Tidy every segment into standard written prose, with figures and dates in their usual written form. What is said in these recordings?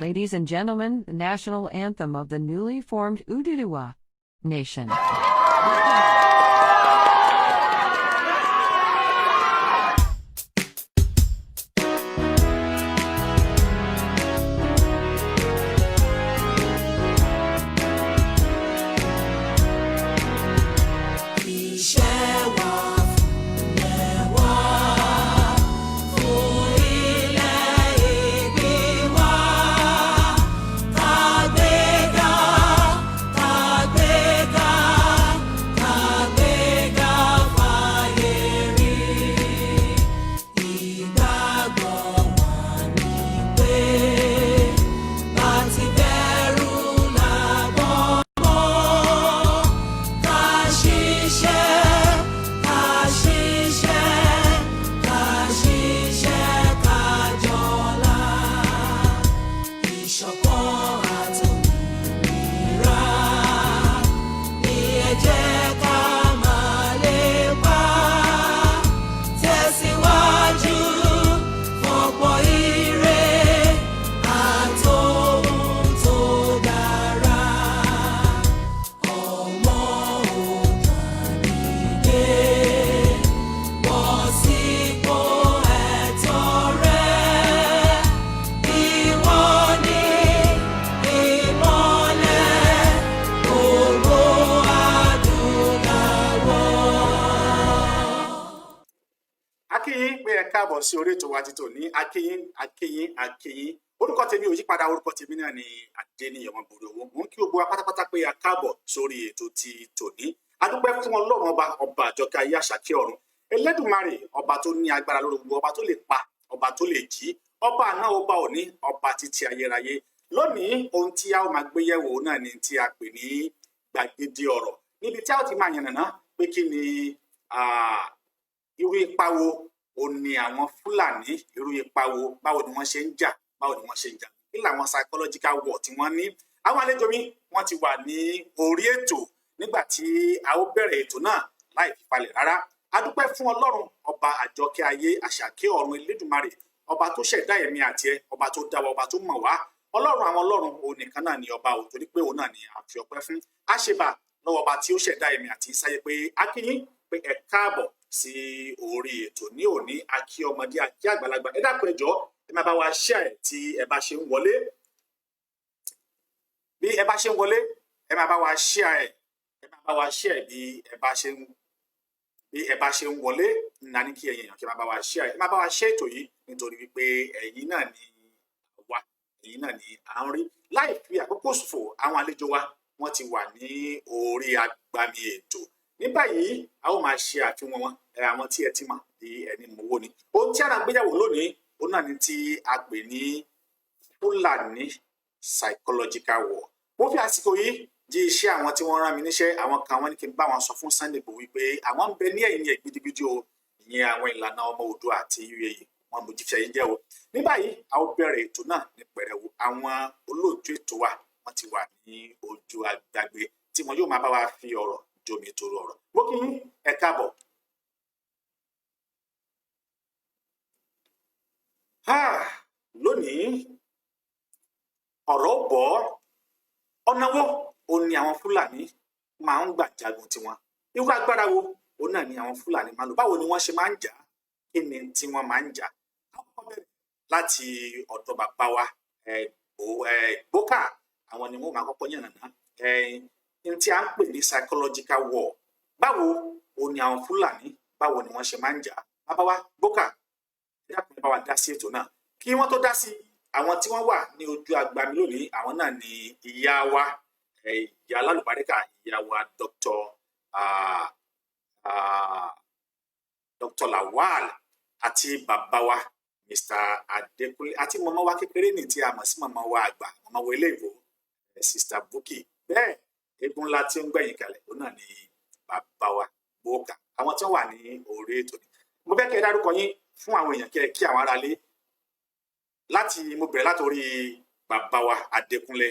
Ladies and gentlemen, the national anthem of the newly formed Oduduwa Nation. Iṣẹ́ wa fúnlẹ̀ wá fún ilẹ̀ ìbí wa. Kàgbéga, kàgbéga, kàgbéga fáyé rí. Ìgbàgbọ́ wa ni pé bá ti bẹ̀rù làbọ̀ mọ́. Ká ṣiṣẹ́, ká ṣiṣẹ́, ká ṣiṣẹ́ ká jọlá. Ìṣọ̀kan àtòmìnira ní ẹ jẹ́ ká máa lépa. Tẹ̀síwájú fọ̀pọ̀ ire àtòhun tó dára. Ọmọ Oòduà dìde, bọ́ sípò ẹ̀tọ́ rẹ. Ìwọ ni ìmọ́lẹ̀ gbogbo adúláwọ̀. A kí yín pé ẹ káàbọ̀ sí orí ètò wa ti tòní. Akíyín, akíyín, akíyín. Orúkọ tèmi ò yípadà, orúkọ tèmi náà ni Adéníyàn Ọmọbùrẹ̀ owó. Mò ń kí gbogbo wa pátápátá pé a káàbọ̀ sórí ètò ti tòní. A dúpẹ́ fún Ọlọ́run ọba, ọba àjọkẹ́ ayé, àṣàkẹ́ ọ̀run, Ẹlẹ́dùmarè, ọba tó ní agbára lórí gbogbo, ọba tó lè pa, ọba tó lè jí, ọba àná, ọba òní, ọba títí ayérayé. Lónìí, ohun tí a ó máa gbé yẹ̀wò náà ni tí a pè ní gbàgede ọ̀rọ̀, níbi tí a ó ti máa yànnàná pé kí ni irú ipa wo ò ní àwọn Fúlàní, irú ipa wo, báwo ni wọ́n ṣe ń jà, báwo ni wọ́n ṣe ń jà, kí làwọn psychological war tí wọ́n ní. Àwọn àlejò mi, wọ́n ti wà ní orí ètò. Nígbà tí a ó bẹ̀rẹ̀ ètò náà láì fi falẹ̀ rárá, a dúpẹ́ fún Ọlọ́run ọba àjọkẹ́ ayé, àṣàkẹ́ ọ̀run, Elédùmarè, ọba tó ṣẹ̀dá ẹ̀mí àti ẹ, ọba tó dá wa, ọba tó mọ̀ wá, Ọlọ́run àwọn ọlọ́run. Òun nìkan náà ni ọba ò, torí pé òun náà ni a fi ọpẹ́ fún. Àṣebà lọ́wọ́ ọba tí ó ṣẹ̀dá ẹ̀mí àti sáyé pé a kí yín pé ẹ káàbọ̀ sí orí ètò ní òní. A kí ọmọdé, a kí àgbàlagbà. Ẹ dákun, ẹ jọ̀ọ́, ẹ máa bá wa share tí ẹ bá ṣe ń wọlé. Bí ẹ bá ṣe ń wọlé, ẹ máa bá wa share ẹ, ẹ máa bá wa share. Bí ẹ bá ṣe ń wọlé nà ní kí ẹ̀yin èèyàn kí ẹ máa bá wa share, ẹ máa bá wa share ètò yìí, nítorí wípé ẹ̀yin náà ni wa, ẹ̀yin náà ni à ń rí. Láì fi àkókò ṣòfò, àwọn àlejò wa, wọ́n ti wà ní orí agbami ètò ní báyìí. A ó máa ṣe àfihàn wọn. Àwọn tí ẹ ti mọ̀ bí ẹni mowó ni. Ohun tí a náà gbéyàwó lónìí, òun náà ni tí a pè ní Fúlàní psychological war. Mo fi àsìkò yìí jí iṣẹ́ àwọn tí wọ́n rán mi níṣẹ́. Àwọn kan, wọ́n ní kí n bá wọn sọ fún Sunday Igboho wípé àwọn ń bẹ ní ẹ̀yìn ẹ̀ gidigidi o. Ìyẹn àwọn Ìlànà Ọmọ Oòduà àti UAE, wọn mo jíṣẹ́ yín jẹ́ o. Ní báyìí, a ó bẹ̀rẹ̀ ètò náà ní pẹ̀rẹ̀wò. Àwọn olóòtú ètò wa, wọ́n ti wà ní ojú agbágbé tí wọn yóò máa bá wa fi ọ̀rọ̀ jomi toro ọ̀rọ̀. Mo kí yín, ẹ káàbọ̀. Lónìí, ọ̀rọ̀ bọ̀ ọ̀nà wo ó ní àwọn Fúlàní máa ń gbà jagun tiwọn, irú agbára wo òun náà ni àwọn Fúlàní máa ń lò, báwo ni wọ́n ṣe máa ń jà, kí ni tí wọ́n máa ń jà. Àkọ́kọ́ bẹ̀rẹ̀ láti ọ̀dọ̀ bàbá wa Gbókà. Àwọn ni wọ́n máa kọ́kọ́ yànnàná ní tí a ń pè ní psychological war. Báwo ó ní àwọn Fúlàní, báwo ni wọ́n ṣe máa ń jà? Bàbá wa Gbókà, ẹ dákun, ẹ bá wa dá sí ètò náà. Kí wọ́n tó dá sí, àwọn tí wọ́n wà ní ojú agbami lónìí, àwọn náà ni ìyá wa, ìyá alálùbáríkà, ìyá wa Dr. Lawal àti bàbá wa Mr. Adekunle àti màmá wa kékeré ní tí a mọ̀ sí màmá wa àgbà, màmá wa eléèbó, Sister Bukky. Bẹ́ẹ̀, eégún ńlá tí ó ń gbẹ̀yìn kalẹ̀, òun náà ni bàbá wa Gbókà. Àwọn tí wọ́n wà ní orí ètò ni. Mo fẹ́ kí ẹ dárúkọ yín fún àwọn èèyàn, kí ẹ kí àwọn aráalé. Láti mo bẹ̀rẹ̀ látòrí bàbá wa Adékúnlé.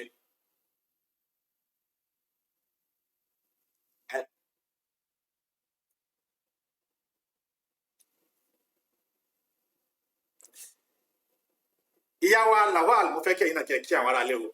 Ìyá wa Lawal, mo fẹ́ kí ẹ̀yin náà kẹ́ kí àwọn aráalé o.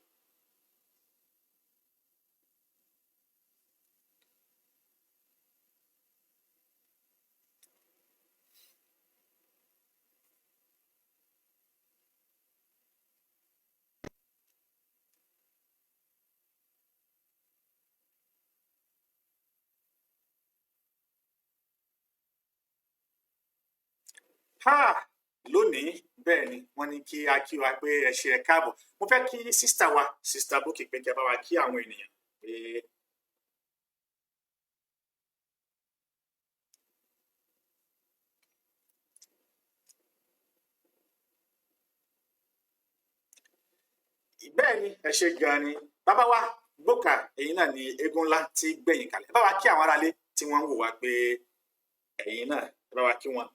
Ha, lónìí bẹ́ẹ̀ ni wọ́n ní kí a kí wa pé ẹ ṣe, ẹ káàbọ̀. Mo fẹ́ kí sister wa, Sister Bukky, pé kí ẹ bá wa kí àwọn ènìyàn pé bẹ́ẹ̀ ni, ẹ ṣe gan ni. Bàbá wa Gbókà, ẹ̀yin náà ni eégún ńlá tí gbẹ̀yìn kalẹ̀. Ẹ bá wa kí àwọn aráalé tí wọ́n ń wò wá pé ẹ̀yin náà, ẹ bá wa kí wọn.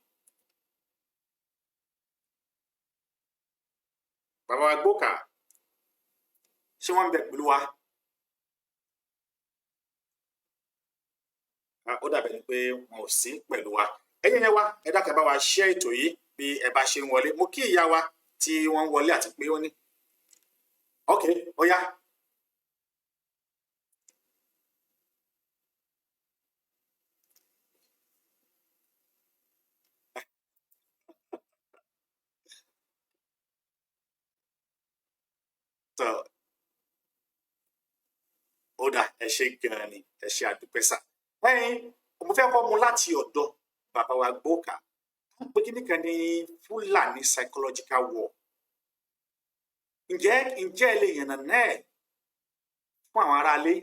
Bàbá wa Gbókà, ṣé wọ́n ń bẹ pẹ̀lú wa? Ah, ó dàbẹ̀ ni pé wọn ò sí pẹ̀lú wa. Ẹ̀yin yẹn wa, ẹ dákẹ́, bá wa share ètò yìí bí ẹ bá ṣe ń wọlé. Mo kí ìyá wa tí wọ́n ń wọlé àti pé ó ní ok, ó yá. Tọ, ó dà, ẹ ṣe gan-an ni, ẹ ṣe, àdúpẹ́ sà. Ẹ̀yin, mo fẹ́ kọ́ mu láti ọ̀dọ̀ bàbá wa Gbókà. Wọ́n pe kíní kan ní Fúlàní psychological war. Ǹjẹ́ ẹ lè yànnà náà fún àwọn aráalé?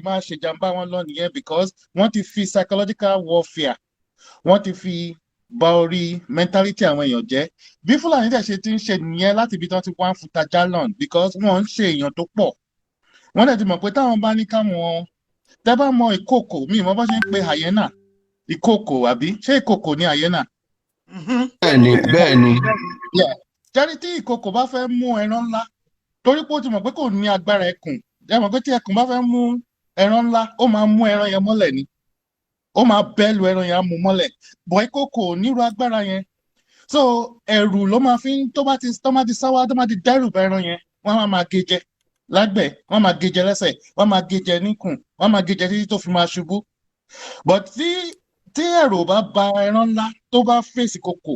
Máa ṣèjàmbá wọn lọ nìyẹn, because wọ́n ti fi psychological warfare, wọ́n ti fi bà orí mentality àwọn èèyàn jẹ́. Bí Fúlàní dẹ̀ ṣe ti ń ṣe nìyẹn láti ibi tí wọ́n ti wá ń Futa Jalon, because wọ́n ń ṣe èèyàn tó pọ̀. Wọ́n dẹ̀ ti mọ̀ pé táwọn bá ní káwọn tẹ́ bá mọ ìkòkò mi, ìmọ̀ bá ṣe ń pe hyena, ìkòkò, àbí ṣé ìkòkò ní hyena? Bẹ́ẹ̀ni, bẹ́ẹ̀ni. Yeah. Jẹ́rí, tí ìkòkò bá fẹ́ mú ẹran ńlá, torí pé ó ti mọ̀ pé kò ní agbára ẹkùn, ẹ mọ̀ pé tí ẹkùn bá fẹ́ mú ẹran ńlá, ó máa mú ẹran yẹn mọ́lẹ̀ ni, ó máa bẹ́ lu ẹran yẹn, á mú mọ́lẹ̀ bọ̀. Ìkòkò ò nírú agbára yẹn, so ẹ̀rù ló máa fi ń tó bá ti sáwá, tó bá ti dẹ́rù bá ẹran yẹn, wọ́n máa máa gé jẹ lágbẹ̀, wọ́n máa gé jẹ lẹ́sẹ̀, wọ́n máa gé jẹ níkùn, wọ́n máa gé jẹ títí tó fi máa ṣubú. But tí ẹ̀rù ò bá ba ẹran ńlá, tó bá fèsì kòkò,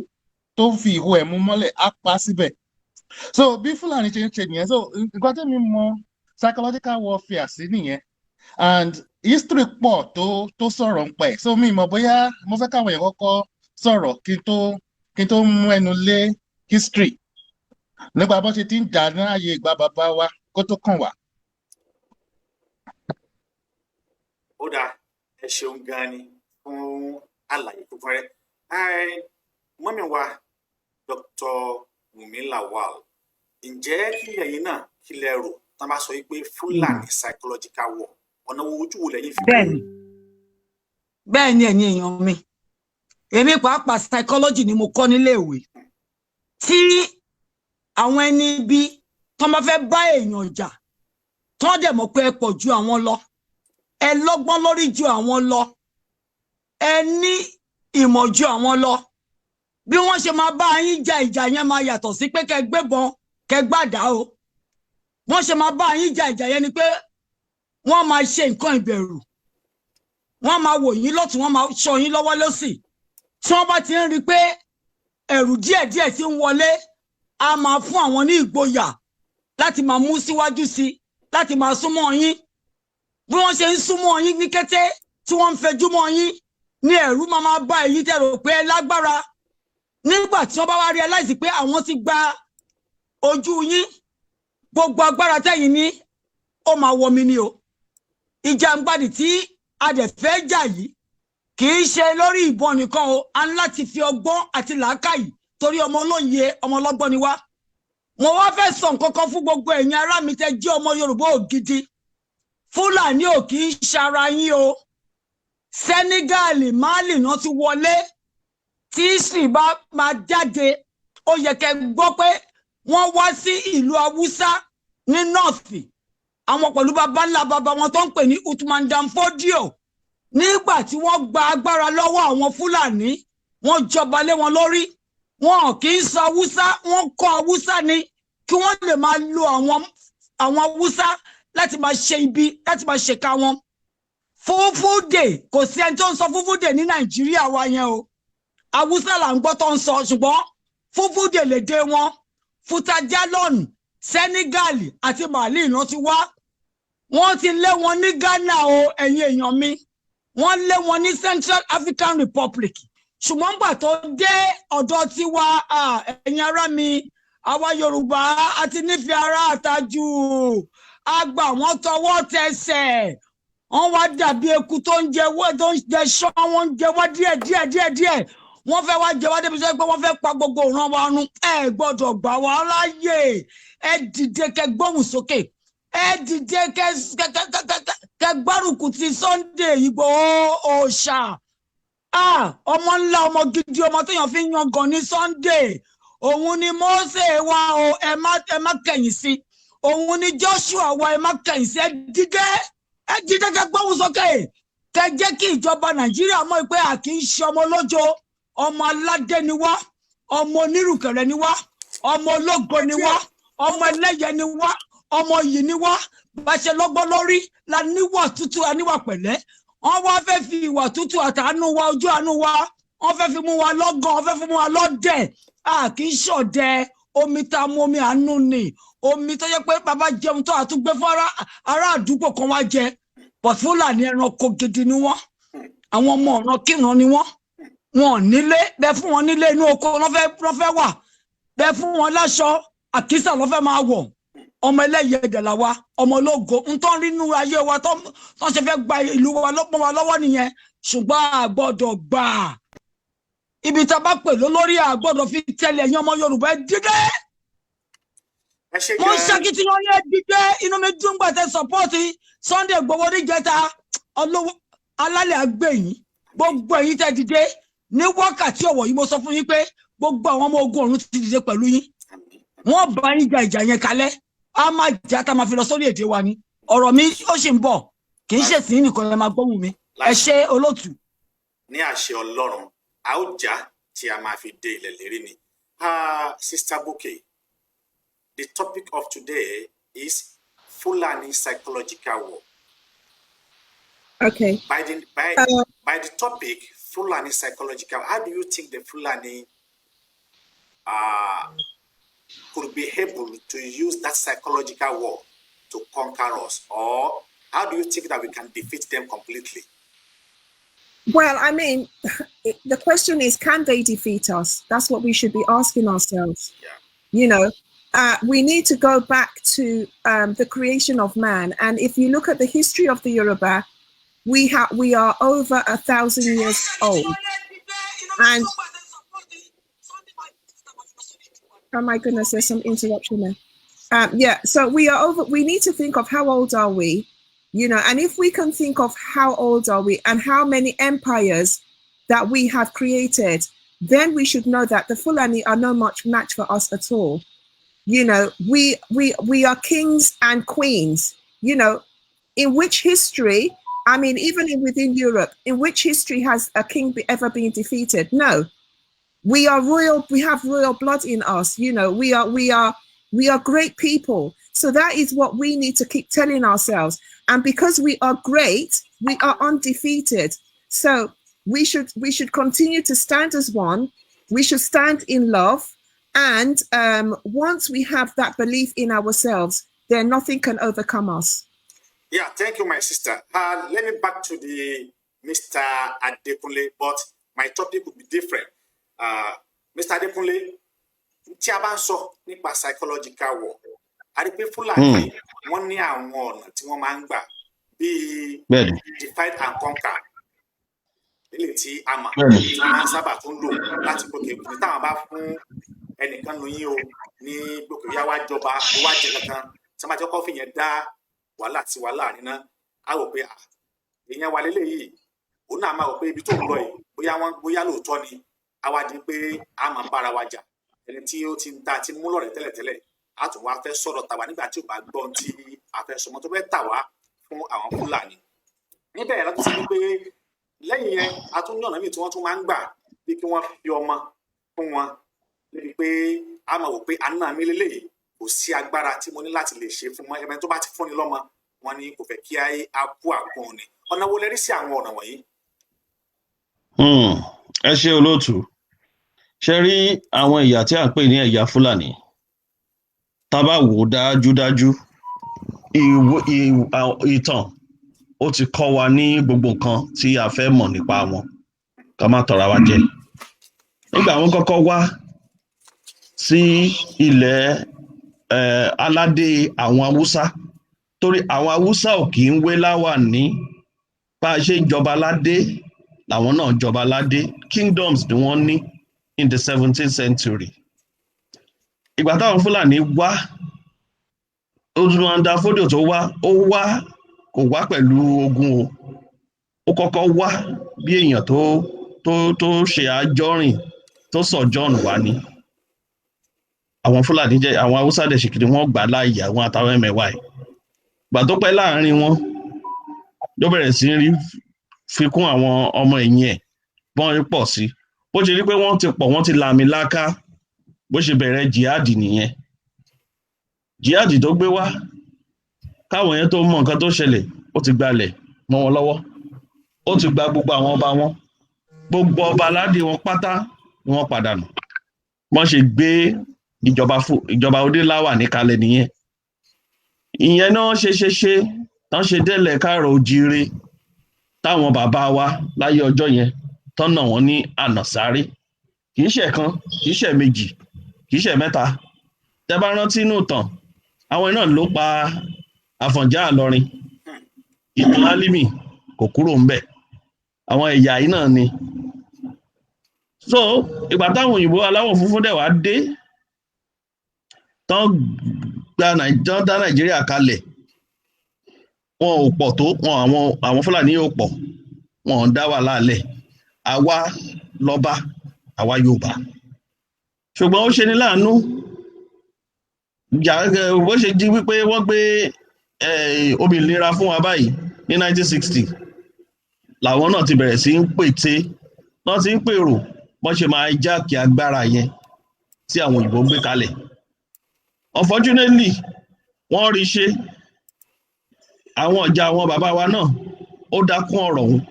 tó fi ìhó ẹ̀ mú mọ́lẹ̀, á pa á síbẹ̀. So bí Fúlàní ṣe ń ṣe nìyẹn. So nǹkan tẹ́mi mọ psychological warfare sí nìyẹn, and history pọ̀ tó sọ̀rọ̀ ń pẹ̀. So mi mọ̀ bóyá mo fẹ́ káwọn èèyàn kọ́kọ́ sọ̀rọ̀ kí n tó mú ẹnu lé history nípa bó ṣe ti ń jà ní ààyè ìgbà bàbá wa kó tó kàn wá. Ó dáa, ẹ ṣeun gan ni fún àlàyé fúnfún rẹ. Mummy wa Dr. Wùmí Lawal, ǹjẹ́ kí ẹ̀yin náà, kí lẹ rò tá a bá sọ wípé Fúlàní psychological war? Ọ̀nà wo, ojú wo lẹ́yìn fi wò? Bẹ́ẹ̀ni, ẹ̀yin èèyàn mi, èmi pàápàá psychology ni mo kọ́ níléèwé. Tí àwọn ẹni bí tọ́ bá fẹ́ bá èèyàn jà, tọ́ dẹ̀ mọ̀ pé ẹ pọ̀ ju àwọn lọ, ẹ lọ́gbọ́n lórí ju àwọn lọ, ẹ ní ìmọ̀ ju àwọn lọ, bí wọ́n ṣe máa bá yín jà, ìjà yẹn máa yàtọ̀ sí pé kẹ́ gbébọn, kẹ́ gbàdá o. Wọ́n ṣe máa bá yín jà ìjà yẹn ni pé wọ́n máa ṣe nǹkan ìbẹ̀rù, wọ́n máa wò yín lọ́tún, wọ́n máa ṣọ́ yín lọ́wọ́ lọ́sì. Tí wọ́n bá ti ń rí i pé ẹ̀rù díẹ̀díẹ̀ ti ń wọlé, a máa fún àwọn ní ìgboyà láti máa mú síwájú sí i, láti máa súnmọ́ yín. Bí wọ́n ṣe ń súnmọ́ yín ní kété tí wọ́n ń fẹjú mọ́ yín ní ẹ̀rù máa máa bá èyí tẹ́ rò pé ẹ lágbára. Nígbà tí wọ́n bá wá realize pé àwọn ti gba ojú yín, gbogbo agbára tẹ́yìn ní, ó máa wọ mi ni o. Ìjàngbadì tí a dẹ̀ fẹ́ jà yìí Kì í ṣe lórí ìbọn nìkan o, a ní láti fi ọgbọ́n àti làákàyè, torí ọmọ olóye, ọmọ ọlọ́gbọ́n ni wá. Mo wá fẹ́ sọ nǹkan kan fún gbogbo ẹ̀yin ará mi tẹ́ jẹ́ ọmọ Yorùbá ògidì. Fúlàní ò kì í ṣara yín o. Senegal, Mali náà ti wọlé. Tí history bá máa jáde, ó yẹ kẹ́ gbọ́ pé wọ́n wá sí ìlú Haúsá ní North, àwọn pẹ̀lú baba ńlá baba wọn tó ń pè ní Uthman Dan Fodio. Nígbà tí wọ́n gba agbára lọ́wọ́ àwọn Fúlàní, wọ́n jọba lé wọn lórí. Wọn kì í sọ Haúsá, wọ́n kọ́ Haúsá ni kí wọ́n lè máa lo àwọn Haúsá láti máa ṣe ibi, láti máa ṣèkà wọn. Fúfúdè, kò sí ẹni tó ń sọ fúfúdè ní Nàìjíríà wa yẹn o. Haúsá là ń gbọ́ tó ń sọ, ṣùgbọ́n fúfúdè lèdè wọn. Futajalon, Senegal àti Mali ló ti wá. Wọ́n ti lé wọn ní Ghana o, ẹ̀yin èèyàn mi. Wọ́n lé wọn ní Central African Republic, ṣùgbọ́n gbà tó dé ọ̀dọ̀ tiwa, ẹ̀yin ará mi, àwa Yorùbá àti nífẹ̀ẹ́ ara àtàjù àgbà, wọ́n tọwọ́ tẹsẹ̀, wọ́n wá dàbí eku tó ń jẹ wọ́, tó ń jẹ ṣán. Wọ́n ń jẹ wá díẹ̀ díẹ̀ díẹ̀ díẹ̀. Wọ́n fẹ́ wá jẹ wá débi sọ pé wọ́n fẹ́ pa gbogbo ìran wa run. Ẹ gbọ́dọ̀ gbà wá láàyè. Ẹ dìde, kẹ́ gbóhùn sókè. Ẹ dìde, kẹ́ gbárùkù ti Sunday Ìgbòho òòṣà. Ọmọ ńlá, ọmọ gidi, ọmọ téèyàn fi ń yangàn ní Sunday. Òun ni Mósè wa o, ẹ má kẹ̀yìn sí. Òun ni Joshua wa, ẹ má kẹ̀yìn sí. Ẹ dìde, ẹ dìde, kẹ́ gbóhùn sókè, kẹ́ jẹ́ kí ìjọba Nàìjíríà mọ̀ pé a kì í ṣe ọmọ olójo. Ọmọ aládé ni wá, ọmọ onírùkẹ̀rẹ̀ ni wá, ọmọ ológo ni wá, ọmọ ẹlẹ́yẹ ni wá, ọmọ yìí ni wá. Bá ṣe lọ́gbọ́n lórí la níwà tútù, a níwà pẹ̀lẹ́. Wọ́n wá fẹ́ fi ìwà tútù àtàánú wa, ojú àánú wa, wọ́n fẹ́ fi mú wa lọ́gàn, wọ́n fẹ́ fi mú wa lọ́dẹ̀. A kì í ṣọ̀dẹ̀. Omi tá a mú, omi àánú ni, omi tó yẹ pé bàbá jẹun tó, àtúgbé fún ará àdúgbò kan wá jẹ. But Fúlàní, ẹranko gidi ni wọ́n. Àwọn ọmọ ọ̀ràn kíran ni wọ́n. Wọn ò nílé. Bẹ́ẹ̀ fún wọn nílé, inú oko lọ́ fẹ́ wà. Bẹ́ẹ̀ fún wọn láṣọ, àkísà lọ́ fẹ́ máa wọ̀. Ọmọ ẹlẹ́yẹ ẹ̀dẹ̀ là wa, ọmọ ológo. Ń tán rí nínú ayé wa tó ń ṣe fẹ́ gba ìlú wa lọ́pọ̀ wa lọ́wọ́ nìyẹn, ṣùgbọ́n a gbọ́dọ̀ gbà. Ibi tá a bá pè lólórí, a gbọ́dọ̀ fi tẹ́lẹ̀. Ẹ̀yin ọmọ Yorùbá, ẹ dídé. Ẹ ṣe Mo ń gan. ṣakitiyan yẹn, dídé. Inú mi dùn gbàtẹ support Sunday Igboho níjẹta. Ọlọ́wọ́ alálẹ̀ àgbẹ̀yìn gbogbo ẹ̀yin tẹ́ dìde ní wákàtí ọ̀wọ̀ yìí, mo sọ fún yín pé gbogbo àwọn ọmọ ogun ọ̀run ti dìde pẹ̀lú yín. Àmín. Wọ́n bá yín ja ìjà yẹn kalẹ̀. Á má jà tá a máa fi lọ sórí èdè wa ni. Ọ̀rọ̀ mi ó sì ń bọ̀, kì í ṣe sí nìkan ẹ máa gbóhùn mi. Ẹ ṣe, olóòtú. Ní àṣẹ Ọlọ́run, a ó jà tí a máa fi dé ilẹ̀ lérí ni. Sister Buki, the topic of today is Fulani psychological war. Okay. By the topic Fulani psychological, how do you think the Fulani could be able to use that psychological war to conquer us, or how do you think that we can defeat them completely? Well, I mean, the question is, can they defeat us? That's what we should be asking ourselves. We need to go back to the creation of man, and if you look at the history of the Yoruba, we are over 1,000 years old. And oh my goodness, there's some interruption there. Yeah, so we are over. We need to think of how old are we, and if we can think of how old are we and how many empires that we have created, then we should know that the Fulani are no much match for us at all. We are kings and queens. In which history? I mean, even within Europe, in which history has a king ever been defeated? No, we are royal. We have royal blood in us. We are great people. So that is what we need to keep telling ourselves. And because we are great, we are undefeated. So we should continue to stand as one. We should stand in love. And once we have that belief in ourselves, then nothing can overcome us. Yeah, thank you, my sister. Let me back to the Mr. Adekunle, but my topic will be different. Mr. Adekunle, tí a bá ń sọ nípa psychological war, a rí pé Fúlàní, wọ́n ní àwọn ọ̀nà tí wọ́n máa ń gbà bíi Bẹ́ẹ̀ni. divide and conquer. Eléyìí tí a mọ̀ tí wọ́n máa ń sábà tún lò láti gòkè ní táwọn bá fún ẹnìkan nu yín o ní gòkè yá wá jọba, ó wá jẹ kankan, tí wọ́n bá ti kọ́kọ́ fìyẹn dá wàhálà tí wàhálà níná, á wò pé èèyàn wa lélẹ́yìí, òun náà máa wò pé ibi tó ń lọ yìí, bóyá wọn, bóyá lóòótọ́ ni. Á wá di pé a máa bára wa jà. Ẹni tí ó ti ń ta ti mú lọ́rẹ̀ẹ́ tẹ́lẹ̀tẹ́lẹ̀, á tún wá fẹ́ sọ̀rọ̀ tàwa nígbà tí ò bá gbọ́n tí a fẹ́ sọmọ tó fẹ́ tà wá fún àwọn Fúlàní. Níbẹ̀ láti sọ wípé lẹ́yìn yẹn, a tún ní ọ̀nà míì tí wọ́n tún máa ń gbà, bí kí wọ́n fi ọmọ fún wọn, níbi pé a máa wò pé àná mi lélẹ́yìí, kò sí agbára tí mo ní láti lè ṣe fún mọ́. Ẹ̀mẹ́ tó bá ti fúnni lọ́mọ, wọn ni kò fẹ́ kí á kú àkún ni. Ọ̀nà wo lẹ rí sí àwọn ọ̀nà wọ̀nyí? Ẹ ṣe, olóòtú. Ṣe rí àwọn ẹ̀yà tí à ń pè ní ẹ̀yà Fúlàní, tá a bá wò ó dájúdájú, ìtàn ó ti kọ́ wa ní gbogbo nǹkan tí a fẹ́ mọ̀ nípa wọn. Ká má tọra wa jẹ, nígbà wọn kọ́kọ́ wá sí ilẹ̀ aládé àwọn Haúsá, torí àwọn Haúsá ò kì í wé láwàní. Bá a ṣe ń jọba aládé làwọn náà jọba aládé. Kingdoms ni wọ́n ní in the 17th century. Ìgbà táwọn Fúlàní wá, Usman Dan Fodio tó wá, ó wá, kò wá pẹ̀lú ogun o. Ó kọ́kọ́ wá bí èèyàn tó ṣe àjọrìn, tó sojourn wá ní. Àwọn Fúlàní jẹ́ àwọn Haúsá dẹ̀ ṣèkìrì, wọ́n gbà láàyè, àwọn àtàwọn ẹ̀mẹ̀wá ẹ̀. Gbà tó pẹ́ láàrin wọn, ló bẹ̀rẹ̀ sí rí fikún àwọn ọmọ ẹ̀yìn ẹ̀, bọ́n ń pọ̀ sí. Bó ṣe rí pé wọ́n ti pọ̀, wọ́n ti làmìlaka, bó ṣe bẹ̀rẹ̀ jihad nìyẹn. Jihad tó gbé wá, káwọn yẹn tó mọ nǹkan tó ṣẹlẹ̀, ó ti gbalẹ̀ mọ́ wọn lọ́wọ́, ó ti gba gbogbo àwọn ọba wọn, gbogbo ọba aládé wọn pátá ni wọ́n padànù. Wọ́n ṣe gbé ìjọba fún ìjọba oníláwà níkalẹ̀ nìyẹn. Ìyẹn náà ṣe tán ṣe délẹ̀ káàrọ̀ òjíire, táwọn bàbá wa láyé ọjọ́ yẹn tọ́nà wọn ní ànàsáré. Kì í ṣe kan, kì í ṣe méjì, kì í ṣe mẹ́ta. Tẹ́ bá rántí inú ìtàn, àwọn náà ló pa Àfọ̀njá Ìlọrin. Ìtàn Álímì kò kúrò ńbẹ̀, àwọn ẹ̀yà yìí náà ni. So ìgbà táwọn òyìnbó aláwọ̀ funfun dẹ̀ wá dé, tán gba tán dá Nàìjíríà kalẹ̀, wọn ò pọ̀ tó wọn. Àwọn Fúlàní yóò pọ̀, wọn ò dá wàhálà lẹ̀. Àwa lọ́ba, àwa Yorùbá. Ṣùgbọ́n ó ṣe ní láàánú bó ṣe jí wípé wọ́n gbé òmìnira fún wa báyìí ní 1960, làwọn náà ti bẹ̀rẹ̀ sí ń pète, wọ́n ti ń pèrò bọ́n ṣe máa jáàkì agbára yẹn tí àwọn òyìnbó gbé kalẹ̀. Unfortunately, wọ́n rí ṣe. Àwọn ọjà àwọn bàbá wa náà, ó dákún ọ̀rọ̀ ọ̀hún.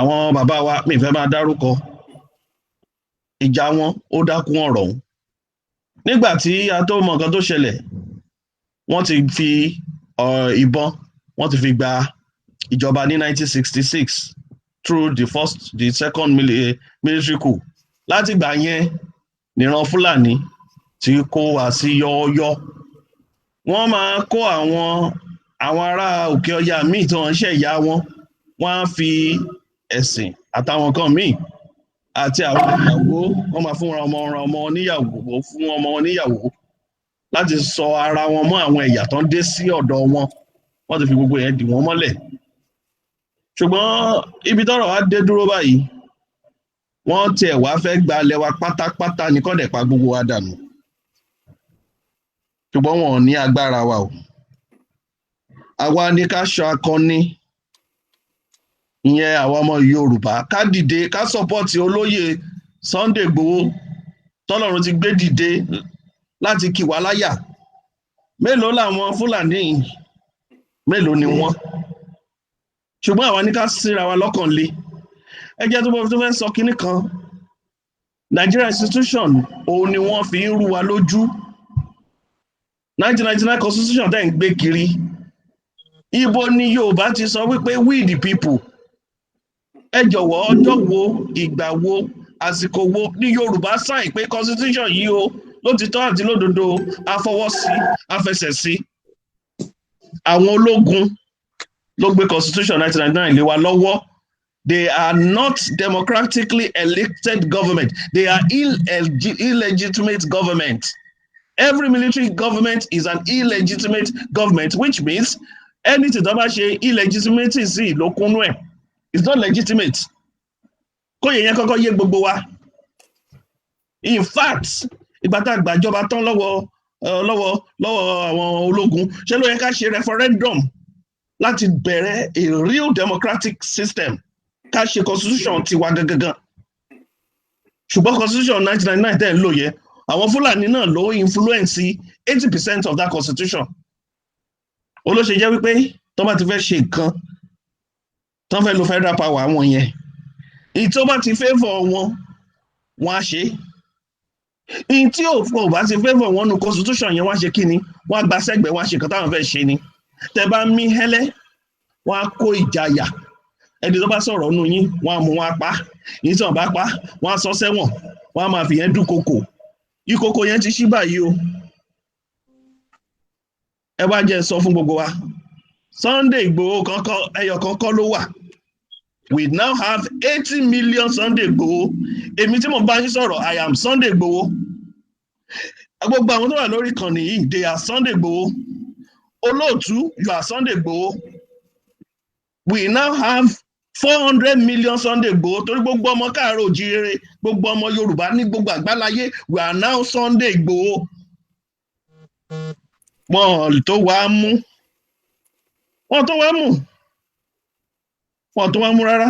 Àwọn bàbá wa, mi fẹ́ máa dárúkọ, ìjà wọn ó dákún ọ̀rọ̀ ọ̀hún. Nígbà tí a tó mọ nǹkan tó ṣẹlẹ̀, wọ́n ti fi ìbọn, wọ́n ti fi gba ìjọba ní 1966 through the first, the second military coup. Láti gbà yẹn, níran Fúlàní tí kó wá sí yọ́ọ́yọ́. Wọ́n máa kó àwọn ará òkè ọya míì tí wọ́n ń ṣẹ̀yà wọn, wọ́n á fi ẹ̀sìn àtàwọn kan míì àti àwọn ìyàwó, wọ́n máa fún ọmọ ọmọ níyàwó, fún ọmọ wọn níyàwó, láti sọ ara wọn mọ́ àwọn ẹ̀yà tó ń dé sí ọ̀dọ̀ wọn. Wọ́n ti fi gbogbo yẹn dì wọ́n mọ́lẹ̀. Ṣùgbọ́n ibi tọ́rọ̀ wá dé dúró báyìí, wọ́n tiẹ̀ wá fẹ́ gba ilẹ̀ wa pátápátá ní kọ́dẹ̀ pa gbogbo wa dànù, ṣùgbọ́n wọn ò ní agbára wa o. Àwa ni ká ṣọ akọni, ìyẹn àwọn ọmọ Yorùbá, ká dìde, ká support olóyè Sunday Igboho tọ́lọ́run ti gbé dìde láti kì wá láyà. Mélòó làwọn Fúlàní? Mélòó ni wọ́n? Ṣùgbọ́n àwa ní ká síra wa lọ́kàn le. Ẹ jẹ́ tó bọ́ tó fẹ́ sọ kinní kan. Nigeria institution, òun ni wọ́n fi ń rú wa lójú. 1999 constitution tẹ́ ń gbé kiri, ibo ni Yorùbá ti sọ wípé "we the people"? Ẹ jọ̀wọ́, ọjọ́ wo, ìgbà wo, àsìkò wo ní Yorùbá sign pé constitution yìí o, lótìtọ́ àti lódodo, afọwọ́sí, afẹsẹ̀sí? Àwọn ológun ló gbé constitution 1999 lé wa lọ́wọ́. They are not democratically elected government. They are illegitimate government. Every military government is an illegitimate government, which means anything tó bá ṣe, illegitimate sí ló kúnnú ẹ̀. It's not legitimate. Kóyè yẹn kọ́kọ́ yé gbogbo wa. In fact, ìgbà tá a gbàjọba tán lọ́wọ́ àwọn ológun, ṣé ló yẹ ká ṣe referendum láti bẹ̀rẹ̀ a real democratic system, ká ṣe constitution tiwa gangan? Ṣùgbọ́n constitution 1999 tẹ̀ ń lò yẹ, àwọn Fúlàní náà ló influence 80% of that constitution. Olóṣè jẹ́ wípé tó bá ti fẹ́ ṣe nǹkan, tó fẹ́ lo federal power àwọn yẹn, ìyí tó bá ti favour wọn, wọn á ṣe. Ìyí tí ò bá ti favour wọn nu constitution yẹn, wọ́n á ṣe kí ni? Wọ́n á gba sẹ́gbẹ̀ẹ́, wọ́n á ṣe nǹkan táwọn fẹ́ ṣe ni. Tẹ́ bá mí hẹ́lẹ́, wọ́n á kó ìjayà. Ẹni tó bá sọ̀rọ̀ nù yín, wọ́n á mú, wọn á pa. Yìí tí wọ́n bá pa, wọ́n á sọ sẹ́wọ̀n, wọ́n á máa fi yẹn dúnkokò. Ìkòkò yẹn ti ṣí báyìí o. Ẹ wá jẹ́ sọ fún gbogbo wa, Sunday Igboho kankan ẹyọ kankan ló wà. We now have 80 million Sunday Igboho. Èmi tí mo bá yín sọ̀rọ̀, I am Sunday Igboho. Gbogbo àwọn tó wà lórí ìkànnì yìí, they are Sunday Igboho. Olóòtú, you are Sunday Igboho. We now have 400 million Sunday Igboho, torí gbogbo ọmọ káàárọ̀ òjíire, gbogbo ọmọ Yorùbá ní gbogbo àgbáláyé, we are now Sunday Igboho. Wọn tó wàá mú, wọn tó wàá mú, wọn tó wàá mú rárá.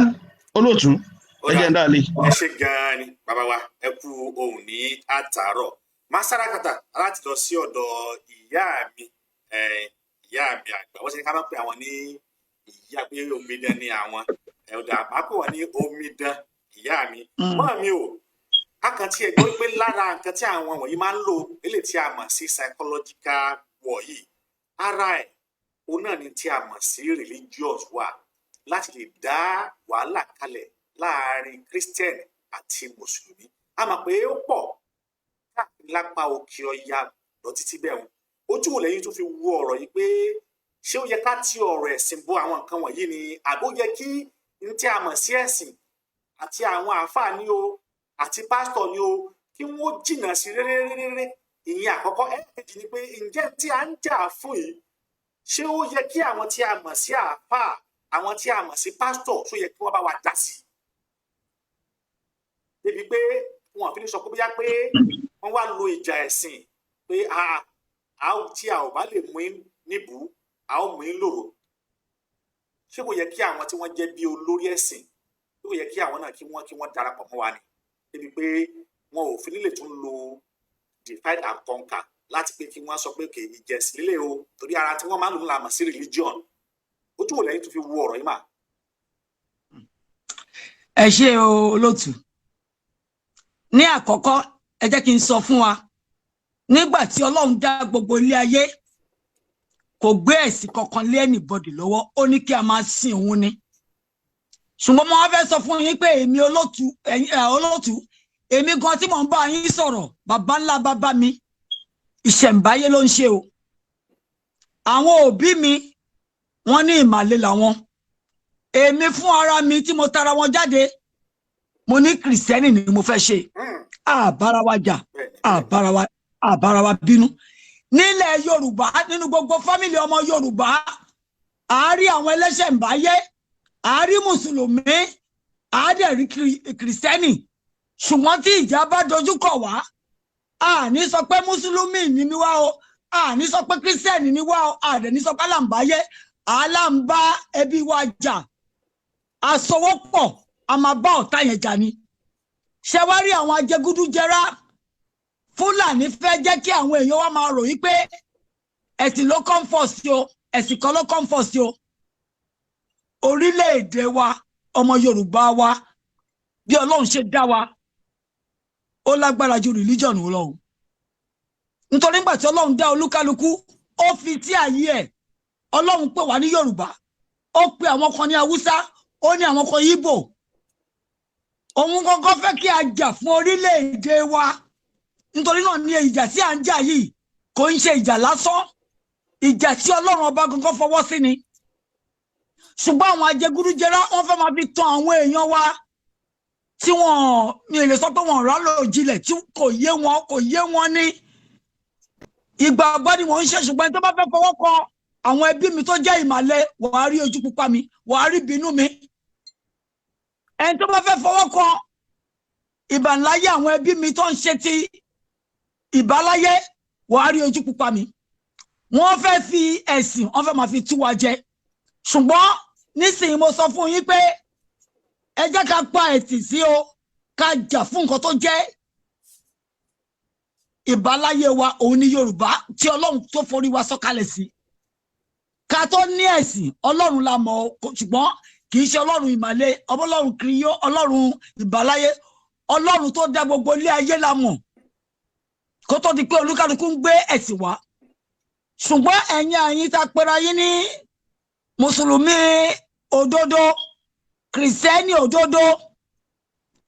Olóòtú, ẹ jẹ́ ń dá lé. Ẹ ṣe gan-an ni, bàbá wa. Ẹ kú ohùn ní àtàárọ̀. Máa sára kàtà láti lọ sí ọ̀dọ̀ ìyá mi, ìyá mi àgbà. Wọ́n ti ní ká má pè àwọn ní ìyá, pé omidan ni àwọn ẹ̀dà. Máa pè wọ́n ní omidan ìyá mi. Mọ́ mi ò a kàn tí ẹ gbọ́ pé lára nǹkan tí àwọn wọ̀nyí máa ń lò eléyìí tí a mọ̀ sí psychological war yìí, ara ẹ̀ òun náà ni tí a mọ̀ sí religious war, láti lè dá wàhálà kalẹ̀ láàrin Christian àti Mùsùlùmí. A mọ̀ pé ó pọ̀ káàkiri lápá òkè ọya lọ títí bẹ́ẹ̀. Wọn ojú wo lẹ́yìn tó fi wo ọ̀rọ̀ yìí, pé ṣé ó yẹ ká ti ọ̀rọ̀ ẹ̀sìn bo àwọn nǹkan wọ̀nyí ni, àbó yẹ kí n tí a mọ̀ sí ẹ̀sìn àti àwọn àáfàá ní o àti pásítọ̀ ní o kí wọ́n jìnnà sí réréréré? Ìyẹn àkọ́kọ́. Ẹ̀ẹ́dẹ̀jì ni pé, ǹjẹ́ tí a ń jà fún yìí, ṣé ó yẹ kí àwọn tí a mọ̀ sí àáfàá, àwọn tí a mọ̀ sí pásítọ̀, tó yẹ kí wọ́n bá wa dá sí i, débi pé wọn fi ní sọ pé bóyá pé wọ́n wá lo ìjà ẹ̀sìn, pé a tí a ò bá lè mú in níbù, a ó mú in lòrò? Ṣé kò yẹ kí àwọn tí wọ́n jẹ́ bí olórí ẹ̀sìn, ṣé kò yẹ kí àwọn náà kí wọ́n darapọ̀ mọ́ wa ni, débi pé wọn ò fi nílè tún lo divide and conquer láti pé kí wọ́n sọ pé kì í jẹ́ sílẹ̀ o, torí ara tí wọ́n máa ń lò ní la mọ̀ sí religion? Ojú wo lẹ́yìn tó fi wo ọ̀rọ̀ yìí mà? Ẹ ṣé o, olóòtú. Ní àkọ́kọ́, ẹ jẹ́ kí n sọ fún wa, nígbà tí Ọlọ́run dá gbogbo ilé ayé, kò gbé ẹ̀sìn kankan lé anybody lọ́wọ́. Ó ní kí a máa sin òun ni. Ṣùgbọ́n mo wá fẹ́ sọ fún yín pé èmi olóòtú, ẹ̀yin olóòtú, èmi gan tí mò ń bá yín sọ̀rọ̀, bàbá ńlá bàbá mi, ìṣẹ̀ǹbáyé ló ń ṣe o. Àwọn òbí mi, wọ́n ní ìmàle làwọn. Èmi fún ara mi tí mo tara wọn jáde, mo ní Kìrìsìtẹ́nì ni mo fẹ́ ṣe. Àbára wa jà, àbára wa bínú. Nílẹ̀ Yorùbá, nínú gbogbo family ọmọ Yorùbá, àárí àwọn ẹlẹ́ṣẹ̀ ń báyé, àárí Mùsùlùmí, àádẹ́rí Kìrìsìtẹ́nì. Ṣùgbọ́n tí ìjà bá dojú kọ wá, a ní sọ pé Mùsùlùmí ni mí wá o, a ní sọ pé Kìrìsìtẹ́nì ni wá o, a dẹ̀ ní sọ pé àlàǹbáyé àlàǹbá ẹbí wa jà. Àsọwọ́pọ̀, a máa bá ọ̀tá yẹn jà ni. Ṣé wá rí àwọn ajẹgúdújẹrá Fúlàní fẹ́ jẹ́ kí àwọn èèyàn wa máa rò yí pé ẹ̀sìn ló come first o? Ẹ̀sìn kan ló come first o. Orílẹ̀-èdè wa, ọmọ Yorùbá wa, bí Ọlọ́run ṣe dá wa, ó lágbára ju religion lọ o. Nítorí nígbà tí Ọlọ́run dá olúkálukú, ó fi tí ààyè ẹ̀. Ọlọ́run pè wá ní Yorùbá, ó pe àwọn kan ní Haúsá, ó ní àwọn kan Ìgbò. Òun gangan fẹ́ kí a jà fún orílẹ̀-èdè wa. Nítorí náà ní ìjà tí à ń jà yìí kò ń ṣe ìjà lásán, ìjà tí Ọlọ́run ọba gangan fọwọ́ sí ni. Ṣùgbọ́n àwọn ajẹgúdújẹrá, wọ́n fẹ́ máa fi tan àwọn èèyàn wa tí wọ́n, mi ò lè sọ pé wọ́n rà lò jinlẹ̀, tí kò yé wọn, kò yé wọn ní ìgbàgbọ́ ni mò ń ṣe. Ṣùgbọ́n tó bá fẹ́ fọwọ́ kọ àwọn ẹbí mi tó jẹ́ ìmàle, wàá rí ojú pupa mi, wàá rí ìbínú mi. Ẹni tó bá fẹ́ fọwọ́ kọ ìbànláyé àwọn ẹbí mi tó ń ṣe ti ìbáláyé, wàá rí ojú pupa mi. Wọ́n fẹ́ fi ẹ̀sìn, wọ́n fẹ́ máa fi tú wa jẹ. Ṣùgbọ́n nísìnyí, mo sọ fún yín pé ẹ jẹ́ ká pa ẹ̀sìn sí o, ká jà fún nǹkan tó jẹ́ ìbáláyé wa, òun ní Yorùbá tí Ọlọ́run tó forí wa sọ̀kalẹ̀ sí. Ká tó ní ẹ̀sìn, Ọlọ́run la mọ̀ ọ́, ṣùgbọ́n kì í ṣe Ọlọ́run ìmàle, Ọlọ́run kiriyó, Ọlọ́run ìbáláyé, Ọlọ́run tó dá gbogbo ilé ayé la mọ̀ kó tó di pé olúkálukú ń gbé ẹ̀sìn wá. Ṣùgbọ́n ẹ̀yin àyín tá a pera yín ní mùsùlùmí òdodo, kìrìsìtẹ́nì òdodo,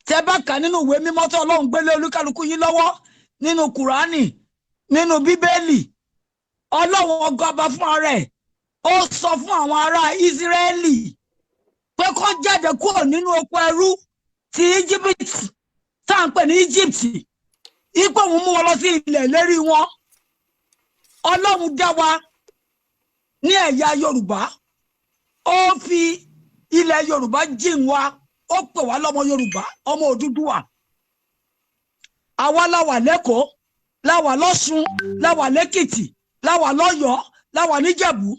tẹ́ bá kà nínú ìwé mímọ́ tó Ọlọ́run gbélé olúkálukú yín lọ́wọ́, nínú Kùránì, nínú Bíbélì, Ọlọ́run ọgọba fún ara ẹ̀, ó sọ fún àwọn ará Ísírẹ́lì pé kó jáde kúrò nínú oko ẹrú ti Egypt tá à ń pè ní Egypt, ipò òun mú wọn lọ sí ilẹ̀ ìlérí wọn. Ọlọ́run dá wa ní ẹ̀yà Yorùbá, ó fi ilẹ̀ Yorùbá jìn wa, ó pè wá lọ́mọ Yorùbá, ọmọ Odùduwà. Àwa la wà lẹ́kọ̀ọ́, la wà lọ́ṣun, la wà lẹ́kìtì, la wà lọ́yọ̀ọ́, la wà níjẹ̀bú.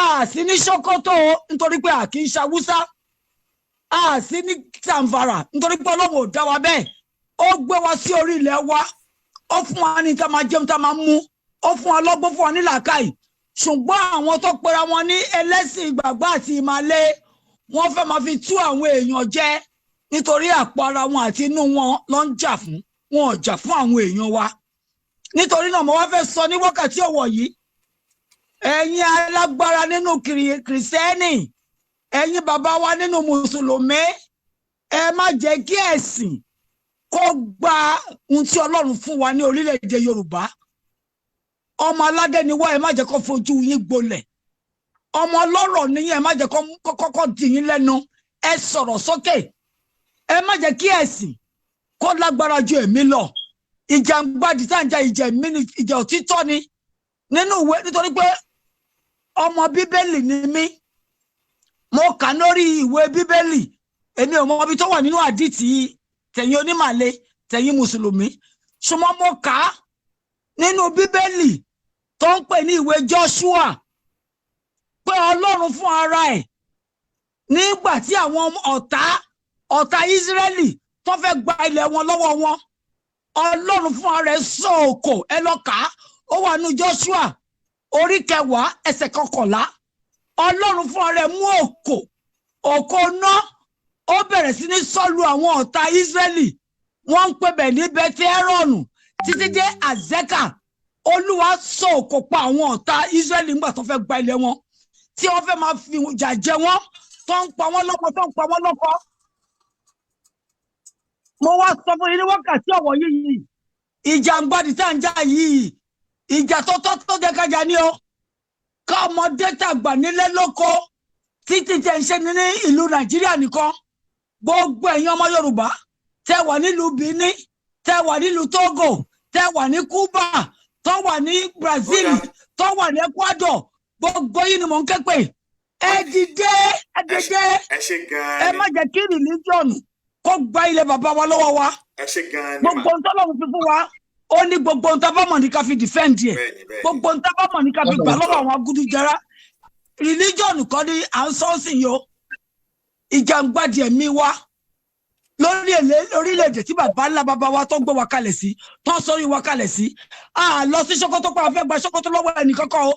A sì ní Sókótó o, nítorí pé a kì í ṣàwúsá. A sì ní Zamfara, nítorí pé Ọlọ́run ò dá wa bẹ́ẹ̀. Ó gbé wa sí orí ilẹ̀ wa, ó fún wa ní tá máa jẹun, tá máa mú, ó fún wa lọ́gbọ́n, fún wa ní làákàyè. Ṣùgbọ́n àwọn tó pera wọn ní ẹlẹ́sìn ìgbàgbọ́ àti ìmàle, wọ́n fẹ́ máa fi tú àwọn èèyàn jẹ nítorí àpò ara wọn àti inú wọn ló ń jà fún. Wọn ò jà fún àwọn èèyàn wa. Nítorí náà, mo wá fẹ́ sọ ní wákàtí ọ̀wọ̀ yìí, ẹ̀yin alágbára nínú kìrìsìtẹ́nì, ẹ̀yin bàbá wa nínú mùsùlùmí, ẹ má jẹ́ kí ẹ̀sìn kó gba ohun tí Ọlọ́run fún wa ní orílẹ̀-èdè Yorùbá. Ọmọ aládé ni wá, ẹ má jẹ́ kó fojú yín gbolẹ̀. Ọmọ ọlọ́rọ̀ ni yín, ẹ má jẹ́ kó kọ́kọ́ dì yín lẹ́nu. Ẹ sọ̀rọ̀ sókè. Ẹ má jẹ́ kí ẹ̀sìn kó lágbára ju ẹ̀mí lọ. Ìjàngbadì tá à ń jà, ìjà ẹ̀mí ni, ìjà òtítọ́ ni nínú ìwé, nítorí pé ọmọ Bíbélì ni mí. Mo kà lórí ìwé Bíbélì. Èmi ò mọ ibi tó wà nínú àdìtì tẹ̀yin onímàle, tẹ̀yin mùsùlùmí, ṣùgbọ́n mo kà á nínú Bíbélì tó ń pè ní ìwé Joshua pé Ọlọ́run fún ara ẹ̀, nígbà tí àwọn ọ̀tá Ísírẹ́lì tó fẹ́ gba ilẹ̀ wọn lọ́wọ́ wọn, Ọlọ́run fún ara ẹ̀ sọ òkò. Ẹ lọ kà á, ó wà ní Joshua orí 10 ẹsẹ̀ 11. Ọlọ́run fún ara ẹ̀ mú òkò, òkò ná, ó bẹ̀rẹ̀ sí ní sọ́lu àwọn ọ̀tá Ísírẹ́lì. Wọ́n ń pè bẹ̀ ní Bẹ́tẹ́rọ̀nù títí dé Azeka. Olúwa sọ òkò pa àwọn ọ̀tá Ísírẹ́lì nígbà tó fẹ́ gba ilẹ̀ wọn, tí wọ́n fẹ́ máa fi ìjà jẹ wọ́n, tó ń pa wọ́n lọ́kọ, tó ń pa wọ́n lọ́kọ. Mo wá sọ fún yín ní wákàtí ọ̀wọ̀ yìí, ìjàngbadì tá à ń jà yìí, ìjà tó tọ́ tó jẹ́ kájà ní o. Ká ọmọdé tàgbà, nílé lóko, títí tẹ̀ ń ṣe ní ìlú Nàìjíríà nìkan, gbogbo ẹ̀yin ọmọ Yorùbá tẹ́ wà nílùú Benin, tẹ́ wà nílùú Togo, tẹ́ wà ní Cuba, tó wà ní Brazil, tó wà ní Ecuador, gbogbo yín ni mò ń ké pè. Ẹ dìde, ẹ dìde. Ẹ ṣe gan-an Ẹ ni. má jẹ́ kí religion kó gba ilẹ̀ bàbá wa lọ́wọ́ wa. Ẹ ṣe gan-an ni mà. Gbogbo ohun tọ́lọ́run fi fún wa, ó ní gbogbo ohun tá a bá mọ̀ ní ká fi defend ẹ̀. bẹ́ẹ̀ni bẹ́ẹ̀ni Gbogbo ohun tá a bá mọ̀ ní ká fi gbà lọ́wọ́ àwọn agúdújẹrá. Religion kọ́ ni à ń sọ sí yìí o. Ìjàngbadì ẹ̀mí wa lórí orílẹ̀-èdè tí bàbá ńlá bàbá wa tó gbé wa kalẹ̀ sí, tó ń sọrí wa kalẹ̀ sí. A lọ sí Sokoto pé a fẹ́ gba Sokoto lọ́wọ́ ẹnì kankan o.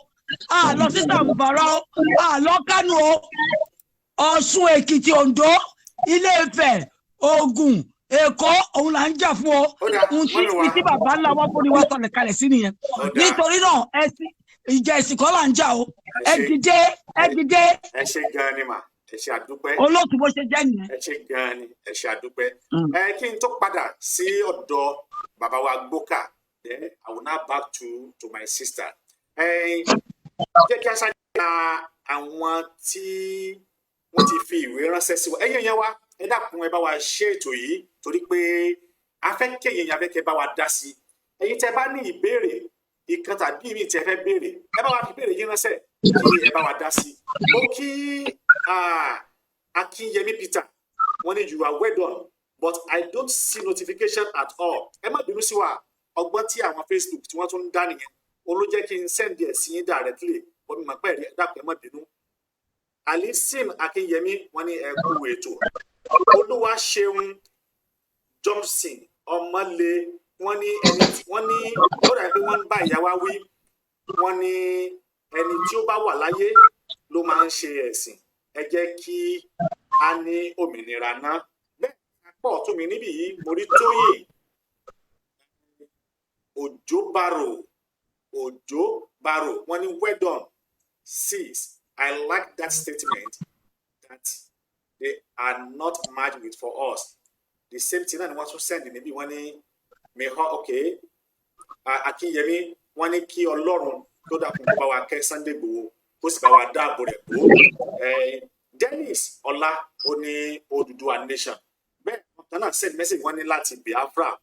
A lọ sí Zamfara o, a lọ Kánò o. Ọ̀ṣun, Èkìtì, Oǹdó, Ilé Ifẹ̀, Ògùn, Èkó, òun là ń jà fún o. Ó dáa, Ohun tí mummy wa. tí bàbá ńlá wa fún ni wá sọlẹ̀ kalẹ̀ sí nìyẹn. Ó dáa. Nítorí náà, ẹ̀sìn, ìjà ẹ̀sìn kọ́ là ń jà o. Ẹ ṣé. dìde, ẹ dìde. Ẹ ṣe gan-an ni mà, ẹ ṣe, àdúpẹ́. Olóòtú, bó ṣe jẹ́ nìyẹn. Ẹ ṣe gan-an ni, ẹ ṣe, àdúpẹ́. Ẹ kí n tó padà sí ọ̀dọ̀ bàbá wa Gbókà, then I will now back to my sister. Ẹ jẹ́ kí a sáré Àwọn tí wọ́n ti fi ìwé ránṣẹ́ sí wa, ẹ̀yin yẹn wá, ẹ dákun, ẹ bá wa ṣe ètò yìí, torí pé a fẹ́ kéye yẹn, a fẹ́ kẹ́ bá wa dá sí i. Ẹ̀yin tẹ́ bá ní ìbéèrè ìkan tàbí ìmíì tí ẹ fẹ́ béèrè, ẹ bá wa fi béèrè yín ránṣẹ́ kí ẹ bá wa dá sí i. Mo kí Akínyẹmí Peter, wọ́n ní, "You are well done, but I don't see notification at all." Ẹ má bínú sí wa, ọgbọ́n tí àwọn Facebook tí wọ́n tún ń dá nìyẹn. Òun ló jẹ́ kí n send ẹ̀ sí yín directly. Wọ́n mi mọ̀ pé ẹ̀rí, ẹ dákun, ẹ má bínú. Alisim Akínyẹmí, wọ́n ní ẹ kú ètò. Olúwa ṣeun Johnson Ọmọlé, wọ́n ní ẹni wọ́n ní ó dàbí pé wọ́n ń bá ìyá wa wí. Wọ́n ní ẹni tí ó bá wà láyé ló máa ń ṣe ẹ̀sìn. Ẹ jẹ́ kí a ní òmìnira náà. Bẹ́ẹ̀ pọ̀ tó mi níbí yìí, mo rí Tóyìn Òjó Baro, Òjó Baro, wọ́n ní, "Well done, sis. I like that statement that they are not match with for us." The same thing náà ni wọ́n tún send níbí. Wọ́n ní mehọ, okay, Akínyẹmí, wọ́n ní kí Ọlọ́run tó dàkún kó bá wa kẹ́ Sunday Igboho, kó sì bá wa dáàbò rẹ̀ bò. Dennis Ọlá, ó ní Odùduwà nation. Bẹ́ẹ̀ kan náà send message, wọ́n ní láti Biafra.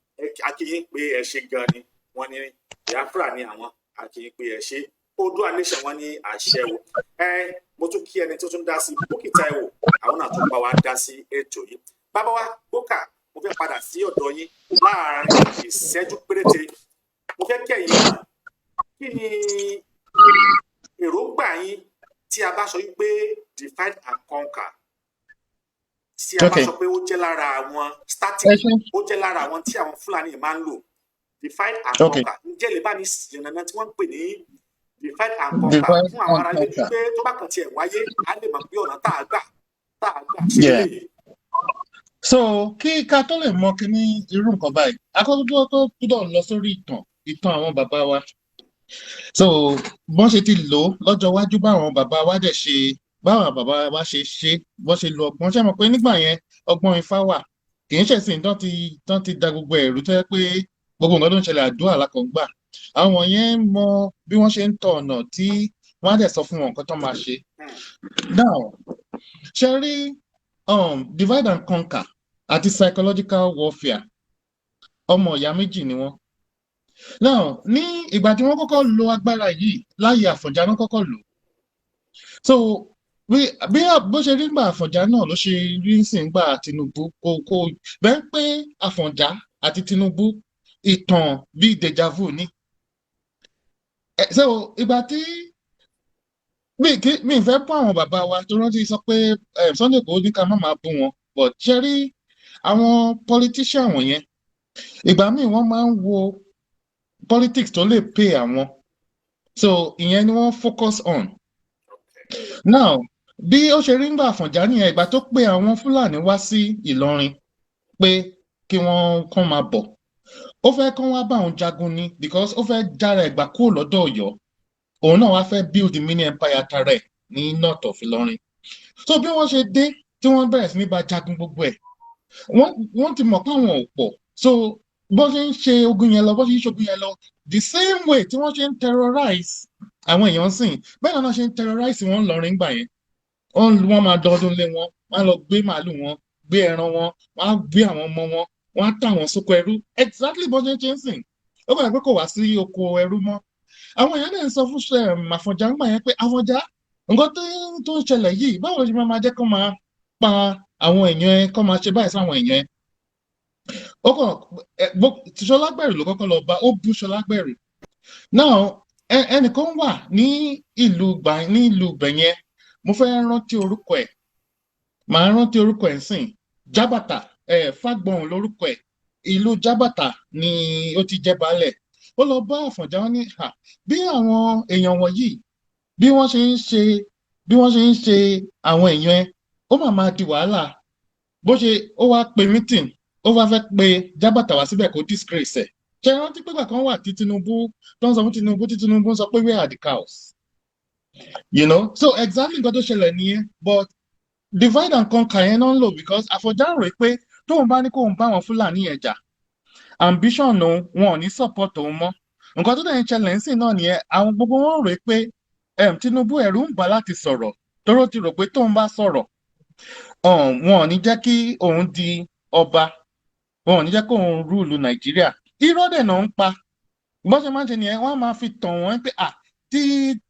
Akínyìn pé ẹ ṣe gan ni. Wọ́n ní Biafra ni àwọn. Akínyìn pé ẹ ṣe. Oòduà nation, wọ́n ní àṣẹ o. Ẹ mo tún kí ẹni tó tún dá sí, Bókì Táíwò, àwọn náà tún bá wa dá sí ètò yìí. Bàbá wa Bókà, mo fẹ́ padà sí ọ̀dọ̀ yín láàárín ìṣẹ́jú péréte. Mo fẹ́ kí ẹ̀yin náà, kí ni èròǹgbà yín tí a bá sọ wípé divide and conquer, tí a bá sọ pé ó jẹ́ lára àwọn static Ẹ ṣe. ó jẹ́ lára àwọn tí àwọn Fúlàní máa ń lò, divide and conquer? Ǹjẹ́ lè bá ní yànnàná tí wọ́n ń pè ní divide and conquer Divide fún àwọn and ará ilé, conquer. pé tó bá kàn tiẹ̀ wáyé, á lè mọ̀ pé ọ̀nà tá a gbà ṣe lélẹ́yìí? So kí ká tó lè mọ kíní irú nǹkan báyìí, akọ́kọ́ tó gbọ́dọ̀ lọ sórí ìtàn àwọn bàbá wa. So bọ́n ṣe ti lò ó lọ́jọ́ iwájú, báwọn bàbá wa dẹ̀ ṣe, báwọn bàbá wa ṣe ṣe, bọ́n ṣe lo ọgbọ́n. Ṣé mọ̀ pé nígbà yẹn, ọgbọ́n Ifá wà, kì í ṣẹ̀sìn tán ti da gbogbo ẹ̀rú tó yẹ pé gbogbo nǹkan tó ń ṣẹlẹ̀, àdúrà lákàn gbà. Àwọn yẹn mọ bí wọ́n ṣe ń tọ ọ̀nà tí wọ́n á dẹ̀ sọ fún wọn nǹkan tó máa ṣe. Now, ṣe rí divide and conquer àti psychological warfare, ọmọ ìyá méjì ni wọ́n. Now, ní ìgbà tí wọ́n kọ́kọ́ lo agbára yìí láyé Àfọ̀njá náà kọ́kọ́ lò. So bí bó ṣe rí gbà Àfọ̀njá náà ló ṣe rí sí gbà Tinubu. Kò bẹ́ẹ̀ pé Àfọ̀njá àti Tinubu, ìtàn bíi deja vu ni. So ìgbà tí mi fẹ́ bú àwọn bàbá wa tó rántí sọ pé Sunday Igboho ní ká má máa bú wọn, but ṣe rí àwọn politician wọ̀nyẹn, ìgbà míì wọ́n máa ń wo politics tó lè pay àwọn, so ìyẹn ni wọ́n focus on. Now, bí ó ṣe rí ńgbà Àfọ̀njá nìyẹn. Ìgbà tó pe àwọn Fúlàní wá sí Ìlọrin pé kí wọ́n kàn máa bọ̀, ó fẹ́ kán wá bá òun jagun ni, because ó fẹ́ jára ẹ̀gbà kúrò lọ́dọ̀ Ọ̀yọ́. Òun náà wá fẹ́ build the mini empire tara ẹ̀ ní north of Ìlọrin. So bí wọ́n ṣe dé, tí wọ́n bẹ̀rẹ̀ sí ní bá jagun, gbogbo ẹ̀, wọ́n ti mọ̀ pé àwọn ò pọ̀. So bó ṣe ń ṣe ogun yẹn lọ, bó ṣe ń ṣe ogun yẹn lọ, the same way tí wọ́n ṣe ń terrorize àwọn èèyàn sìn, bẹ́ẹ̀ náà ṣe ń terrorize wọn lọrin gbà yẹn. Wọ́n máa dọdún lé wọn, wọ́n á lọ gbé màálù wọn, gbé ẹran wọn, wọ́n á gbé àwọn ọmọ wọn, wọ́n á tà wọ́n sóko ẹrú, exactly bó ṣe ń ṣe ń sìn. Ó gbàgbé pé kò wá sí oko ẹrú mọ́. Àwọn èèyàn náà ń sọ fún Àfọ̀njá ńgbà yẹn pé, "Àfọ̀njá, nǹkan tó ń ṣẹlẹ̀ yìí, báwo ló ṣe máa jẹ́ kó máa pa àwọn èèyàn ẹ, kó máa ṣe báyìí sáwọn èèyàn ẹ?" Ó kàn Ṣọlágbẹ̀rù ló kọ́kọ́ lọ bá, ó bú Ṣọlágbẹ̀rù. Now, ẹnìkan wà ní ìlú gbà, ní ìlú bẹ̀yẹn, mo fẹ́ rántí orúkọ ẹ̀, màá rántí orúkọ ẹ̀ sìn, Jábàtà ẹ̀, Fágbọ̀n lórúkọ ẹ̀. Ìlú Jábàtà ni ó ti jẹ́ baálẹ̀. Ó lọ bá Àfọ̀njá, wọn ní à bí àwọn èèyàn wọ̀nyí, bí wọ́n ṣe ń ṣe, bí wọ́n ṣe ń ṣe àwọn èèyàn ẹ, ó mà máa di wàhálà. Bó ṣe ó wá pe meeting, ó wá fẹ́ pe Jábàtà wá síbẹ̀ kó disgrace ẹ̀. Ṣe rántí pé ìgbà kan wà tí Tinubu tó ń sọ fún Tinubu, tí Tinubu ń sọ pé, "Where are the cows?" So exactly nǹkan tó ṣẹlẹ̀ nìyẹn. But divide and conquer yẹn náà ń lò, because Àfọ̀njá rò pé tóun bá ní kóun bá àwọn Fúlàní yẹn jà, ambition òun, wọn ò ní support òun mọ́. Nǹkan tó dẹ̀ ń ṣẹlẹ̀ ń sìn náà nìyẹn. Àwọn gbogbo wọn rò pé Tinubu, ẹ̀rù ń bà láti sọ̀rọ̀ torí ó ti rò pé tóun bá sọ̀rọ̀, wọn ò ní jẹ́ kí òun di ọba, wọn ò ní jẹ́ kó òun rule Nàìjíríà. Irọ́ dẹ̀ náà ń pa. Bọ́n ṣe máa ń ṣe nìyẹn, wọ́n á máa fi tàn wọ́n pé à tí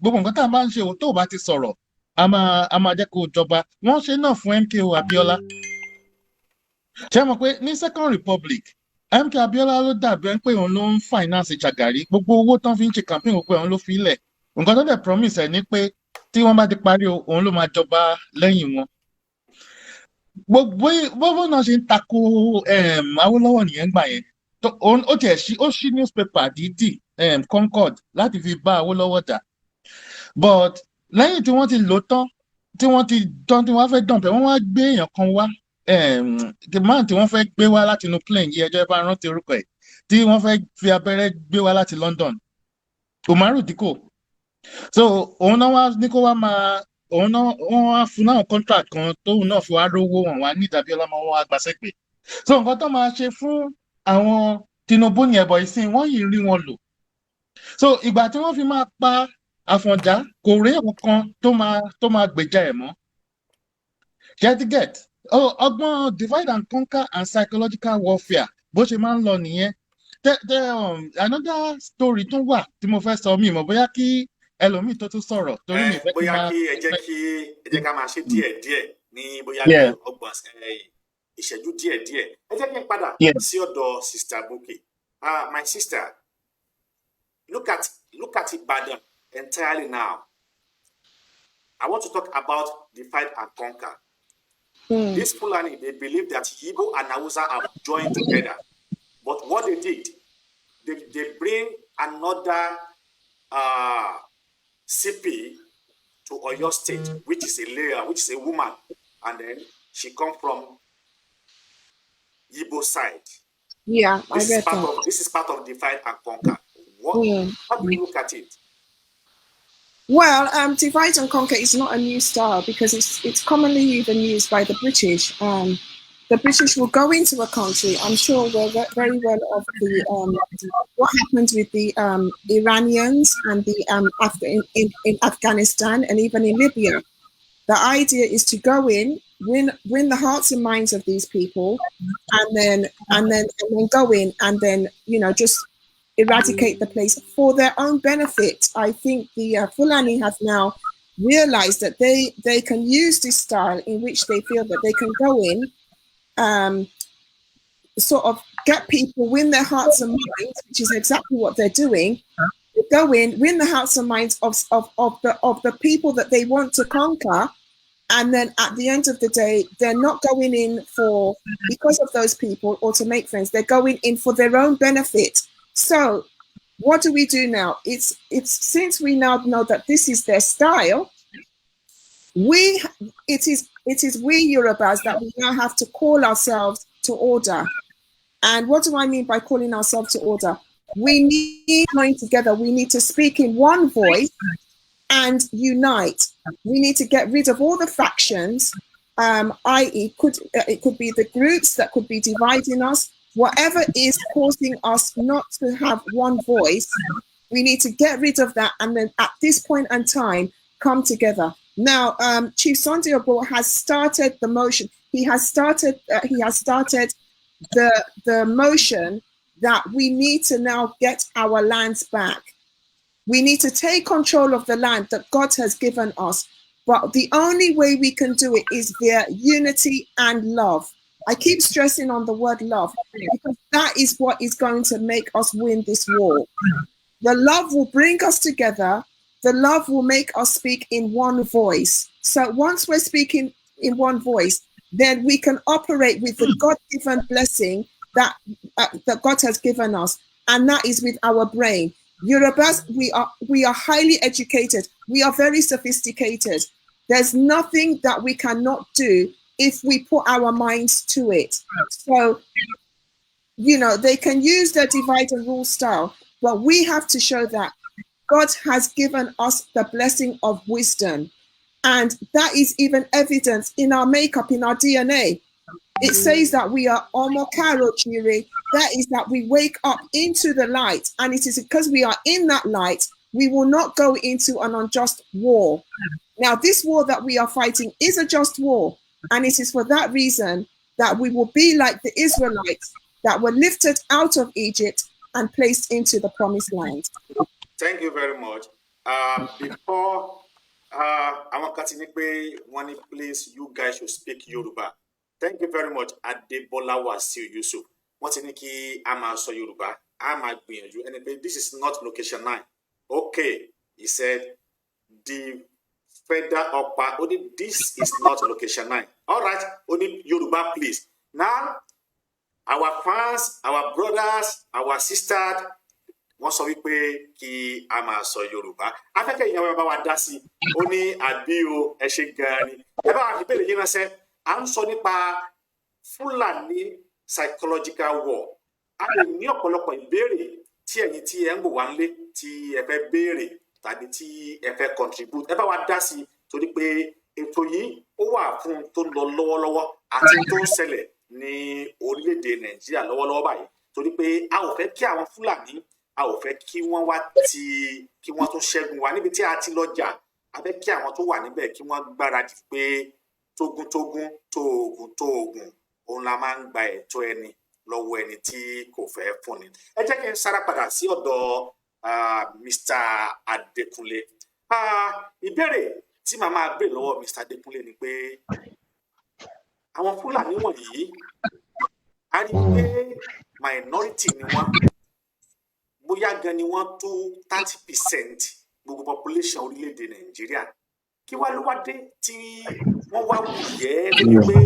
gbogbo nǹkan tá a bá ń ṣe o, tó o bá ti sọ̀rọ̀, a máa jẹ́ kó o jọba. Wọ́n ṣe náà fún MKO Abiola. Ṣé mọ̀ pé ní Second Republic, MK Abiola ló dàbí ẹni pé òun ló ń finance Shagari. Gbogbo owó tán fi ń ṣe campaign, gbogbo òun ló fi lẹ̀. Nǹkan tó dẹ̀ promise ẹ̀ ni pé tí wọ́n bá ti parí o, òun ló máa jọba lẹ́yìn wọn. Gbogbo bó náà ṣe ń tako Awólọ́wọ̀ nìyẹn gbà yẹn. Ó tiẹ̀ ṣí, ó ṣí newspaper dídì, Concord, láti fi bá Awólọ́wọ̀ jà. But lẹ́yìn tí wọ́n ti lò tán, tí wọ́n ti tán, tí wọ́n fẹ́ dọ̀npẹ́, wọ́n wá gbé èèyàn kan wá, the man tí wọ́n fẹ́ gbé wá láti inú plane yìí, ẹjọ́ ẹ bá rántí orúkọ ẹ̀, tí wọ́n fẹ́ fi abẹ́rẹ́ gbé wá láti London, Umaru Dikko. So òun náà wá ní kó wá máa, òun náà wọ́n wá fún náà contract kan tóun náà fi wá rówó. Wọn wá ní ìdàbí ọlọ́mọ, wọn wá gbàṣẹ́ pé so nǹkan tó máa ṣe fún àwọn Tinubu ní ẹ̀bọ̀ ìsìn, wọ́n yìí rí wọn lò. So ìgbà tí wọ́n fi máa pa Àfọ̀njá, kò rí kankan tó máa gbèjà ẹ̀ mọ́. Get get ọgbọ́n divide and conquer and psychological warfare, bó ṣe máa ń lọ nìyẹn. Tẹ another story tún wà tí mo fẹ́ sọ. Mi mọ̀ bóyá kí ẹlòmíì tó tún sọ̀rọ̀ torí mi fẹ́ kí bóyá máa kí ẹ jẹ́ ká máa ṣe díẹ̀ díẹ̀ ní bóyá bí 30 ìṣẹ́jú díẹ̀ díẹ̀. Ẹ jẹ́ kí n padà sí ọ̀dọ̀ Sister Bukky. My sister, look at Ibadan entirely now. I want to talk about divide and conquer. This Fulani, they believe that Yibo and Hausa have joined together. But what they did, they bring another CP to Oyo State, which is a layer, which is a woman, and then she come from Yibo side. Yeah, I This is read part that. of this is part of divide and conquer. What How do you look at it? Well, divide and conquer is not a new style because it's commonly even used by the British. The British will go into a country. I'm sure we're very well of the what happened with the Iranians and the in Afghanistan and even in Libya. The idea is to go in, win the hearts and minds of these people, and then go in and then just eradicate the place for their own benefit. I think the Fulani have now realized that they can use this style in which they feel that they can go in, sort of get people, win their hearts and minds, which is exactly what they're doing. They go in, win the hearts and minds of the people that they want to conquer, and then at the end of the day, they're not going in for because of those people or to make friends. They're going in for their own benefit. So what do we do now? It's since we now know that this is their style, we it is we Yorubas that we now have to call ourselves to order. And what do I mean by calling ourselves to order? We need to join together. We need to speak in one voice and unite. We need to get rid of all the factions, i.e., could it could be the groups that could be dividing us. Whatever is causing us not to have one voice, we need to get rid of that, and then at this point in time, come together. Now, Chief Sunday Igboho has started the motion. He has started. He has started the motion that we need to now get our lands back. We need to take control of the land that God has given us. But the only way we can do it is via unity and love. I keep stressing on the word love because that is what is going to make us win this war. The love will bring us together. The love will make us speak in one voice. So once we're speaking in one voice, then we can operate with the God-given blessing that God has given us, and that is with our brain. Yorubas, we are highly educated. We are very sophisticated. There's nothing that we cannot do if we put our minds to it. So, they can use their divide and rule style, but we have to show that God has given us the blessing of wisdom. And that is even evidence in our makeup, in our DNA. It says that we are Ọmọ Káàárọ̀ Oòjíire. That is that we wake up into the light. And it is because we are in that light, we We will not go into an unjust war. Now, this war that we are fighting is a just war. And it is for that reason that we will be like the Israelites that were lifted out of Egypt and placed into the promised land. Thank you very much. Before àwọn kan ti ní pé wọ́n ní, "Please, you guys should speak Yoruba." Thank you very much, Adebola Wasiu Yusuf. Wọ́n ti ní kí a máa sọ Yorùbá, a máa gbìyànjú. Ẹni pé this is not location nine. Okay, he said the federal ọ̀pá ó ní this is not location nine. All right, ó ní Yorùbá, please. Now, our fans, our brothers, our sisters, wọ́n sọ wípé kí a máa sọ Yorùbá. Afẹ́kẹ́ ìyàwó bá wa dá sí i. Ó ní àbí o, ẹ ṣe gan-an ni. Ẹ bá wa fi ìbéèrè yín ránṣẹ́. À ń sọ nípa Fúlàní psychological war. A lè ní ọ̀pọ̀lọpọ̀ ìbéèrè tí ẹ̀yin tí ẹ ń wò wá nílé tí ẹ fẹ́ béèrè tàbí tí ẹ fẹ́ contribute. Ẹ bá wa dá sí i torí pé ètò yìí ó wà fún un tó ń lọ lọ́wọ́lọ́wọ́ àti tó ń ṣẹlẹ̀ ní orílẹ̀-èdè Nàìjíríà lọ́wọ́lọ́wọ́ báyìí, torí pé a ò fẹ́ kí àwọn Fúlàní, a ò fẹ́ kí wọ́n wá ti kí wọ́n tún ṣẹ́gun wa níbi tí a ti lọ jà. A fẹ́ kí àwọn tó wà níbẹ̀ kí wọ́n gbáradì pé tógúntógún, tóògùn tóògùn, òun la máa ń gba ẹ̀tọ́ ẹni lọ́wọ́ ẹni tí kò fẹ́ fúnni. Ẹ jẹ́ kí n sára padà sí ọ̀dọ̀ Mr. Adékúnlé. Ìbéèrè tí màá máa béèrè lọ́wọ́ Mr. Adékúnlé ni pé àwọn Fúlàní wọ̀nyí, a rí i pé minority ni wọ́n, bóyá gan ni wọ́n tó 30% gbogbo population orílẹ̀-èdè Nàìjíríà. Kí wá ló wá dé tí wọ́n wá wùyẹ́ débi pé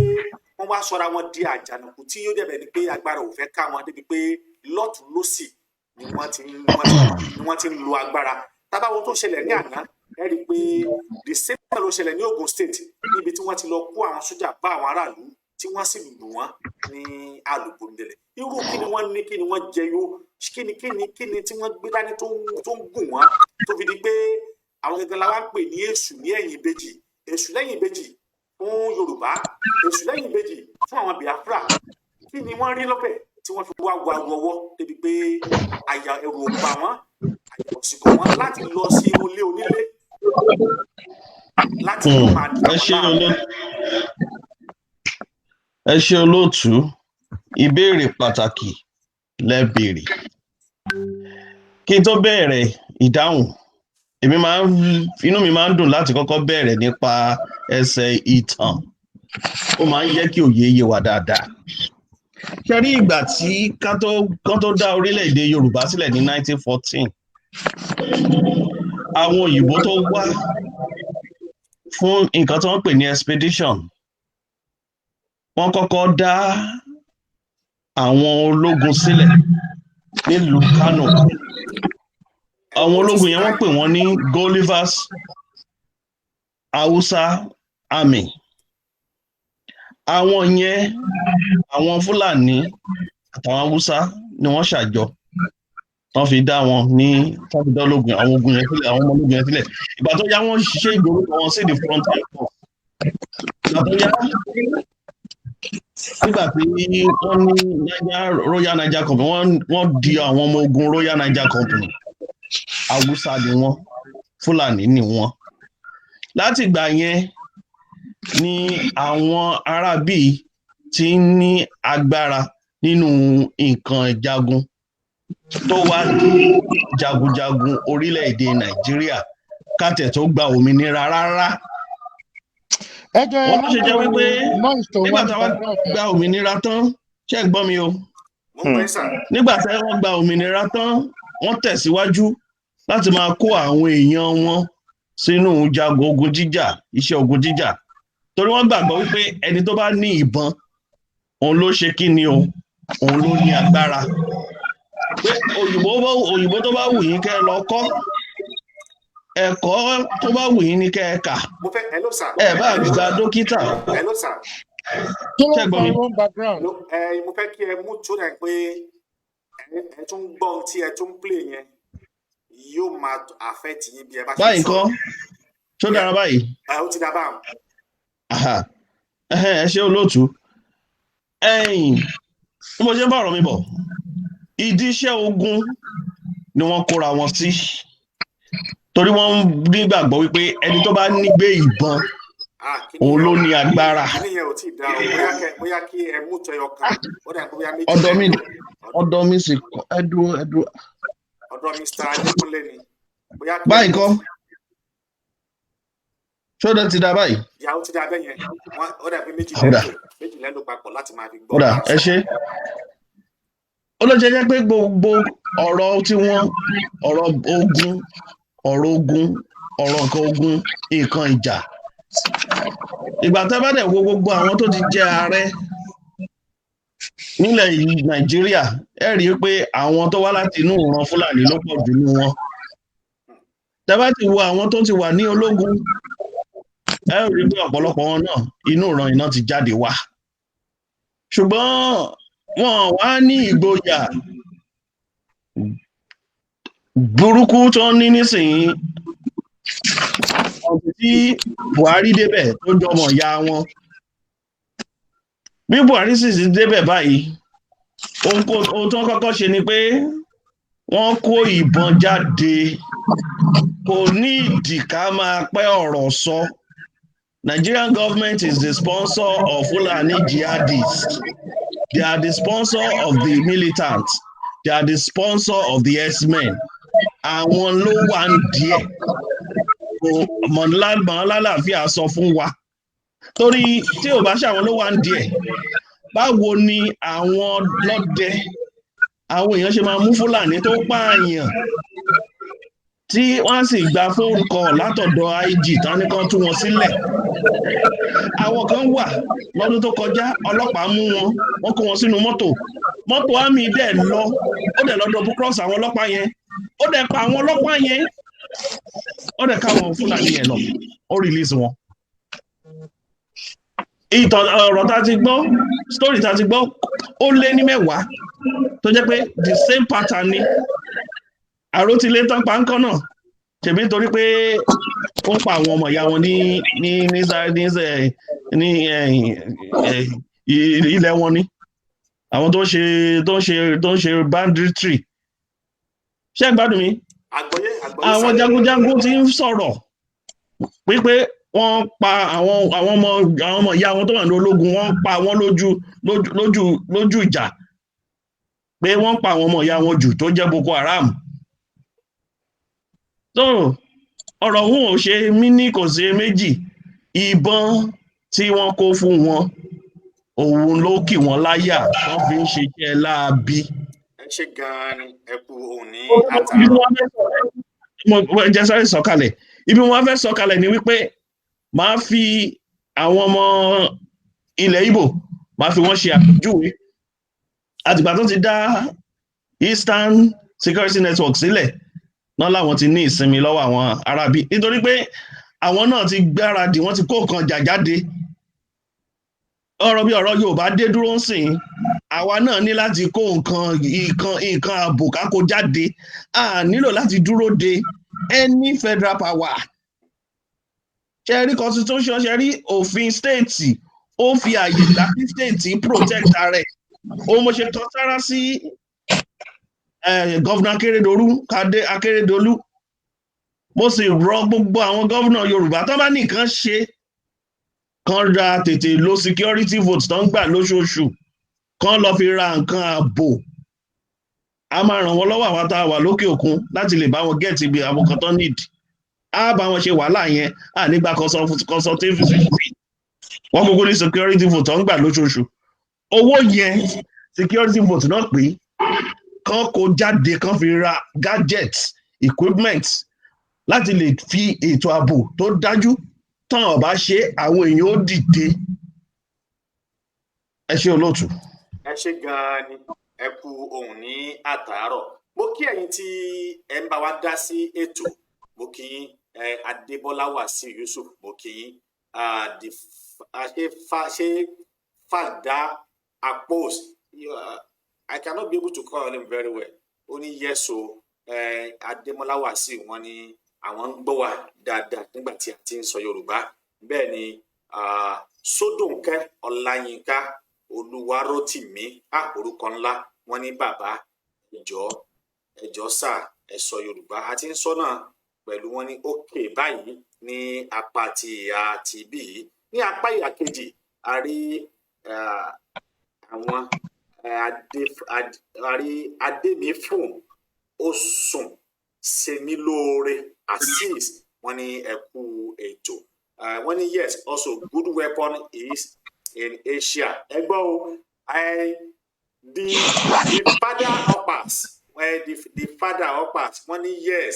wọ́n wá sọra wọn di àjànàkú tí ó dẹ̀bẹ̀ ni pé agbára ò fẹ́ ká wọn, débi pé lọ́tùn lósì ni wọ́n ti ń lo agbára? Tábàwọn tó ṣẹlẹ̀ ní àná, ẹ rí i pé the same thing ló ṣẹlẹ̀ ní Ogun State, níbi tí wọ́n ti lọ kó àwọn sójà bá àwọn aráàlú tí wọ́n sì lù wọ́n ní àlùbọ́ndẹ̀lẹ̀. Irú kí ni wọ́n ní? Kí ni wọ́n jẹ yó? Kí ni tí wọ́n gbé dání tó ń gùn wọ́n tó fi di pé àwọn gẹ́gẹ́ la wá ń pè ní èṣù ní ẹ̀yìn ìbejì, èṣù lẹ́yìn ìbejì fún Yorùbá, èṣù lẹ́yìn ìbejì fún àwọn Biafra? Kí ni wọ́n rí lọ́bẹ̀ tí wọ́n fi wá wa ọwọ́ débi pé àyà ẹ̀rù ò bà wọ́n, àyà ò sì kọ̀ wọ́n láti lọ sí inú ilé onílé láti lọ máa dà Ẹ wọ́n ṣe láàmú? Ẹ ṣe, olóòtú. Ìbéèrè pàtàkì lẹ béèrè. Kí n tó bẹ̀rẹ̀ ìdáhùn, èmi máa ń inú mi máa ń dùn láti kọ́kọ́ bẹ̀rẹ̀ nípa ẹsẹ̀ ìtàn. Ó máa ń jẹ́ kí òye yé wa dáadáa. Ṣe rí ìgbà tí kán tó dá orílẹ̀-èdè Yorùbá sílẹ̀ ní 1914, àwọn òyìnbó tó wá fún nǹkan tó ń pè ní expedition, wọ́n kọ́kọ́ dá àwọn ológun sílẹ̀ nílùú Kano. Àwọn ológun yẹn, wọ́n pè wọ́n ní Gulliver's Hausa Army. Àwọn yẹn, àwọn Fúlàní àtàwọn Haúsá ni wọ́n ṣàjọ tán fi dá wọn ní, tán fi dá ológun, àwọn ogun yẹn sílẹ̀, àwọn ọmọ ológun yẹn sílẹ̀. Ìgbà tó yá, wọ́n ṣiṣẹ́ ìgbórúkọ wọn sí the frontier force. Ìgbà tó yá, nígbà tí wọ́n ní Niger, Royal Niger Company, wọ́n di àwọn ọmọ ogun Royal Niger Company. Haúsá ni wọ́n, Fúlàní ni wọ́n. Láti ìgbà yẹn ni àwọn aráabí ti ń ní agbára nínú nǹkan ìjagun tó wá di jagunjagun orílẹ̀-èdè Nàìjíríà kátẹ̀ tó gba òmìnira rárá. Ẹ jẹ́ Wọ́n ṣe jẹ́ wípé noise tó nígbà wá táwa gba òmìnira tán, ṣé ẹ gbọ́ mi o? Mo ń pè sà. Nígbà tí wọ́n gba òmìnira tán, wọ́n tẹ̀síwájú láti máa kó àwọn èèyàn wọn sínú jagun ogun jíjà, iṣẹ́ ogun jíjà, torí wọ́n gbàgbọ́ wípé ẹni tó bá ní ìbọn, òun ló ṣe kí ni o, òun ló ní agbára. Pé òyìnbó tó bá wù yín kẹ́ ẹ lọ kọ́, ẹ̀kọ́ tó bá wù yín ní kẹ́ ẹ kà, Mo fẹ́, hello sir. ẹ bá gba dókítà. Hello sir. Kí ló Ṣé ń gbọ́ mi? pariwo ń background? Hello, ẹ mo fẹ́ kí ẹ mú tó dà pé ẹ tún gbọ́ ohun tí ẹ tún play yẹn, yóò máa affect yín bí ẹ bá ṣe Báyìí ń ńkọ́? sọ̀rọ̀. Ṣó dára báyìí? Ẹ ó ti dá báwọn. Aha. Ẹhẹ́n, ẹ ṣé, olóòtú. Ẹ̀yìn bí mo ṣe ń bá ọ̀rọ̀ mi bọ̀, ìdí iṣẹ́ ogun ni wọ́n kóra wọn sí. Torí wọ́n ń nígbàgbọ́ wípé ẹni tó bá ní gbé ìbọn, Ah, kíní òun yẹn ló ò ní agbára. Kíní yẹn ò tí ì dá o. Bóyá kí ẹ mú tẹyọ kan, ó dà pé bóyá méjì Ọ̀dọ̀ mi lẹ́nu. ọ̀dọ̀ mi sì kọ́. Ẹ dúró, ẹ dúró. Ọ̀dọ̀ Mr. Adékúnlé ni, bóyá kí ẹ Báyìí mú. kọ́, ṣé ó dẹ̀ ti dá báyìí? Ìyàwó ti dá bẹ́ẹ̀ yẹn. Wọ́n ó dà pé méjì Ó dà. lẹ́nu, méjì lẹ́nu papọ̀ láti máa fi gbọ́ Ó dà, tá à ń ẹ sọ. ṣe. Ó ló jẹ́ pé gbogbo ọ̀rọ̀ tí wọ́n, ọ̀rọ̀ ogun, ọ̀rọ̀ ogun, ọ̀rọ̀ nǹkan ogun, nǹkan ìjà. Ìgbà tá a bá dẹ̀ wo gbogbo àwọn tó ti jẹ ààrẹ nílẹ̀ yìí, Nàìjíríà, ẹ rí i pé àwọn tó wá láti inú ìran Fúlàní ló pọ̀ jù nínú wọn. Tá a bá ti wo àwọn tó ti wà ní ológun, ẹ rí i pé ọ̀pọ̀lọpọ̀ wọn náà, inú ìran iná ti jáde wá, ṣùgbọ́n wọn wá ní ìgboyà burúkú tó ń ní nísìnyí. Ọ̀sẹ̀ tí Buhari débẹ̀, tó jọmọ ìyá wọn, bí Buhari sì ti débẹ̀ báyìí, ohun tó ń kọ́kọ́ ṣe ni pé wọ́n kó ìbọn jáde. Kò ní ìdí ká máa pẹ́ ọ̀rọ̀ sọ. Nigerian government is the sponsor of Fulani jihadists. They are the sponsor of the militants. They are the sponsor of the herdsmen. Àwọn ló wà ń díẹ̀ kò mọ̀lálàáfíà sọ fún wa, torí tí ò bá ṣàwọn ló wà ń díẹ̀, báwo ni àwọn lọ́dẹ, àwọn èèyàn ṣe máa mú Fúlàní tó pààyàn, tí wọ́n sì gba phone call látọ̀dọ̀ IG tán ní kan tú wọn sílẹ̀? Àwọn kan wà lọ́dún tó kọjá, ọlọ́pàá mú wọn, wọ́n kó wọn sínú mọ́tò. Mọ́tò army dẹ̀ lọ, ó dẹ̀ lọ double cross àwọn ọlọ́pàá yẹn, ó dẹ̀ pa àwọn ọlọ́pàá yẹn, ó dẹ̀ káwọn Fúlàní yẹn lọ, ó release wọn. Ìtàn ọ̀rọ̀ tá a ti gbọ́, story tá a ti gbọ́, ó lé ní 10 tó jẹ́ pé the same pattern ni. Àròtilé tán pa ńkọ́ náà, ṣèbí nítorí pé ó pa àwọn ọmọ ìyá wọn ní ilẹ̀ wọn ní àwọn tó ń ṣe banditry. Ṣé ẹ gbádùn mi? Àgbọ́yé, àgbọ́yé. Àwọn Sáré. Jagunjagun ti ń sọ̀rọ̀ wípé wọ́n pa àwọn ọmọ ìyá wọn tó wà ní ológun, wọ́n pa wọ́n lójú ìjà, pé wọ́n pa àwọn ọmọ ìyá wọn jù tó jẹ́ Boko Haram. So ọ̀rọ̀ òun ò ṣe mí ní kò ṣe méjì. Ìbọn tí wọ́n kó fún wọn, òun ló kì wọ́n láyà, wọ́n fi ń ṣiṣẹ́ láabi. Ẹ ṣe gan-an ni, ẹ kú òun ní Ibi àtàárọ̀. wọ́n fẹ́ mo jẹ́ sáré sọ̀kalẹ̀, ibi wọ́n fẹ́ sọ̀kalẹ̀ ni wípé màá fi àwọn ọmọ ilẹ̀ Ìgbò, màá fi wọ́n ṣe àpèjúwe. Àtìgbà tó ti dá Eastern Security Network sílẹ̀ náà láwọn ti ní ìsinmi lọ́wọ́ àwọn aráabí, nítorí pé àwọn náà ti gbáradì, wọ́n ti kó nǹkan jà jáde. Ọ̀rọ̀ bí ọ̀rọ̀ Yorùbá dé dúró ń sìn, àwa náà ní láti kó nǹkan ààbò kákó jáde. A nílò láti dúró de any federal power. Ṣe rí constitution, ṣe rí òfin state, ó fi àyè gbà kí state protect ara ẹ̀. Òun mo ṣe tọ́ sára sí Governor Akérédolú, Kádé Akérédolú. Mo sì rọ gbogbo àwọn governor Yorùbá tó bá nìkan ṣe kán ra tètè lo security vote tó ń gbà lóṣooṣù, kán lọ fi ra nǹkan ààbò. A máa ràn wọ́n lọ́wọ́, àwọn tá a wà lókè òkun, láti lè bá wọn get ibi àwọn kan tó need. Á bá wọn ṣe wàhálà yẹn, à nígbà consultative fee. Wọ́n kúkú ní security vote tó ń gbà lóṣooṣù. Owó yẹn, security vote náà, pé kán kó jáde, kán fi ra gadgets, equipment, láti lè fi ètò ààbò tó dájú. Tán ọba ṣe, àwọn èèyàn ó dìde. Ẹ ṣe, olóòtú. Ẹ ṣe gan-an ni, ẹ kú ohùn ní àtàárọ̀. Mo kí ẹ̀yin tí ẹ ń bá wa dá sí ètò. Mo kí yín, ẹ Adébọ́lá Wàsíù Yusuf, mo kí yín. Ṣe fa ṣe fàdá apos, I cannot be able to call him very well. Ó ní yes o. Adémọ́lá Wàsíù, wọ́n ní àwọn ń gbọ́ wa dáadáa nígbà tí a ti ń sọ Yorùbá. Bẹ́ẹ̀ ni Sódòǹkẹ́ Ọláyínká Olúwarótìmí, orúkọ ńlá. Wọ́n ní bàbá, ẹjọ́, ẹjọ́ sà, ẹ sọ Yorùbá. A ti ń sọ náà pẹ̀lú Pẹ̀lú wọn ní òkè báyìí ní apá ti ìhà ti bí yìí. Ní apá ìhà kejì, a rí àwọn a rí Adémífún Osùn Sẹmílóore Azeez. Wọ́n ní ẹ kú ètò. Wọ́n ní yes, also good weapon is in Asia. Ẹ gbọ́ o, the father uppers, the father uppers, wọ́n ní yes,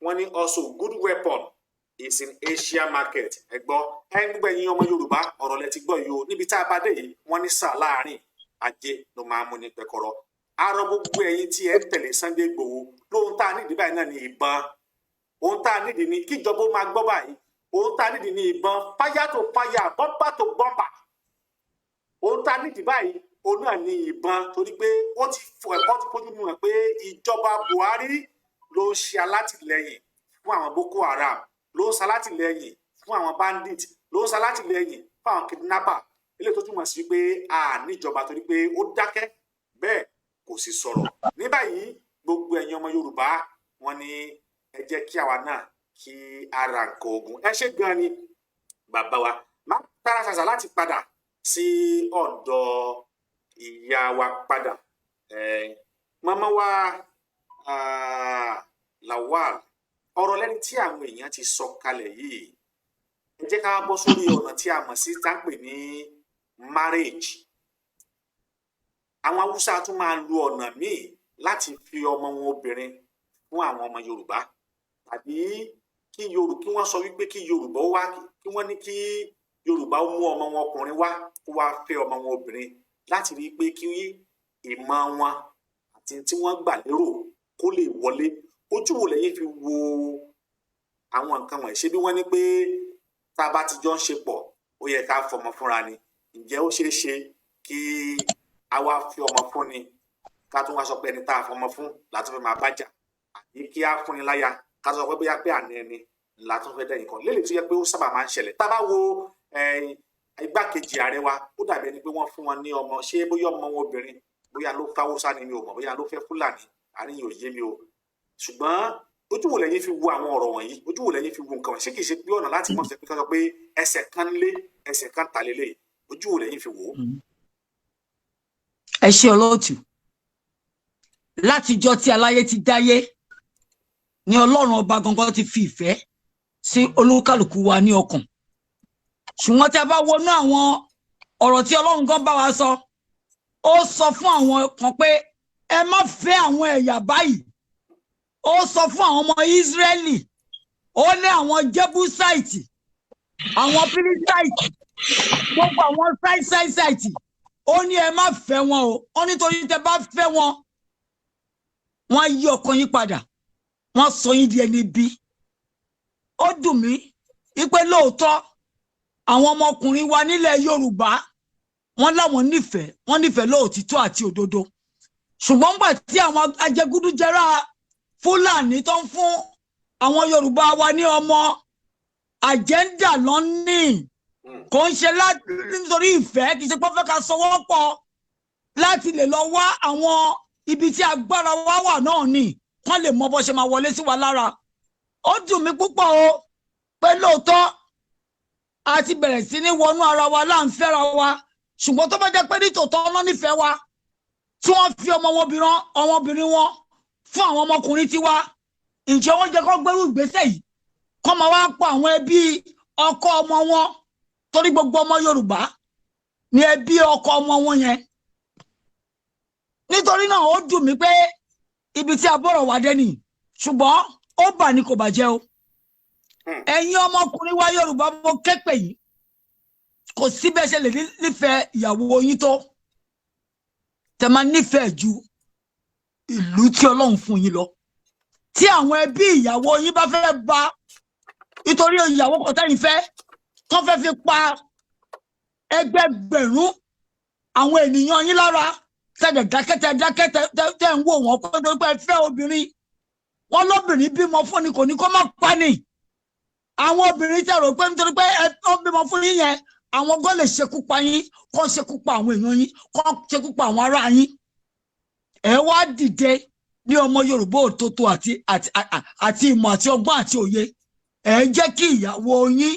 wọ́n ní also good weapon is in Asia market. Ẹ gbọ́, ẹ ń gbọ́. Ẹ̀yin ọmọ Yorùbá, ọ̀rọ̀ lẹ ti gbọ́ yìí o. Níbi tá a bá dé yìí, wọ́n ní sà láàrin ajé ló máa mú ní pẹkọrọ arọ. Gbogbo ẹ̀yin tí ẹ ń tẹ̀lé Sunday Igboho lóhun tá a nídìí báyìí náà ní ìbọn. Ohun tá a nídìí ni kíjọba ó máa gbọ́ báyìí. Ohun tá a nídìí ní ìbọn, fire to fire, bomber to bomber. Ohun tá a nídìí báyìí, òun náà ní ìbọn, torí pé ó ti fọ ẹ̀kọ́ ti fojú mu hàn pé ìjọba Buhari ló ń ṣe alátìlẹyìn fún àwọn Boko Haram, ló ń ṣalátìlẹyìn fún àwọn bandit, ló ń ṣalátìlẹyìn fún àwọn kidnapper. Eléyìí tó túmọ̀ sí pé a níjọba, torí pé ó dákẹ́ bẹ́ẹ̀, kò sì sọ̀rọ̀. Ní báyìí, gbogbo ẹ̀yin ọmọ Yorùbá, wọn ní ẹ jẹ́ kí àwa náà kí ara nǹkan ogun. Ẹ ṣé gan ni, bàbá wa. Má tara ṣàṣà láti padà sí ọ̀dọ̀ ìyá wa padà. Màmá wa Lawal, ọ̀rọ̀ lẹ́ni tí àwọn èèyàn ti sọ kalẹ̀ yìí, ẹ jẹ́ ká bọ́ sórí ọ̀nà tí a mọ̀ sí tá ń pè ní marriage. Àwọn Haúsá tún máa lu ọ̀nà míì láti fi ọmọ wọn obìnrin fún àwọn ọmọ Yorùbá, tàbí kí wọ́n sọ wípé kí Yorùbá ó wá, kí wọ́n ní kí Yorùbá ó mú ọmọ wọn ọkùnrin wá, kó wá fẹ́ ọmọ wọn obìnrin, láti rí i pé kí ìmọ̀ wọn àti tí wọ́n gbà lérò kó lè wọlé. Ojú wo lẹ́yìn fi wo àwọn nǹkan wọ̀nyí? Ṣé bí wọ́n ní pé tá a bá ti jọ ń ṣe pọ̀, ó yẹ ká fọmọ fúnra ni? Ǹjẹ́ ó ṣeé ṣe kí a wá fi ọmọ fún ni, ká tún wá sọ pé ẹni tá a fọmọ fún la tún fẹ́ máa bá jà, àbí kí á fúnni láya, ká tún sọ pé bóyá pé àná ẹni la tún fẹ́ dẹ́yìn kan lélẹ̀, tó yẹ pé ó sábà máa ń ṣẹlẹ̀? Tá a bá wo igbákejì ààrẹ wa, ó dàbí ẹni pé wọ́n fún wọn ní ọmọ. Ṣé bóyá ọmọ wọn obìnrin, bóyá ló fẹ́ Haúsá ni, mi ò mọ̀, bóyá ló fẹ́ Fúlàní, àárín yìí ò yé mi o. Ṣùgbọ́n ojú wo lẹ́yìn fi wo àwọn ọ̀rọ̀ wọ̀nyí? Ojú wo lẹ́yìn fi wo nǹkan wọ̀nyí? Ṣé kìí ṣe pé ọ̀nà láti mọ̀ ṣe pé ká sọ pé ẹsẹ̀ kan lé ẹsẹ̀ kan tà lélẹ̀? Ojú wo lẹ́yìn fi wò ó? Ẹ ṣe, olóòtú. Látijọ́ tí aláyé ti dáyé ni Ọlọ́run ọba gangan ti fi ìfẹ́ sí olúkálùkù wa ní ọkàn. Ṣùgbọ́n tí a bá wọnú àwọn ọ̀rọ̀ tí Ọlọ́run gan bá wa sọ, ó sọ fún àwọn kan pé ẹ má fẹ́ àwọn ẹ̀yà báyìí. Ó sọ fún àwọn ọmọ Ísírẹ́lì, ó ní àwọn Jébúsáìtì, àwọn Pírísáìtì, gbogbo àwọn sáìsáìsáìtì, ó ní ẹ má fẹ́ wọn o. Ó nítorí tẹ bá fẹ́ wọn, wọ́n á yí ọkàn yín padà, wọ́n sọ yín di ẹni bí. Ó dùn mí wípé lóòótọ́, àwọn ọmọkùnrin wa nílẹ̀ Yorùbá, wọ́n láwọn nífẹ̀ẹ́, wọ́n nífẹ̀ẹ́ lóòtítọ́ àti òdodo, ṣùgbọ́n gbà tí àwọn ajẹgúdújẹrá Fúlàní tó ń fún àwọn Yorùbá wa ní ọmọ, agenda ló ń ní. Kò ń ṣe nítorí ìfẹ́, kì í ṣe pé ó fẹ́ ká sọwọ́ pọ̀ láti lè lọ wá àwọn ibi tí agbára wa wà náà ni kán lè mọ bó ṣe máa wọlé sí wa lára. Ó dùn mí púpọ̀ o pé lóòótọ́ a ti bẹ̀rẹ̀ sí ní wọnú ara wa là ń fẹ́ra wa, ṣùgbọ́n tó bá jẹ́ pé nítòótọ́ ọ̀nà nífẹ̀ẹ́ wa tí wọ́n fi ọmọ wọn obìnrin, ọmọbìnrin wọn fún àwọn ọmọkùnrin tiwa, ǹjẹ́ wọ́n jẹ́ kó gbérú ìgbésẹ̀ yìí, kó máa wá pa àwọn ẹbí ọkọ ọmọ wọn? Torí gbogbo ọmọ Yorùbá ní ẹbí ọkọ ọmọ wọn yẹn. Nítorí náà, ó dùn mí pé ibi tí a bọ̀rọ̀ wá dé nìyí, ṣùgbọ́n ó bà ní kò bàjẹ́ o. Ẹ̀yin ọmọkùnrin wa Yorùbá, mo ké pè yín. Kò sí bẹ́ẹ̀ ṣe lè nífẹ̀ẹ́ ìyàwó yín tó, tẹ máa nífẹ̀ẹ́ ju ìlú tí Ọlọ́run fún yín lọ. Tí àwọn ẹbí ìyàwó yín bá fẹ́ ba nítorí ìyàwó kan tẹ́yìn fẹ́, kán fẹ́ fi pa ẹgbẹgbẹ̀rún àwọn ènìyàn yín lára, tẹ̀lẹ̀ dákẹ́, tẹ̀ dákẹ́, tẹ̀ ń wò wọ́n pé nítorí pé ẹ fẹ́ obìnrin wọn, lóbìnrin bímọ fún ni kò ní kó má pa ni. Àwọn obìnrin tẹ̀ rò pé nítorí pé ẹ ó bímọ fún yín yẹn, àwọn gan lè ṣekú pa yín, kó ṣekú pa àwọn èèyàn yín, kó ṣekú pa àwọn ará yín. Ẹ wá dìde. Ní ọmọ Yorùbá òtótó àti ìmọ̀ àti ọgbọ́n àti òye, ẹ jẹ́ kí ìyàwó yín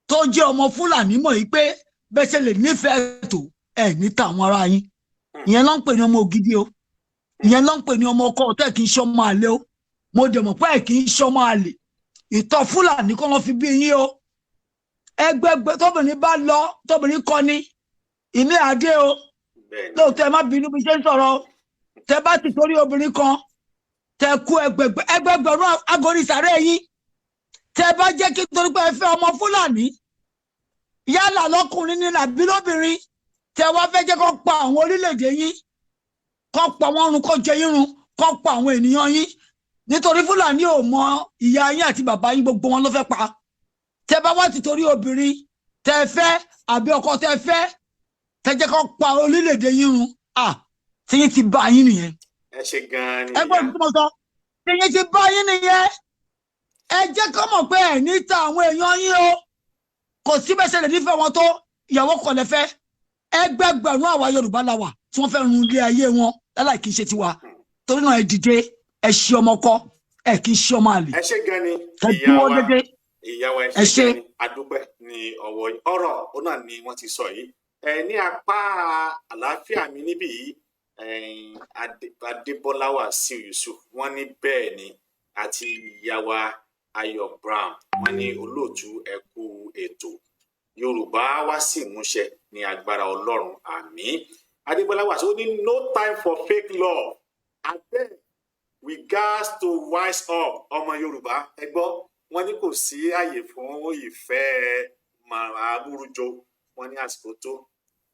tó jẹ́ ọmọ Fúlàní mọ̀ yìí pé bẹ́ẹ̀ ṣe lè nífẹ̀ẹ́ tó, ẹ̀ ní tàwọn ará yín. Ìyẹn ló ń pè ní ọmọ ògidì o. Ìyẹn ló ń pè ní ọmọ ọkọ ọ̀tẹ̀, kì í ṣọmọ àlè o. Mo dẹ̀ mọ̀ pé ẹ̀ kì í ṣọmọ àlè. Ìtọ̀ Fúlàní kọ́ ló fi bí yín o. Ẹgbẹgbẹ tóbìnrin bá lọ, tóbìnrin kọ́ ni ìmí àdé o. Lóòótọ́, ẹ má bínú bí ṣe ń sọ̀rọ̀ o. Tẹ bá ti torí obìnrin kan tẹ kú, ẹgbẹgbẹ ẹgbẹgbẹ̀rún agori sàré yín. Tẹ bá jẹ́ kí torí pé ẹ fẹ́ ọmọ Fúlàní, yálà lọ́kùnrin ní làbí lóbìnrin, tẹ wá fẹ́ jẹ́ kó pa àwọn orílẹ̀-èdè yín, kó pa wọ́n run, kó jẹ yín run, kó pa àwọn ènìyàn yín, nítorí Fúlàní ò mọ ìyá yín àti bàbá yín, gbogbo wọn ló fẹ́ pa. Tẹ bá wá ti torí obìnrin tẹ fẹ́ àbí ọkọ tẹ fẹ́, tẹ jẹ́ kó pa orílẹ̀-èdè yín run, à tí yín ti bá yín nìyẹn. Ẹ ṣe gan-an ni. Ẹ gbọ́dọ̀ tí mo sọ, tí yín ti bá yín nìyẹn. Ẹ jẹ́ kó mọ̀ pé ẹ̀ ní ta àwọn èèyàn yín o. Kò sí bẹ́ẹ̀ ṣe lè nífẹ̀ẹ́ wọn tó, ìyàwó kọ̀ lẹ́fẹ́. Ẹgbẹgbẹ̀rún àwa Yorùbá la wà tí wọ́n fẹ́ run ilé ayé wọn láláì kì í ṣe tiwa. Torí náà, ẹ dìde, ẹ ṣe ọmọ kọ, ẹ kì í ṣe ọmọ àlè. Ẹ ṣe gan ni. Ẹ Ìyá dúró wa dédé. Ìyá wa, ẹ Ẹ ṣe ṣé. gan ni, adúpẹ́ ní ọwọ́ yín. Ọ̀rọ̀ ó náà ni wọ́n ti sọ yìí. Ẹ ní apá àlàáfíà mi níbí yìí, Adébọ́lá Wàsíù Yusuf, wọ́n ní bẹ́ẹ̀ ni, àti ìyá wa Ayọ̀ Brown, wọ́n ní olóòtú, ẹ kú ètò, Yorùbá wá sí ìmúṣẹ ní agbára Ọlọ́run, àmín. Adébọ́lá Wàsíù ó ní no time for fake love, abeg we gats to wise up. Ọmọ Yorùbá, ẹ gbọ́, wọ́n ní kò sí àyè fún ìfẹ́ àmúrújọ, wọ́n ní àsìkò tó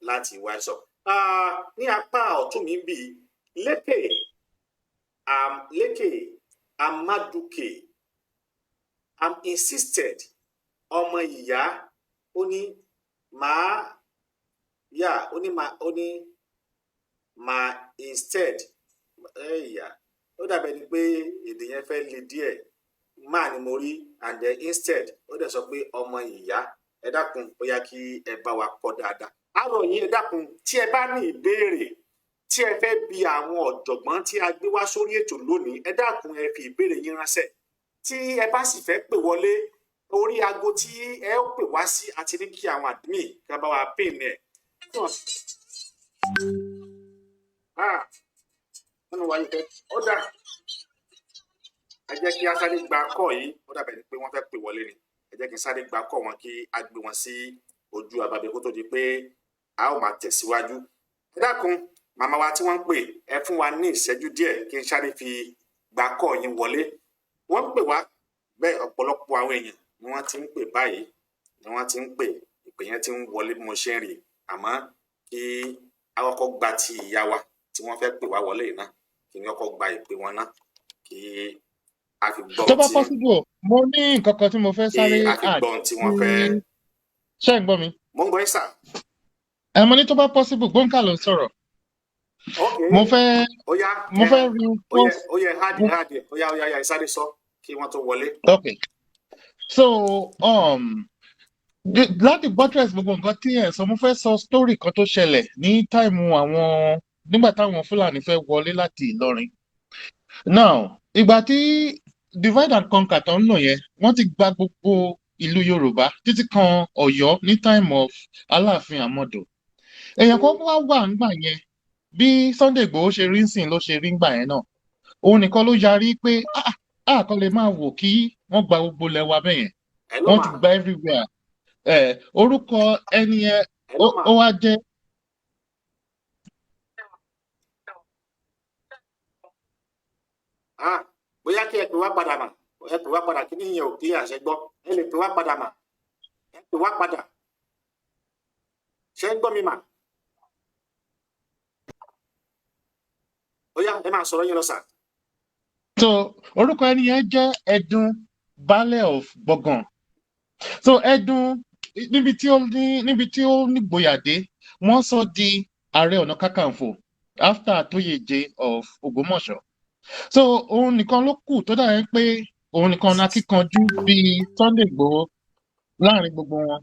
láti wise up. Ah, ní apá ọ̀tún mi bì, Lékè Lékè Amaduke am insisted, ọmọ ìyá, ó ní màá yà, ó ní màá, ó ní màá instead. Ẹ̀yà, ó dàbẹ̀ ni pé èdè yẹn fẹ́ le díẹ̀. Máa ni mo rí and then instead, ó dẹ̀ sọ pé ọmọ ìyá. Ẹ dákun, ó yá kí ẹ bá wa kọ dáadáa. Àrò yín, ẹ dákun, tí ẹ bá ní ìbéèrè tí ẹ fẹ́ bi àwọn ọ̀jọ̀gbọ́n tí a gbé wá sórí ètò lónìí, ẹ dákun, ẹ fi ìbéèrè yín ránṣẹ́. Tí ẹ bá sì fẹ́ pè wọlé, orí aago tí ẹ ó pè wá sí àti ní kí àwọn admin kí wọ́n bá wa pè ní ẹ̀. Ah, nínú wa yìí fẹ́ ó dà, ẹ jẹ́ kí a sáré gba call yìí. Ó dàbẹ̀ ni pé wọ́n fẹ́ pè wọlé ni. Ẹ jẹ́ kí n sáré gba call wọn, kí a gbé wọn sí ojú abàbẹ kó tó di pé a ó máa tẹ̀síwájú. Ẹ dákun, màmá wa tí wọ́n ń pè, ẹ fún wa ní ìṣẹ́jú díẹ̀ kí n sáré fi gba call yín wọlé. Wọ́n ń pè wá bẹ́ẹ̀, ọ̀pọ̀lọpọ̀ àwọn èèyàn ni wọ́n ti ń pè báyìí, ni wọ́n ti ń pè, ìpè yẹn ti ń wọlé bí mo ṣe ń rí. Àmọ́ kí a kọ́kọ́ gba ti ìyá wa tí wọ́n fẹ́ pè wá wọlé yìí náà, kí n kọ́kọ́ gba ìpè wọn náà, kí a fi gbọ́ Tó bá tí possible, mo ní nǹkan kan tí mo fẹ́ kí sáré a fi add gbọ́ ohun tí wọ́n fẹ́. Ṣé ń gbọ́ mi? Mo ń gbọ́ yín, sà. Ẹ mo ní tó bá possible, Gbóǹkà ló ń sọ̀rọ̀. Ok. Mo fẹ́ Ó yá. Mo Ẹ fẹ́ ó yẹ reinforce. Ó yẹ, hard hard. Ó yá, ó yá, ó yá, ẹ sáré sọ kí wọ́n tó wọlé. Okay, so láti buttress gbogbo nǹkan tí ẹ sọ, mo fẹ́ sọ story kan tó ṣẹlẹ̀ ní time àwọn nígbà táwọn Fúlàní fẹ́ wọlé láti Ìlọrin. Now, ìgbà tí divide and conquer tó ń lò yẹn, wọ́n ti gba gbogbo ìlú Yorùbá títí kan Ọ̀yọ́ ní time of Aláàfin Àmọdò. Èèyàn kan wá wà ńgbà yẹn, bí Sunday Igboho ṣe rí nsìn ló ṣe rí ńgbà yẹn náà. Òun nìkan ló yarí pé ah ah, kọ́ lè máa wò kí wọ́n gba gbogbo ilẹ̀ wa bẹ́ẹ̀ yẹn. Hello. Wọ́n ti Ma. gba everywhere. Ẹ orúkọ ẹni yẹn Hello. ó Ma. ó wá jẹ́ Ah, bóyá kí ẹ pè wá padà mà, ẹ pè wá padà. Kí nìyẹn ò clear àṣẹ gbọ́. Ẹ lè pè wá padà mà, ẹ pè wá padà. Ṣé ń gbọ́ mi mà? Ó yá, ẹ máa sọ̀rọ̀ yín lọ, sà. So orúkọ ẹni yẹn jẹ́ Ẹdun Baálẹ̀ of Gbọ̀ngàn. So Ẹdun, níbi tí ó nígboyà dé, wọ́n sọ di Ààrẹ Ọ̀nà Kakanfò after Tóyèjé of Ògbómọ̀ṣọ́. So òun nìkan ló kù tó dàbí pé òun nìkan ní akíkanjú bíi Sunday Igboho láàrin gbogbo wọn.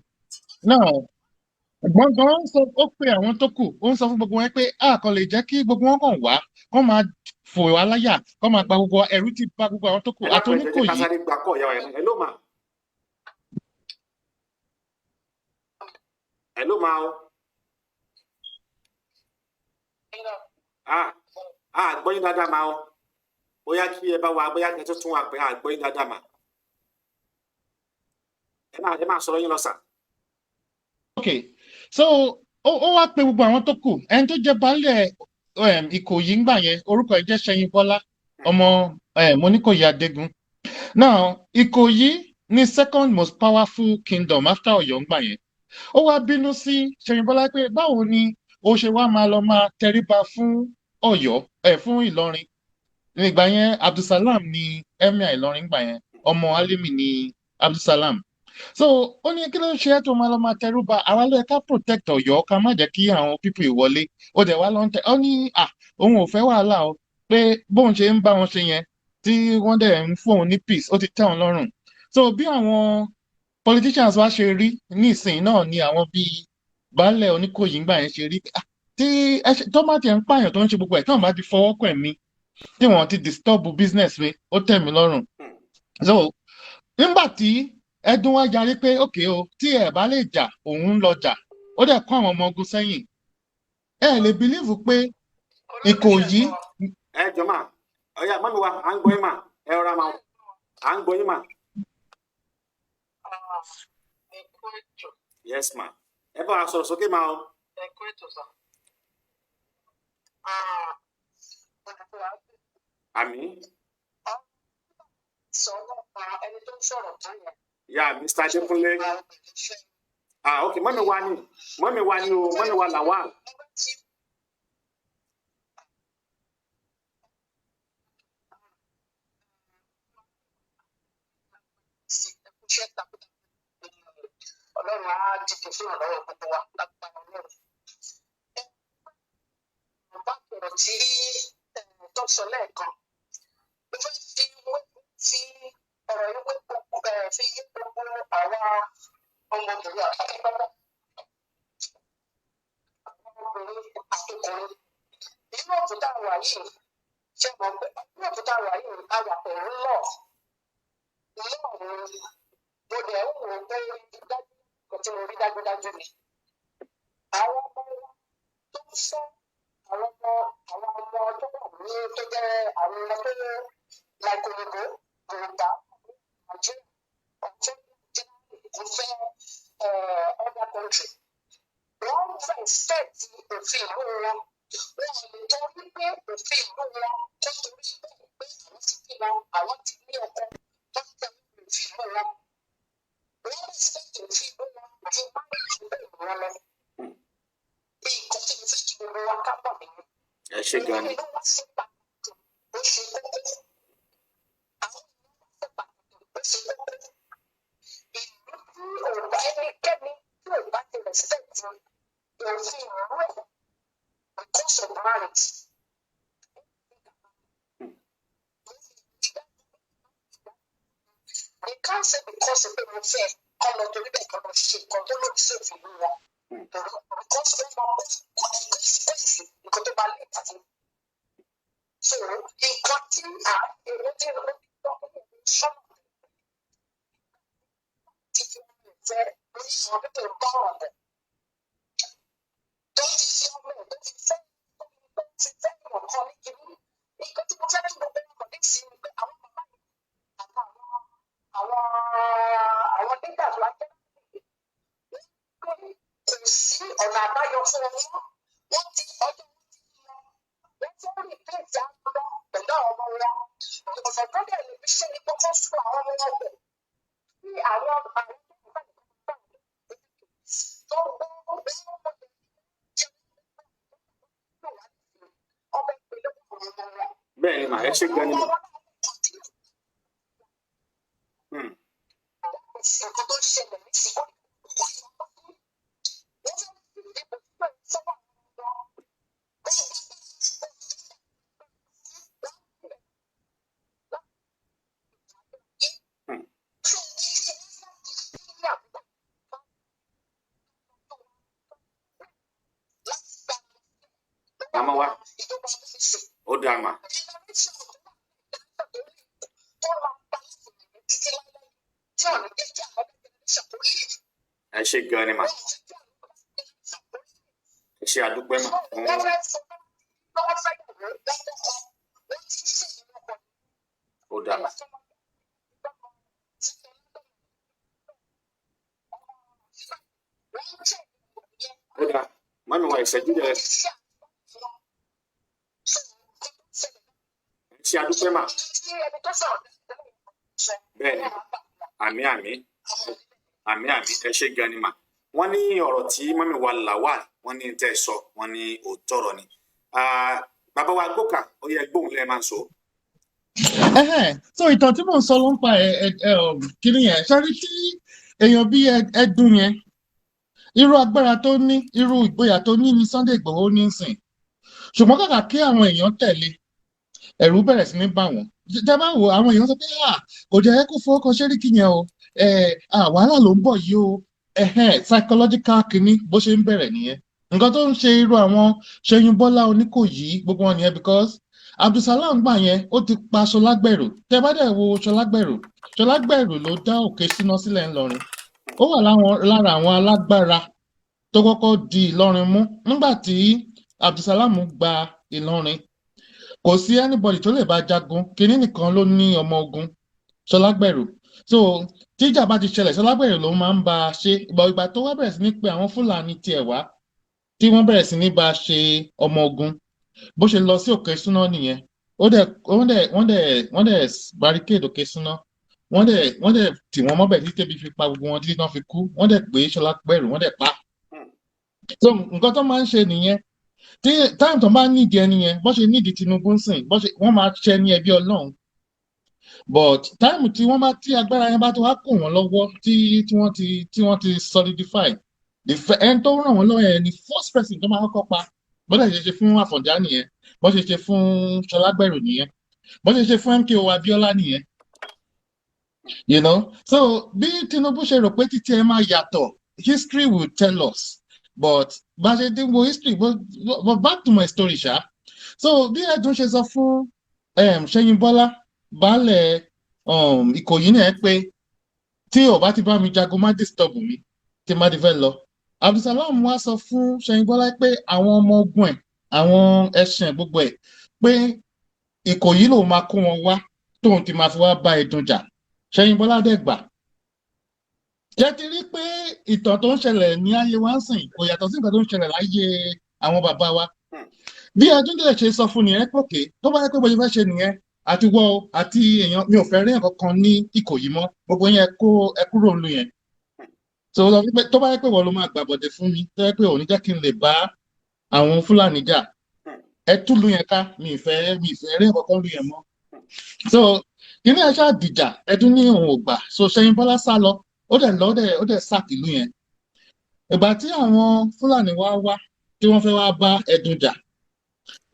Now, Gbọ̀ngàn ń sọ, ó pe àwọn tó kù, ó ń sọ fún gbogbo wọn pé a kò lè jẹ́ kí gbogbo wọn kàn wá kán máa fò wá láyà, kọ́ máa gba gbogbo wa. Ẹ̀rù ti bà gbogbo àwọn tó kù Ẹ dákun, ẹ jẹ́ ká àtOníkòyí. sáré gba kọ́ ìyá wa yẹn. Hello ma, hello ma o. Ah ah, gbọ́ yín dáadáa ma o. Bóyá kí ẹ bá wa, bóyá kí ẹ tún tún wa pé, ah, gbọ́ yín dáadáa ma. Ẹ máa sọ̀rọ̀ yín lọ sà. Ok, so ó wá pe gbogbo àwọn tó kù. Ẹni tó jẹ́ baálẹ̀ Ìkòyí ńgbà yẹn, orúkọ ẹ̀ jẹ́ Ṣẹ́yìn Bọ́lá, ọmọ Oníkòyí Adégún. Now, Ìkòyí ní second most powerful kingdom after Ọ̀yọ́ ńgbà yẹn. Ó wá bínú sí Ṣẹ́yìn Bọ́lá pé báwo ni ó ṣe wá máa lọ máa tẹríba fún Ọ̀yọ́ ẹ, fún Ìlọrin nígbà yẹn. Abdulsalam ní emir Ìlọrin ńgbà yẹn, ọmọ Alimi ní Abdulsalam. So ó ní, kí ló ń ṣe é tó máa lọ máa tẹrúba? Àwa ló yẹ ká protect Ọ̀yọ́, ká má jẹ́ kí àwọn people ìwọlé. Ó dẹ̀ wá lọ ń tẹ. Ó ní à, òun ò fẹ́ wàhálà o, pé bóun ṣe ń bá wọn ṣe yẹn, tí wọ́n dẹ̀ ń fún òun ní peace, ó ti tẹ́ òun lọ́rùn. So bí àwọn politicians wa ṣe rí nísìnyí náà ni àwọn bíi baálẹ̀ Oníkòyí ńgbà yẹn ṣe rí. Ah, tí ẹ tó bá tiẹ̀ ń pààyàn, tó ń ṣe gbogbo ẹ̀, tí wọ́n bá ti fọwọ́ kàn mí, tí wọ́n ti disturb business mi, ó tẹ́ mi lọ́rùn. So nígbà tí Ẹdùn wá yarí pé òkè o, tí ẹ bá lè jà, òun ń lọ jà, ó dẹ̀ kó àwọn ọmọ ogun sẹ́yìn. Ẹ lè believe pé Ìkòyí Ẹ jọ mà, ọyá mummy wa, à ń gbọ́ yín mà. Ẹ rọra mà, à ń gbọ́ yín mà. Yes ma, ẹ bá wa sọ̀rọ̀ sókè mà o. Àmín. Ya Mr. Adékúnlé. Ah, ok, mummy wa ni, mummy wa ni o, mummy wa Lawal. Ọlọ́run á dìde fún ìrànlọ́wọ́ gbogbo wa lágbára Ọlọ́run. Bá sọ̀rọ̀ tí tó sọ lẹ́ẹ̀kan, mo fẹ́ fi ọ̀rọ̀ yìí wé gbogbo fi yé gbogbo àwa ọmọbìnrin àpátápátá, àwọn obìnrin àtọkùnrin. Yúròpù tá a wà yìí, ṣe mọ̀ pé Yúròpù tá a wà yìí, a wà pẹ̀lú law law ni. Mo dẹ̀ ń wò ó pé dájú nǹkan tí mo rí dájúdájú ni. Àwọn ọmọ wa tó ń fẹ́ àwọn ọmọ tó wà ní, tó jẹ́ àwọn ọmọ tó like òyìnbó, Yorùbá, Nàìjíríà, ọ̀tún kò fẹ́ other country. Wọ́n respect òfin ìlú wọn. Wọn ò lè torí pé òfin ìlú wọn tó torí bẹ́ẹ̀ pé àwọn ti bímọ, àwọn ti ní ọkọ tó ń tẹ̀lé òfin ìlú wọn. Wọ́n respect òfin ìlú wọn ju marriage bẹ́ẹ̀ wọn lọ. Nǹkan tí mo fẹ́ kí gbogbo wa ká mọ̀ nìyẹn. Ẹ ṣe gan ni. Ìlú wa ṣe pàtàkì, ó ṣe kókó. Àwọn ìlú wa ṣe pàtàkì, ó ṣe kókó. Ìlú tí ò bá, ẹnikẹ́ni tí ò bá ti respect òfin ìlú ẹ̀ because of marriage. They can't say because pé mo fẹ́ kọ́ lọ torí bẹ́ẹ̀ kọ́ lọ ṣe nǹkan tó lòdì sí òfin ìlú wọn. Because ó mọ consequence nǹkan tó bá lè tàbí. So nǹkan tí à ń èrò tí ó ti tọ́ sọ́nà tí fi ọmọ ìfẹ́ ní àwọn tó ń bá ọ̀rọ̀ bọ̀. Tó ti fi ọmọ ẹ̀ tó ti fẹ́ ìmọ̀ kan ní kiri. Nǹkan tí mo fẹ́ kí gbogbo ọmọ ní sí ni pé àwọn bàbá yìí àtàwọn àwọn leaders wa jẹ́ pé kò sí ọ̀nà àbáyọ fún wọn. Wọ́n ti ọjọ́ wọn ti lọ. Wọ́n fẹ́ replace àwọn ọmọ pẹ̀lú àwọn ọmọ wọn. Ọ̀nà tó dẹ̀ lè fi ṣe ni pé kó fún àwọn ọmọ wọn pẹ̀. Kí àwọn tó gbọ́ jẹ́ ọbẹ̀ pẹ̀lú àwọn ọmọ wọn. Bẹ́ẹ̀ ni mà, ẹ ṣe gan ni mà. Nǹkan tó ń ṣẹlẹ̀ nísìnyí, wọ́n fẹ́ fi ipò pẹ̀lú sọ́wọ́ àwọn ọmọ wọn. Màmá wa, ó dáa mà. Ẹ ṣe gan ni mà. Ẹ ṣe, àdúpẹ́ mà fún. Wọ́n fẹ́ fún, wọ́n fẹ́ yàwó, wọ́n kọ́kọ́, wọ́n ti ṣe ìlọ́pọ̀. Ó dáa mà. Ó dáa, mummy wa, ìṣẹ́jú rẹ̀. Ẹ ṣe, àdúpẹ́ mà. Bẹ́ẹ̀ ni, àmín, àmín, àmín, àmín. Ẹ ṣe gan ni mà. Wọ́n ní ọ̀rọ̀ tí mummy wa Lawal wọ́n ní tẹ́ ẹ sọ, wọ́n ní òótọ́ ọ̀rọ̀ ni. Ah, bàbá wa gbókà, ó yẹ gbóhùn lẹ́ẹ̀ máa ń sọ. Ẹhẹ́n, so ìtàn tí mò ń sọ ló ń pa ẹ ẹ ẹ kíní yẹn ṣáájú tí èèyàn bí ẹdun yẹn, irú agbára tó ní, irú ìgboyà tó ní ní Sunday Igboho ní sìn, ṣùgbọ́n kàkà kí àwọn èèyàn tẹ̀lé, ẹ̀rù bẹ̀rẹ̀ sí ní bà wọ́n. Tẹ́ bá wo àwọn èèyàn sọ pé, "Ah, kò jẹ́ kó fọwọ́ kan ṣẹ́ríkì yẹn o, ẹ̀ ah, wàhálà ló ń bọ̀ yìí o." Ẹ̀hẹ́n, psychological kínní bó ṣe ń bẹ̀rẹ̀ nìyẹn. Nǹkan tó ń ṣe irú àwọn Ṣẹ́yìn Bọ́lá Oníkòyí gbogbo wọn nìyẹn, because Abdulsalam gbà yẹn, ó ti pa Ṣọlágbẹ̀rù. Tẹ́ bá dẹ̀ wo Ṣọlágbẹ̀rù, Ṣọlágbẹ̀rù ló dá Òkè Síná sílẹ̀ ńlọrin. Ó wà lára àwọn alágbára tó kọ́kọ́ di Ìlọrin mú. Nígbà tí Abdulsalam gba Ìlọrin, kò sí anybody tó lè bá jagun. Kínní nìkan ló ní ọmọ ogun, Ṣọlágbẹ̀rù. So tíjà bá ti ṣẹlẹ̀, Ṣọlágbẹ̀rù ló máa ń bá a ṣe. Ìgbà tó wá bẹ̀rẹ̀ sí ní pé àwọn Fúlàní tiẹ̀ wá, tí wọ́n bẹ̀rẹ̀ sí ní bá a ṣe ọmọ ogun, bó ṣe lọ sí Òkè Súná nìyẹn. Ó dẹ̀ wọ́n dẹ̀ barricade Òkè Súná, wọ́n dẹ̀ tì wọ́n mọ́bẹ̀ títí tẹ́bi fi pa gbogbo wọn, títí tán fi kú. Wọ́n dẹ̀ pé Ṣọlágbẹ̀rù, wọ́n dẹ̀ pa. So nǹkan tó máa ń ṣe nìyẹn. Tí time tó bá nídìí ẹni yẹn, bó ṣe nídìí Tinubu ń sìn, bó ṣe wọ́n máa ṣe ní ẹbí Ọlọ́run, but time tí wọ́n bá tí agbára yẹn bá tó wá kó wọ́n lọ́wọ́, tí wọ́n ti solidify ẹni tó ràn wọ́n lọ́wọ́ yẹn ni first person tó máa kọ́kọ́ pa. Bó dẹ̀ ṣe ṣe fún Àfọ̀njá nìyẹn, bó ṣe ṣe fún Ṣọlágbẹ̀rù nìyẹn, bó ṣe ṣe fún MKO Abiola nìyẹn. So bí Tinubu ṣe rò pé títí ẹ máa yàtọ̀, history will tell us, but bá ṣe dín wo history. But back to my story ṣá. So bí Ẹ̀dùn ṣe sọ fún Ṣẹ́yìn Bọ́lá, baálẹ̀ Ìkòyí náà, pé tí ò bá ti bá mi jagun, má disturb mi tí má ti fẹ́ lọ. Abdulsalam wá sọ fún Ṣẹ́yìn Bọ́lá pé àwọn ọmọ ogun ẹ̀, àwọn ẹṣin ẹ̀, gbogbo ẹ̀, pé Ìkòyí lòun máa kó wọn wá, tóun ti máa fi wá bá Ẹ̀dùn jà. Ṣẹ́yìn Bọ́lá dẹ̀ gbà. Jẹ́ ti rí pé ìtàn tó ń ṣẹlẹ̀ ní ayé wa ń sìn kò yàtọ̀ sí nǹkan tó ń ṣẹlẹ̀ láyé àwọn bàbá wa. Bí Ẹdún dẹ̀ ṣe sọ fún nìyẹn pòkè, tó bá yẹ pé bó ṣe fẹ́ ṣe nìyẹn, àti wọ́ o, àti èèyàn, mi ò fẹ́ rí nǹkan kan ní Ìkòyí mọ́, gbogbo yẹn kó ẹ kúrò lu yẹn. So ó sọ pé tó bá yẹ pé wọ́n ló máa gbàbọ̀dẹ̀ fún mi, tó yẹ pé òní jẹ́ kí n lè bá àwọn Fúlàní jà, ẹ túlù yẹn ká, mi ì fẹ́ rí nǹkan kan lu yẹn mọ́. So kíní ẹ ṣáà dìjà, Ẹdún ní òun ò gbà. So Ṣẹ́yìn Bọ́lá sá lọ, ó dẹ̀ lọ, ó dẹ̀ sack ìlú yẹn. Ìgbà tí àwọn Fúlàní wá wá, tí wọ́n fẹ́ wá bá Ẹdun jà,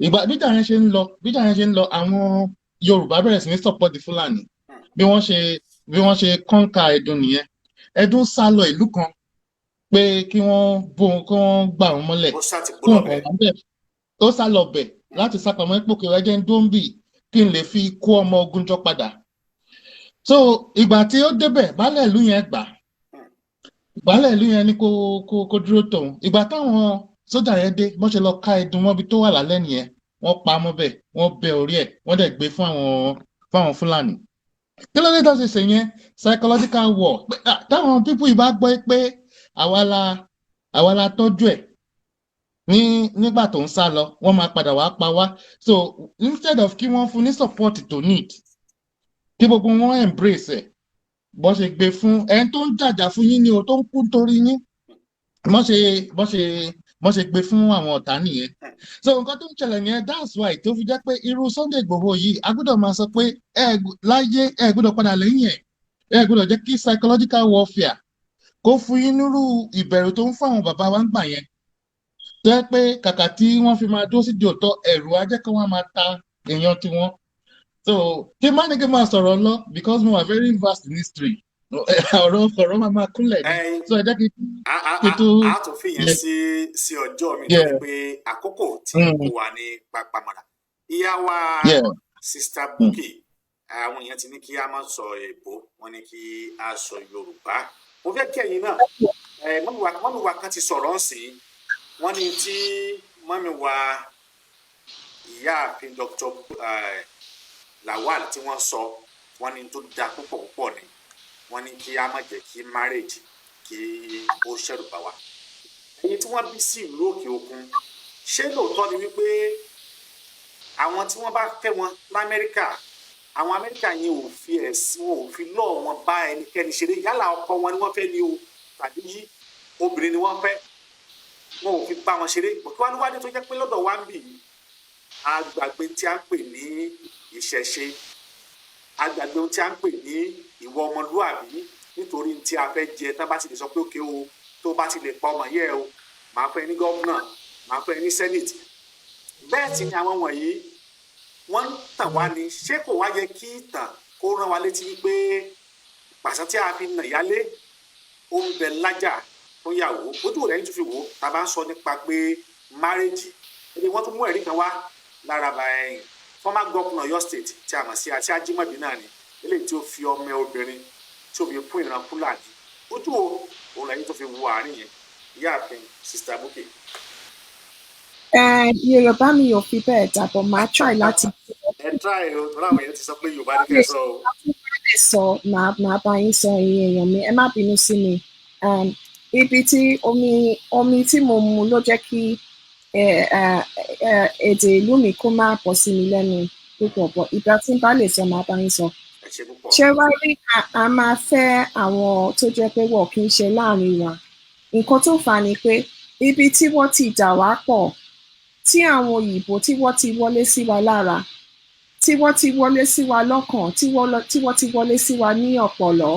ìgbà bíjà yẹn ṣe ń lọ, àwọn Yorùbá bẹ̀rẹ̀ sí ní support Fúlàní. Bí wọ́n ṣe conquer Ẹdun nìyẹn. Ẹdun sá lọ ìlú kan pé kí wọ́n bó kí wọ́n gbà wọ́n mọ́lẹ̀. Ó sá ti kó kó lọ nǹkan bẹ̀. wà bẹ́ẹ̀, ó sá lọ bẹ̀ láti sá pamọ́ ipò kí ẹjẹ́ ń dóńbì kí n lè fi kó ọmọ ogun jọ padà. So ìgbà tí ó débẹ̀, baálẹ̀ ìlú yẹn gbà, baálẹ̀ ìlú yẹn ní kó dúró tòun. Ìgbà táwọn sójà yẹn dé, bọ́n ṣe lọ ká Ẹdun mọ́bi tó wà lálẹ́ nìyẹn. Wọ́n pa á mọ́bẹ̀, wọ́n bẹ́ orí ẹ̀, wọ́n dẹ̀ gbé fún àwọn Fúlàní. Kí ló dé tó ṣe ṣe yẹn? Psychological war. Pé, ah, táwọn people yìí bá gbọ́ pé àwa la tọ́jú ẹ̀ ní nígbà tó ń sá lọ, wọ́n máa padà wá pa wá. So instead of kí wọ́n fún ní support tó need, kí gbogbo wọn embrace ẹ̀, bọ́n ṣe gbé fún ẹni tó ń jàjà fún yín ni o, tó ń kú torí yín, bọ́n ṣe gbé fún àwọn ọ̀tá nìyẹn. So nǹkan tó ń ṣẹlẹ̀ yẹn, that's why tó fi jẹ́ pé irú Sunday Igboho yìí, a gbọ́dọ̀ máa sọ pé ẹ láyé, ẹ gbọ́dọ̀ padà lẹ́yìn ẹ̀. Ẹ gbọ́dọ̀ jẹ́ kí psychological warfare kó fún yín nírú ìbẹ̀rù tó ń fún àwọn bàbá wa ń gbà yẹn, tó yẹ pé kàkà tí wọ́n fi máa dúró sídìí òótọ́, ẹ̀rù á jẹ́ kí wọ́n máa ta èèyàn tiwọn. So tí má ní kí n máa sọ̀rọ̀ lọ, because mo wà very vast in history, ọ̀rọ̀ máa kúnlẹ̀ ni. So ẹ jẹ́ kí kí tó A tún fi yẹn sí ọjọ́ mi, torí pé àkókò tí kò wà ní papamọ́ra. Ìyá wa, Sister Bukky, àwọn èèyàn ti ní kí a má sọ èbó, wọ́n ní kí a sọ Yorùbá. Mo fẹ́ kí ẹ̀yin náà Ẹ mummy wa kan ti sọ̀rọ̀ ń sìn, wọ́n ní tí mummy wa ìyáàfin Dr. Lawal tí wọ́n sọ, wọ́n ní tó da púpọ̀ púpọ̀ ni. Wọ́n ní kí a má jẹ́ kí marriage kí ó ṣẹ̀rù bà wá. Ẹ̀yin tí wọ́n bí sí ìlú òkè òkun, ṣé lóòótọ́ ni wípé àwọn tí wọ́n bá fẹ́ wọn l'Amẹ́ríkà, àwọn Amẹ́ríkà yẹn ò fi ẹ̀sìn, wọn ò fi lọ́ọ̀ wọn bá ẹnikẹ́ni ṣeré, yálà ọkọ wọn ni wọ́n fẹ́ ni o tàbí obìnrin ni wọ́n fẹ́, wọn ò fi bá wọn ṣeré? Kí wọ́n wá dé tó jẹ́ pé lọ́dọ̀ wa ń bì yìí, agbàgbé tí a ń pè ní ìṣẹ̀ṣe, agbàgbé ohun tí a ń pè ní ìwọ ọmọlúàbí, nítorí tí a fẹ́ jẹ, tá bá ti lè sọ pé òkè o, tó bá ti lè pa ọmọ yẹ o, màá fẹ́ ní governor, màá fẹ́ ní senate. Bẹ́ẹ̀ sì ni àwọn wọ̀nyí wọ́n ń tàn wá ní. Ṣé kò wá yẹ kí ìtàn kó rán wa létí wípé pàṣán tí a fi nà yálé, ó ń bẹ lájà fún ìyàwó? Ojú rẹ̀ ń tún fi wò ó. Tá a bá ń sọ nípa pé marriage ẹni, wọ́n tún mú ẹ̀rí kan wá lára ẹ̀yìn former governor Ọ̀yọ́ State tí a mọ̀ sí àti Ajímọ̀bí náà ni, eléyìí tí ó fi ọmọ obìnrin tí ó fi fún ìran Fúlàní. Ojú wo òun lẹ́yìn tó fi wo àárín yẹn, ìyáàfin Sister Bukky? Yorùbá mi ò fi bẹ́ẹ̀ dàbọ̀, máa try láti Ẹ try o, tọ́lá àwọn èèyàn ti sọ pé Yorùbá ní kẹ́ sọ o. Lè sọ, màá bá yín sọ. Ẹ̀yin èèyàn mi, ẹ má bínú sí mi. Ibi tí omi tí mo mu ló jẹ́ kí èdè ìlú mi kó má bọ́ sí mi lẹ́nu púpọ̀ bọ̀. Ìgbà tí n bá lè sọ, màá bá yín sọ. Ẹ ṣe púpọ̀. Ṣé wá rí, a máa fẹ́ àwọn tó jẹ́ pé wọ́n kì í ṣe láàrin wa. Nǹkan tó fà á ni pé ibi tí wọ́n ti dà wá pọ̀, tí àwọn òyìnbó tí wọ́n ti wọlé sí wa lára, tí wọ́n ti wọlé sí wa lọ́kàn, tí wọ́n ti wọlé sí wa ní ọpọlọ,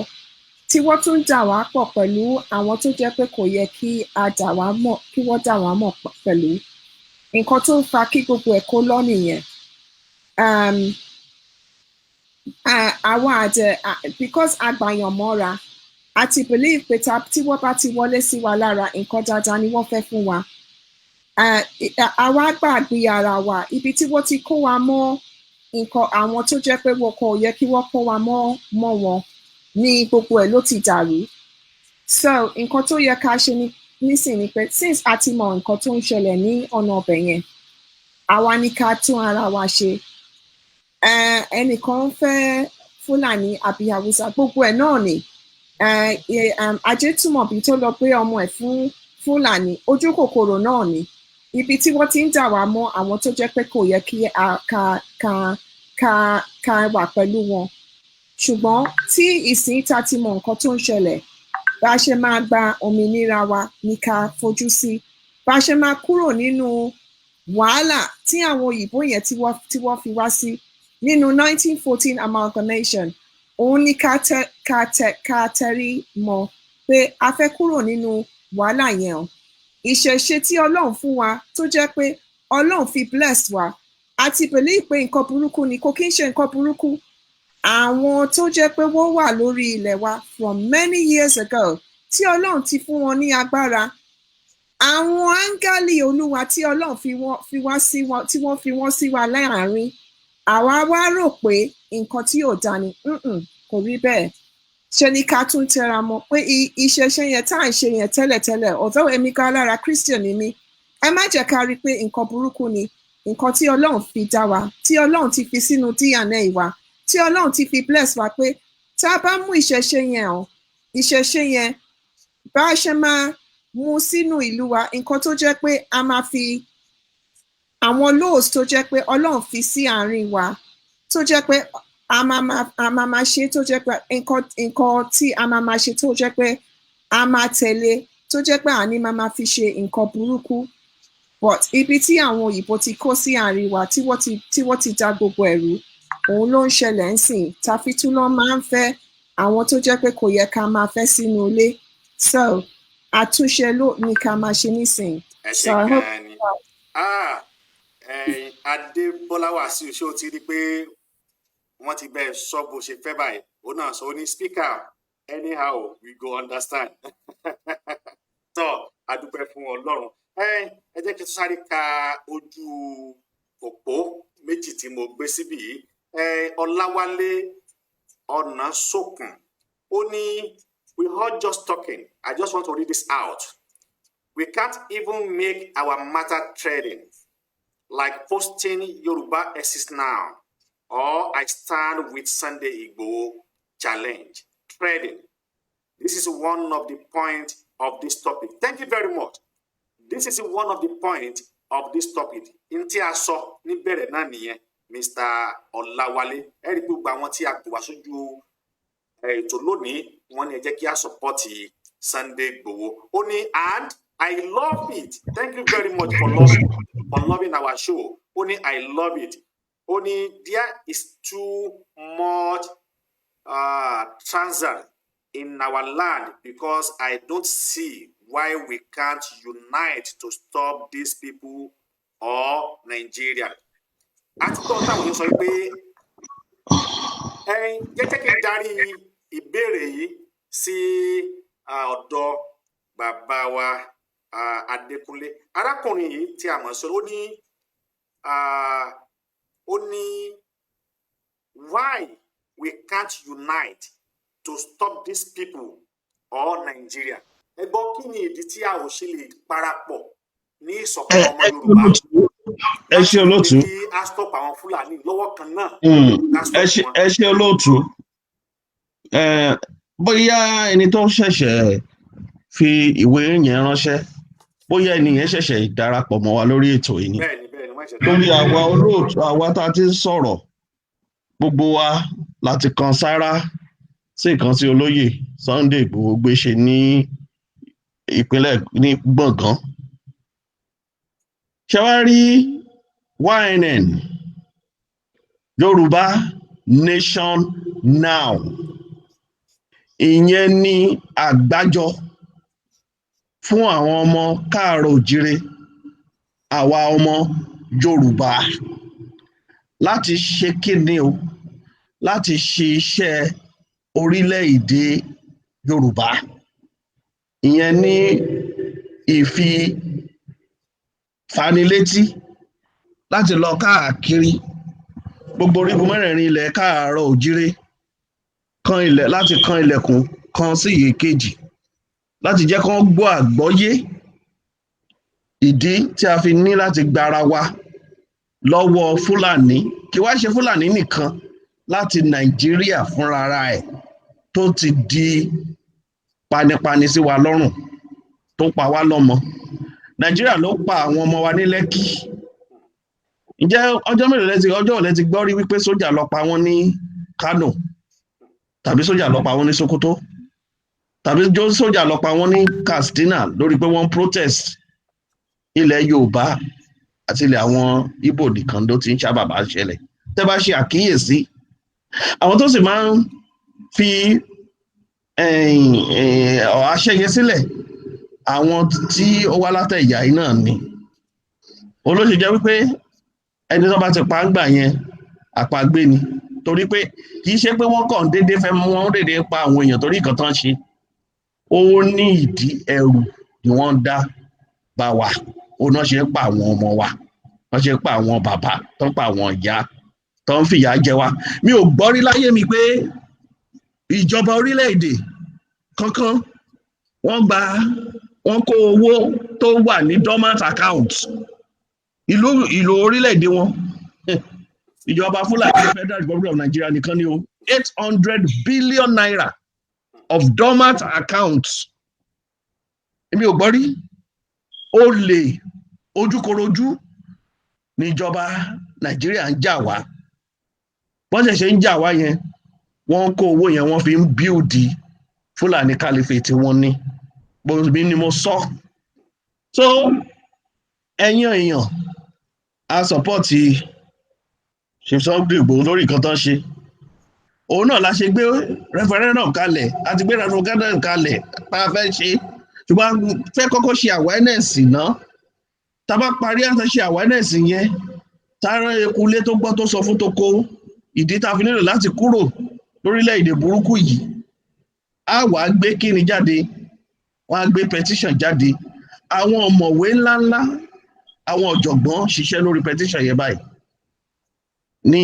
tí wọ́n tún dà wá pọ̀ pẹ̀lú àwọn tó jẹ́ pé kò yẹ kí a dà wá mọ̀, kí wọ́n dà wá mọ̀ pẹ̀lú. Nǹkan tó ń fa kí gbogbo ẹ̀ kó lọ nìyẹn. Àwa àdẹ, because agbàyàn mọ́ra, a ti believe pé tí wọ́n bá ti wọlé sí wa lára, nǹkan dáadáa ni wọ́n fẹ́ fún wa. Àwa gbàgbé ara wa. Ibi tí wọ́n ti kó wa mọ́ nǹkan, àwọn tó jẹ́ pé wọn kò yẹ kí wọ́n kó wa mọ́ wọn, ní gbogbo ẹ̀ ló ti dàrú. So nǹkan tó yẹ ká ṣe ní nísìnyí ni pé, since a ti mọ nǹkan tó ń ṣẹlẹ̀ ní ọ̀nà ọbẹ̀ yẹn, àwa ní ká tún ara wa ṣe. Ẹnìkan ń fẹ́ Fúlàní àbí Haúsá, gbogbo ẹ̀ náà ni Ajétúmọ̀bí tó lọ gbé ọmọ ẹ̀ fún Fúlàní, ojú kòkòrò náà ni. Ibi tí wọ́n ti ń dà wá mọ́ àwọn tó jẹ́ pé kò yẹ kí a ká wà pẹ̀lú wọn. Ṣùgbọ́n tí ìsìn ta ti mọ nǹkan tó ń ṣẹlẹ̀, bá a ṣe máa gba òmìnira wa ní ká fojú sí, bá a ṣe máa kúrò nínú wàhálà tí àwọn òyìnbó yẹn tí wọ́n fi wá sí nínú 1914 amalgamation. Òun ní ká tẹrí mọ́ pé a fẹ́ kúrò nínú wàhálà yẹn o. Ìṣẹ̀ṣe tí Ọlọ́run fún wa, tó jẹ́ pé Ọlọ́run fi bless wa, àti believe pé nǹkan burúkú ni, kò kí ń ṣe nǹkan burúkú. Àwọn tó jẹ́ pé wọ́n wà lórí ilẹ̀ wa from many years ago, tí Ọlọ́run ti fún wọn ní agbára, àwọn áńgẹ́lì Olúwa tí Ọlọ́run fi wọ́n fi wá sí wọn, tí wọ́n fi wọ́n sí wa láàárín àwa, wá rò pé nǹkan tí ò dáa ni. Kò rí bẹ́ẹ̀. Ṣe ni ká tún tẹra mọ́ pé ìṣẹ̀ṣe yẹn tá à ń ṣe yẹn tẹ́lẹ̀tẹ́lẹ̀. Although èmi gan alára Christian ni mí, ẹ má jẹ́ ká rí i pé nǹkan burúkú ni. Nǹkan tí Ọlọ́run fi dá wa, tí Ọlọ́run ti fi sínú DNA wa, tí Ọlọ́run ti fi bless wa, pé tá a bá mú ìṣẹ̀ṣe yẹn o, ìṣẹ̀ṣe yẹn, bá a ṣe máa mú sínú ìlú wa, nǹkan tó jẹ́ pé a máa fi àwọn laws tó jẹ́ pé Ọlọ́run fi sí àárín wa, tó jẹ́ pé a máa máa ṣe, tó jẹ́ pé nǹkan tí a máa máa ṣe, tó jẹ́ pé a máa tẹ̀lé, tó jẹ́ pé àní máa máa fi ṣe nǹkan burúkú. But ibi tí àwọn òyìnbó ti kó sí àárín wa, tí wọ́n ti da gbogbo ẹ̀rú, òun ló ń ṣẹlẹ̀ ń sìn tàfi tún lọ́ máa ń fẹ́ àwọn tó jẹ́ pé kò yẹ ká máa fẹ́ sínú ilé. So àtúnṣe ló ní ká máa ṣe nísìn. Ẹ ṣe So I hope gan-an ni. Ah, Adébọ́lá Wàsíù, ṣé o ti rí i pé wọ́n ti bẹ́ẹ̀ sọ bó ṣe fẹ́ báyìí? Ó náà sọ, ó ní, "Speaker, anyhow we go understand." Tọ́ a dúpẹ́ fún Ọlọ́run. Ẹ jẹ́ kí n tún sáré ka ojú òpó méjì tí mo gbé síbí yìí. Ọláwálé Ọ̀nàsókun, ó ní We all just talking. I just want to read this out. We can't even make our matter trending, like posting "Yoruba exists now" or "I stand with Sunday Igboho" challenge. Trending. This is one of the point of this topic. Thank you very much. This is one of the point of this topic. N tí a sọ níbẹ̀rẹ̀ náà nìyẹn, Mr. Ọláwálé. Ẹ rí i pé gbogbo àwọn tí a pè wá sójú ètò lónìí, wọ́n ní ẹ jẹ́ kí a support Sunday Igboho. Ó ní, "And I love it." Thank you very much for loving our show. Ó ní, "I love it." Ó ní, "There is too much transit in our land because I don't see why we can't unite to stop these people or Nigeria." Àti tó táwọn yẹn sọ pé ẹyin jẹ́jẹ́ kí n darí ìbéèrè yìí sí ọ̀dọ̀ bàbá wa Adékúnlé. Arákùnrin yìí tí a mọ̀ sí, ó ní why we can't unite to stop these people or Nigeria. Ẹ gbọ́, kí ni ìdí tí a ò ṣe lè parapọ̀ ní ìṣọ̀kan ọmọ Yorùbá Ẹ ṣe, olóòtú. kí a stop àwọn Fúlàní lọ́wọ́ kan náà, ká Ẹ stop ṣe wọn? Ẹ ṣe, olóòtú. Bóyá ẹni tó ṣẹ̀ṣẹ̀ fi ìwé yẹn ránṣẹ́, bóyá ẹni yẹn ṣẹ̀ṣẹ̀ darapọ̀ mọ́ wa lórí ètò yìí ni. Bẹ́ẹ̀ni, wọ́n ṣẹ̀ṣẹ̀ Lórí àwa olóòtú, àwa tá a ti ń sọ̀rọ̀, gbogbo wa láti kan sára sí nǹkan tí olóyè Sunday Igboho gbé ṣe ní ìpínlẹ̀ ní Gbọ̀ngàn. Ṣé wàá rí YNN, Yorùbá Nation Now, ìyẹn ní àgbájọ fún àwọn ọmọ káàárọ̀ òjíire, àwa ọmọ Yorùbá, láti ṣe kíni o, láti ṣe iṣẹ́ orílẹ̀-èdè Yorùbá. Ìyẹn ní ìfi fanilétí láti lọ káàkiri gbogbo orígun mẹ́rẹ̀ẹ̀rin ilẹ̀ káàárọ̀ òjíire, kan ilẹ̀ láti kan ilẹ̀kùn kan sí ìkejì, láti jẹ́ kán gbọ́ àgbọ́yé ìdí tí a fi ní láti gbára wa lọ́wọ́ Fúlàní. Kí wá ṣe Fúlàní nìkan, láti Nàìjíríà fúnra ẹ̀ tó ti di panipani sí wa lọ́rùn, tó pa wá lọ́mọ. Nàìjíríà ló pa àwọn ọmọ wa ní Lẹ́kì. Ǹjẹ́ ọjọ́ mélòó lẹ ti, ọjọ́ òlẹ́ ti gbọ́ rí wípé sójà lọ pa wọ́n ní Kánò, tàbí sójà lọ pa wọ́n ní Sokoto, tàbí sójà lọ pa wọ́n ní Katsina lórí pé wọ́n protest? Ilẹ̀ Yorùbá àti ilẹ̀ àwọn Ìgbò nìkan ló ti ń sábà bá ṣẹlẹ̀. Tẹ́ bá ṣe àkíyèsí, àwọn tó sì máa ń fi àṣẹ yẹn sílẹ̀, àwọn tí ó wá látẹ̀yà yìí náà ni. Olóṣè jẹ́ wípé ẹni tó bá ti pa ń gbà yẹn, àpagbé ni, torí pé kì í ṣe pé wọ́n kàn déédéé fẹ́ mú wọn déédéé pa àwọn èèyàn torí nǹkan tán ṣe. Ó ní ìdí. Ẹ̀rù ni wọ́n ń dá bá wa, ó náà ṣe ń pa àwọn ọmọ wa, wọ́n ṣe ń pa àwọn bàbá, tó ń pa àwọn ìyá, tó ń fìyà jẹ wa. Mi ò gbọ́ rí láyé mi pé ìjọba orílẹ̀-èdè kankan, wọ́n gba, wọ́n kó owó tó wà ní dormant account ìlú orílẹ̀-èdè wọn. Ìjọba Fúlàní Federal Republic of Nigeria nìkan ni o, ₦800 billion of dormant accounts. Èmi ò gbọ́ rí. Ó lè ojúkorojú níjọba Nàìjíríà ń jà wá. Wọ́n ṣẹ̀ṣẹ̀ ń jà wá yẹn, wọ́n ń kó owó yẹn, wọ́n fi ń build Fúlàní caliphate tí wọ́n ní. Bó ni mo sọ. So ẹ̀yin èèyàn, a support Chief Sunday Igboho lórí nǹkan tó ń ṣe. Òun náà la ṣe gbé referendum kalẹ̀, a ti gbé referendum kalẹ̀ tá a fẹ́ ṣe, ṣùgbọ́n a fẹ́ kọ́kọ́ ṣe awareness náà. Tá a bá parí àti ṣe awareness yẹn, tára ekulé tó gbọ́ tó sọ fún toko ìdí tá a fi nílò láti kúrò lórílẹ̀‐èdè burúkú yìí, á wàá gbé kíni jáde, wọ́n á gbé petition jáde. Àwọn ọ̀mọ̀wé ńláńlá, àwọn ọ̀jọ̀gbọ́n ṣiṣẹ́ lórí petition yẹn báyìí ní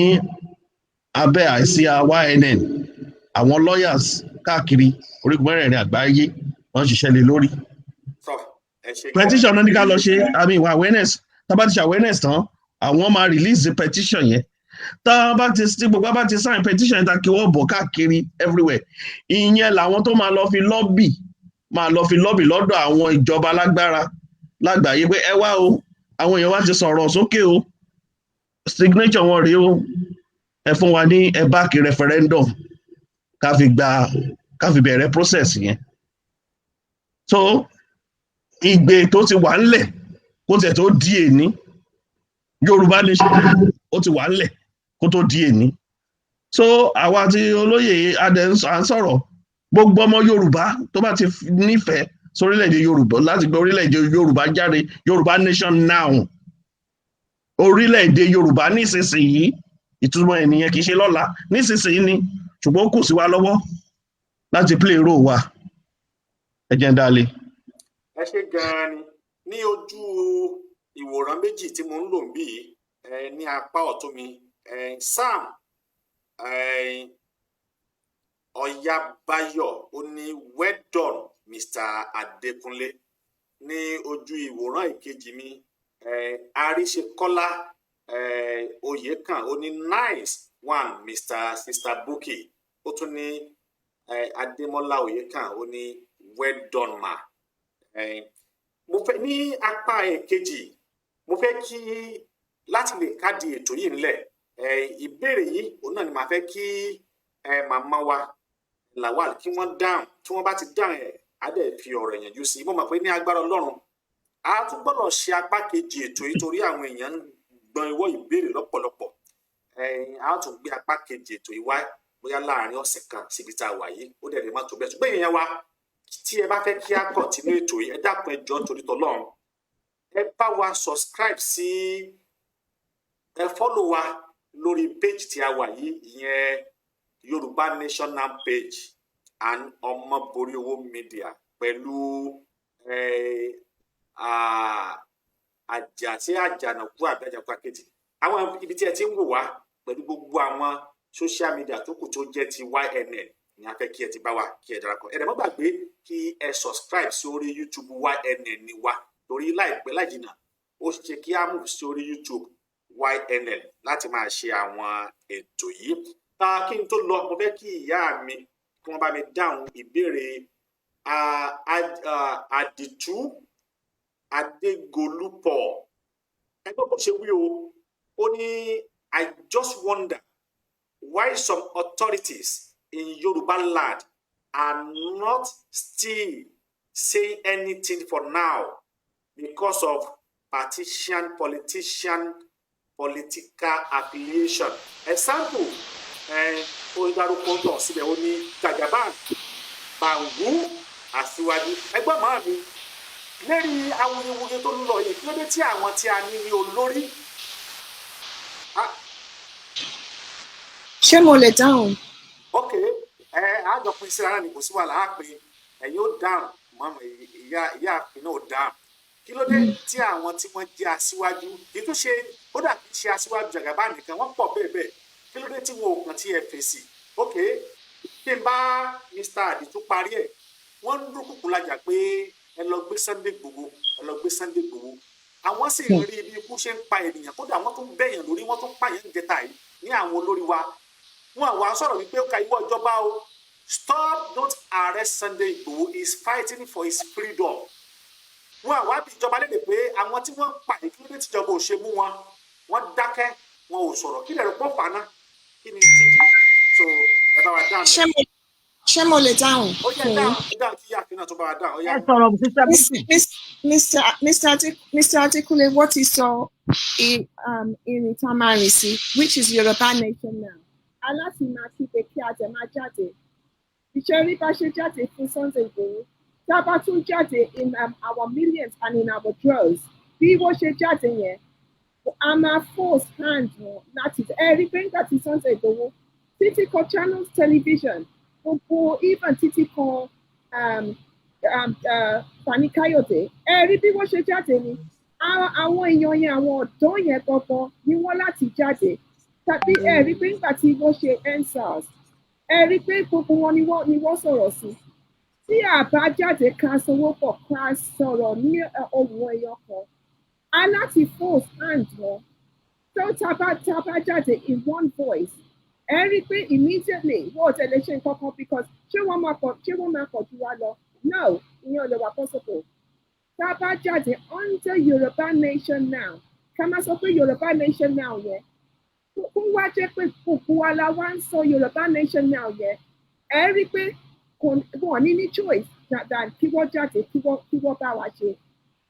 abẹ́ àsíá YNN. Àwọn lawyers káàkiri orígun mẹ́rẹ̀ẹ̀rin àgbáyé, wọ́n ń ṣiṣẹ́ lé lórí. Tọ́, ẹ ṣe gan. Petition náà ní ká lọ ṣe, I mean, awareness. Tá a bá ti ṣe awareness tán, àwọn máa release the petition yẹn. Tá a bá ti, tí gbogbo bá ti sign petition yẹn, ta kí wọ́n bọ̀ káàkiri everywhere, ìyẹn làwọn tó máa lọ fi lobby, máa lọ fi lobby lọ́dọ̀ àwọn ìjọba alágbára lágbàáyé pé ẹ wá o, àwọn èèyàn wa ti sọ̀rọ̀ sókè o, signature wọn rèé o, ẹ fún wa ní, ẹ back referendum, ká fi gba, ká fi bẹ̀rẹ̀ process yẹn. So ìgbè tó ti wà ńlẹ̀ kó tiẹ̀ tó di èní, Yorùbá Nation ó ti wà ńlẹ̀ kó tó di èní. So àwa tí olóyè adé à ń sọ̀rọ̀, gbogbo ọmọ Yorùbá tó bá ti nífẹ̀ẹ́ sórílẹ̀-èdè Yorùbá láti gbé orílẹ̀-èdè Yorùbá jáde, Yorùbá Nation now, orílẹ̀-èdè Yorùbá nísinsìnyí, ìtumọ̀ ẹ̀ nìyẹn, kì í ṣe lọ́la, nísinsìnyí ni. Ṣùgbọ́n ó kù sí wa lọ́wọ́ láti play role wa. Ẹ jẹ́ ń dálé. Ẹ ṣe gan-an ni. Ní ojú ìwòran méjì tí mo ń lò ń bí yìí, ní apá ọ̀tún mi, Sam Ọ̀yábáyọ̀, ó ní, "Well done, Mr. Adékúnlé." Ní ojú ìwòran ìkejì mi, Àríṣekọ́lá Oyèkàn, ó ní, "Nice one, Mr. Sister Bukky." Ó tún ní Adémọ́lá Oyèkàn, ó ní, "Well done, ma." Mo fẹ́ ní apá èkejì, mo fẹ́ kí láti lè kádìí ètò yìí ńlẹ̀, ìbéèrè yìí òun náà ni màá fẹ́ kí màmá wa Lawal kí wọ́n dáhùn. Tí wọ́n bá ti dáhùn ẹ̀, á dẹ̀ fi ọ̀rọ̀ ìyànjú sí i. Mo mọ̀ pé ní agbára Ọlọ́run, a tún gbọ́dọ̀ ṣe apá kejì ètò yìí torí àwọn èèyàn ń gbọn ìwọ́ ìbéèrè lọ́pọ̀lọpọ̀. A tún gbé apá kejì ètò yìí wá bóyá láàrin ọ̀sẹ̀ kan síbi tá a wà yìí, ó dẹ̀ lè má tó bẹ́ẹ̀. Ṣùgbọ́n èèyàn wa, tí ẹ bá fẹ́ kí á continue ètò yìí, ẹ dákun, ẹ jọ̀ọ́, nítorí tọlọ́run, ẹ bá wa subscribe sí, ẹ follow wa lórí page tí a wà yìí, ìyẹn Yorùbá Nation Now page and Ọmọboríowó Media, pẹ̀lú àjà sí àjànàkú àbí àjànàkú àkejì, àwọn ibi tí ẹ ti ń wò wá, pẹ̀lú gbogbo àwọn social media tó kù tó jẹ́ ti YNN ní a fẹ́ kí ẹ ti bá wa, kí ẹ darapọ̀. Ẹ dẹ̀ má gbàgbé kí ẹ subscribe sí orí YouTube YNN ni wa, torí láìpẹ́ láìjìnà, ó ṣe kí á move sí orí YouTube YNN láti máa ṣe àwọn ètò yìí. Kí n tó lọ, mo fẹ́ kí ìyá mi kí wọ́n bá mi dáhùn ìbéèrè Àdìtú Adégolúpọ̀. Ẹgbẹ́ bó ṣe wí o, ó ní, "I just wonder why some authorities in Yoruba land are not still saying anything for now because of partisan politician political affiliation. Example," ó dárúkọ náà síbẹ̀, ó ní Jagaban, Bàǹgù, Aṣíwájú. Ẹgbọ́n màá mi, lérí awuyewuye tó ń lọ yìí, kí ló dé tí àwọn tí a ní ní olórí? Ah, Ṣé mo lè dáhùn? Ok, ẹ àjọ pín síra náà ni, kò sí wàhálà, á pín. Ẹ̀yin ó dáhùn, mọ́mọ́ ìyá ìyá àpín náà ó dáhùn. Kí ló dé tí àwọn tí wọ́n jẹ́ aṣíwájú, kì í tún ṣe, kódà kì í ṣe aṣíwájú Jagaban nìkan, wọ́n pọ̀ bẹ́ẹ̀ bẹ́ẹ̀, kí ló dé tí wọn ò kàn tí ẹ fèsì? Ok, kí n bá Mr. Àdìtú parí ẹ̀. Wọ́n ń dúnkùkù lajà pé ẹ lọ gbé Sunday Igboho, ẹ lọ gbé Sunday Igboho. Àwọn sì ń rí bí ikú ṣe ń pa ènìyàn, kódà wọ́n tún bẹ̀yàn lórí, wọ́n tún pààyàn ń jẹta yìí ní àwọn olórí wa. Wọn àwa sọ̀rọ̀ wípé ó ka ìwọ ìjọba o, stop, don't arrest Sunday Igboho, he is fighting for his freedom. Wọn àwa bí ìjọba lédè pé àwọn tí wọ́n ń pa yìí, kí ló dé tíjọba ò ṣe mú wọn? Wọ́n dákẹ́, wọn ò sọ̀rọ̀. Kí lè rò pọ̀ fàánà, kí ni títí so ẹ bá wa dáhùn. Ṣé mo lè dáhùn? Ó yẹ dáhùn, dáhùn, kí yáàfin náà tó bá wa dáhùn. Ó yá. Ẹ sọ̀rọ̀, Sister Bukky. Mr. Adekunle, what he saw in tá a máa rìn sí, which is Yoruba Nation now. Aláti máa kígbe kí a dẹ̀ máa jáde. Ìṣe rí bá ṣe jáde fún Sunday Igboho. Tá a bá tún jáde in our millions and in our droves, bí wọ́n ṣe jáde yẹn, a máa force hand wọn láti ẹ rí pé nígbà tí Sunday Igboho títí kan Channels Television, gbogbo, even títí kan Fani Káyọ̀dé, ẹ rí bí wọ́n ṣe jáde ni. Àwọn èèyàn yẹn, àwọn ọ̀dọ́ yẹn gangan ni wọ́n láti jáde. Tàbí ẹ rí pé nígbà tí wọ́n ṣe EndSARS, Ẹ rí i pé gbogbo wọn ni wọ́n sọ̀rọ̀ sí. Tí a bá jáde, ká sowọ́pọ̀, ká sọ̀rọ̀ ní ohùn ẹyọ kan, a láti force hand wọn. Tó tá bá jáde in one voice, ẹ rí i pé immediately wọ́n ò tẹ̀lé ṣe nǹkan kan, because ṣé wọ́n máa pọ̀ jù wá lọ? No, ìyẹn ò lè wà possible. Tá a bá jáde under Yorùbá Nation now, ká má sọ pé Yorùbá Nation now yẹn, kó wá jẹ́ pé gbogbo wa la wá ń sọ Yorùbá Nation now yẹn, ẹ rí i pé wọ́n ní choice than kí wọ́n jáde, kí wọ́n bá wa ṣe,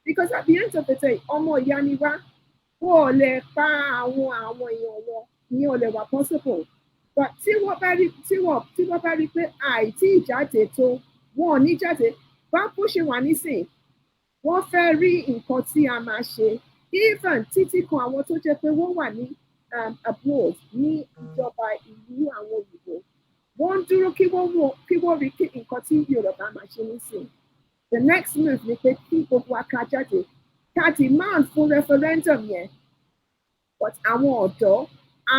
because at the end of the day, ọmọ ìyá ni wá. Wọ́n ò lè pa àwọn èèyàn wọn, ìyẹn ò lè wà possible. But tí wọ́n bá rí pé àìtí ìjáde tó, wọn ò ní jáde. Bá bó ṣe wà nísìn, wọ́n fẹ́ rí nǹkan tí a máa ṣe, even títí kan àwọn tó jẹ́ pé wọ́n wà ní abroad, ní ìjọba ìlú àwọn òyìnbó, wọ́n ń dúró kí wọ́n rí kí nǹkan tí Yorùbá máa ṣe nísìn. The next move ni pé kí gbogbo wa ká jáde, ká demand fún referendum yẹn. But àwọn ọ̀dọ́,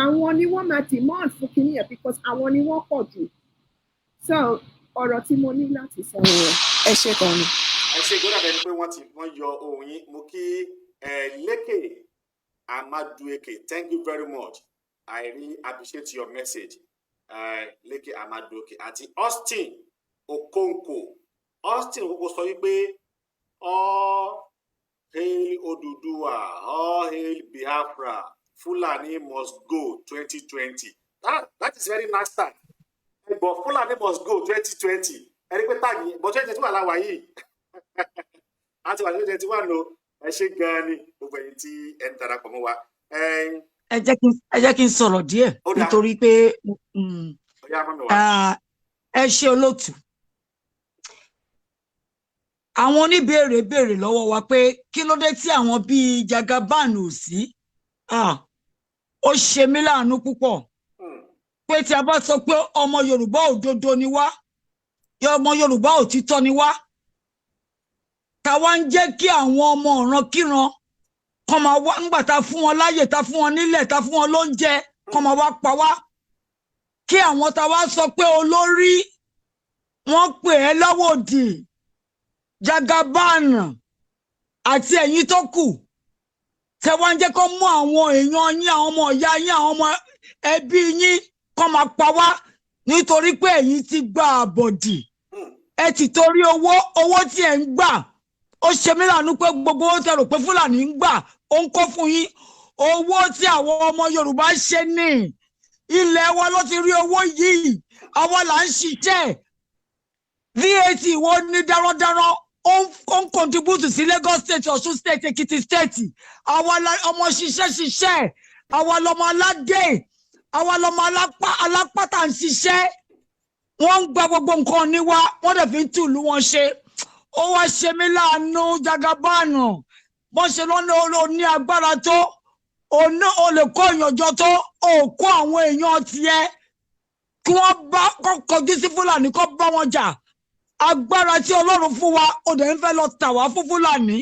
àwọn ni wọ́n máa demand fún kinní yẹn, because àwọn ni wọ́n pọ̀ jù. So ọ̀rọ̀ tí mo ní láti sọ nìyẹn. Ẹ ṣé gan ni. Ẹ ṣe gbọ́dọ̀ bẹ́ẹ̀ ni pé wọ́n ti wọ́n yọ ohùn yín. Mo kí ẹ Lékè Amadueke, thank you very much, I really appreciate your message. Lékè Amadueke àti Austin Okonkwo. Austin Okonkwo sọ wípé, "All hail Oduduwa, all hail Biafra, Fulani must go 2020." That is very nice tag. But Fulani must go 2020, ẹni pé tag but 2021 làwà yìí, a ti wà ní 2021 o. Ẹ ṣe gan-an ni gbogbo ẹ̀yin tí ẹ ń darapọ̀ mọ́ wa. Ẹ jẹ́ kí n sọ̀rọ̀ díẹ̀ Ó dáa. nítorí pé Ó yá, mummy wa. Ah, ẹ ṣe olóòtú. Àwọn oníbèrè béèrè lọ́wọ́ wa pé kí ló dé tí àwọn bíi Jagaban ò sí. Ah, ó ṣe mí láàánú púpọ̀ pé tí a bá sọ pé ọmọ Yorùbá òdodo ni wá, ọmọ Yorùbá òtítọ́ ni wá, táwa ń jẹ́ kí àwọn ọmọ ọ̀ràn kíran kọ́ máa wá ńgbà tá fún wọn láyè, tá fún wọn nílẹ̀, tá fún wọn lóúnjẹ, kọ́ máa wá pa wá, kí àwọn táwa sọ pé olórí wọ́n pè é lọ́wọ́ òdì, Jagaban àti ẹ̀yin tó kù tẹ wá ń jẹ́ kó mú àwọn èèyàn yín, àwọn ọmọ ìyá yín, àwọn ọmọ ẹbí yín, kó máa pa wá nítorí pé ẹ̀yin ti gba àbọ̀dì. Ẹ ti torí owó tí ẹ̀ ń gbà. Ó ṣe mí láàánú pé gbogbo owó tẹ rò pé Fúlàní ń gbà, ó ń kó fún yín, owó tí àwọn ọmọ Yorùbá ṣe ní ilẹ̀ wa ló ti rí owó yìí. Àwa là ń ṣiṣẹ́. VAT wo ní darandaran ó ń contribute sí Lagos State, Ọ̀ṣun State, Èkìtì State? Àwa ọmọ ṣiṣẹ́ ṣiṣẹ́, àwa lọmọ aládé, àwa lọmọ alápá alápátá ń ṣiṣẹ́. Wọ́n ń gba gbogbo nǹkan ní wa, wọ́n dẹ̀ fi ń tùlú wọn ṣe. Ó wá ṣe mí láàánú, Jagabáànù, bọ́n ṣe lọ́nà ó ní agbára tó o lè kó ìyànjọ tó o kó àwọn èèyàn tiẹ̀ kí wọ́n bá kọ́ kọjú sí Fúlàní, kó bá wọn jà. Agbára tí Ọlọ́run fún wa, ó dẹ̀ ń fẹ́ lọ tà wá fún Fúlàní.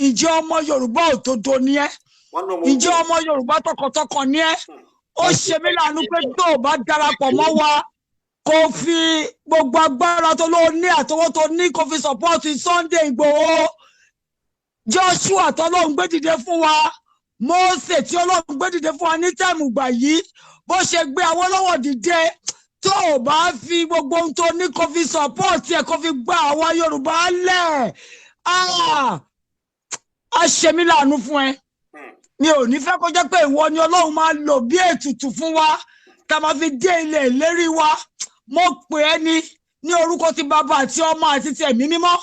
Ìjẹ́ ọmọ Yorùbá òdodo ni ẹ́? Wọ́n ní ọmọ Ìjẹ́ ogun. ọmọ Yorùbá tọkàntọkàn ni ẹ́? Ó ṣe mí láàánú pé tó o bá darapọ̀ mọ́ wa, kó fi gbogbo agbára tó ló ní àtọwọ́ tó ní, kó fi support Sunday Ìgbòho, Joshua tọ́lọ́run gbé dìde fún wa, Mósè tí Ọlọ́run gbé dìde fún wa ní time gbà yìí, bó ṣe gbé Awólọ́wọ̀ dìde. Tó o bá fi gbogbo ohun tó ní, kó fi support ẹ̀, kó fi gba àwa Yorùbá lẹ̀, ah, á ṣe mí láàánú fún ẹ. Mi ò ní fẹ́ kó jẹ́ pé ìwọ ni Ọlọ́run máa lò bí ètùtù fún wa tá a máa fi dé ilẹ̀ ìlérí wa. Mo pè ẹ́ ní orúkọ ti Bàbá àti Ọmọ àti ti Ẹ̀mí Mímọ́.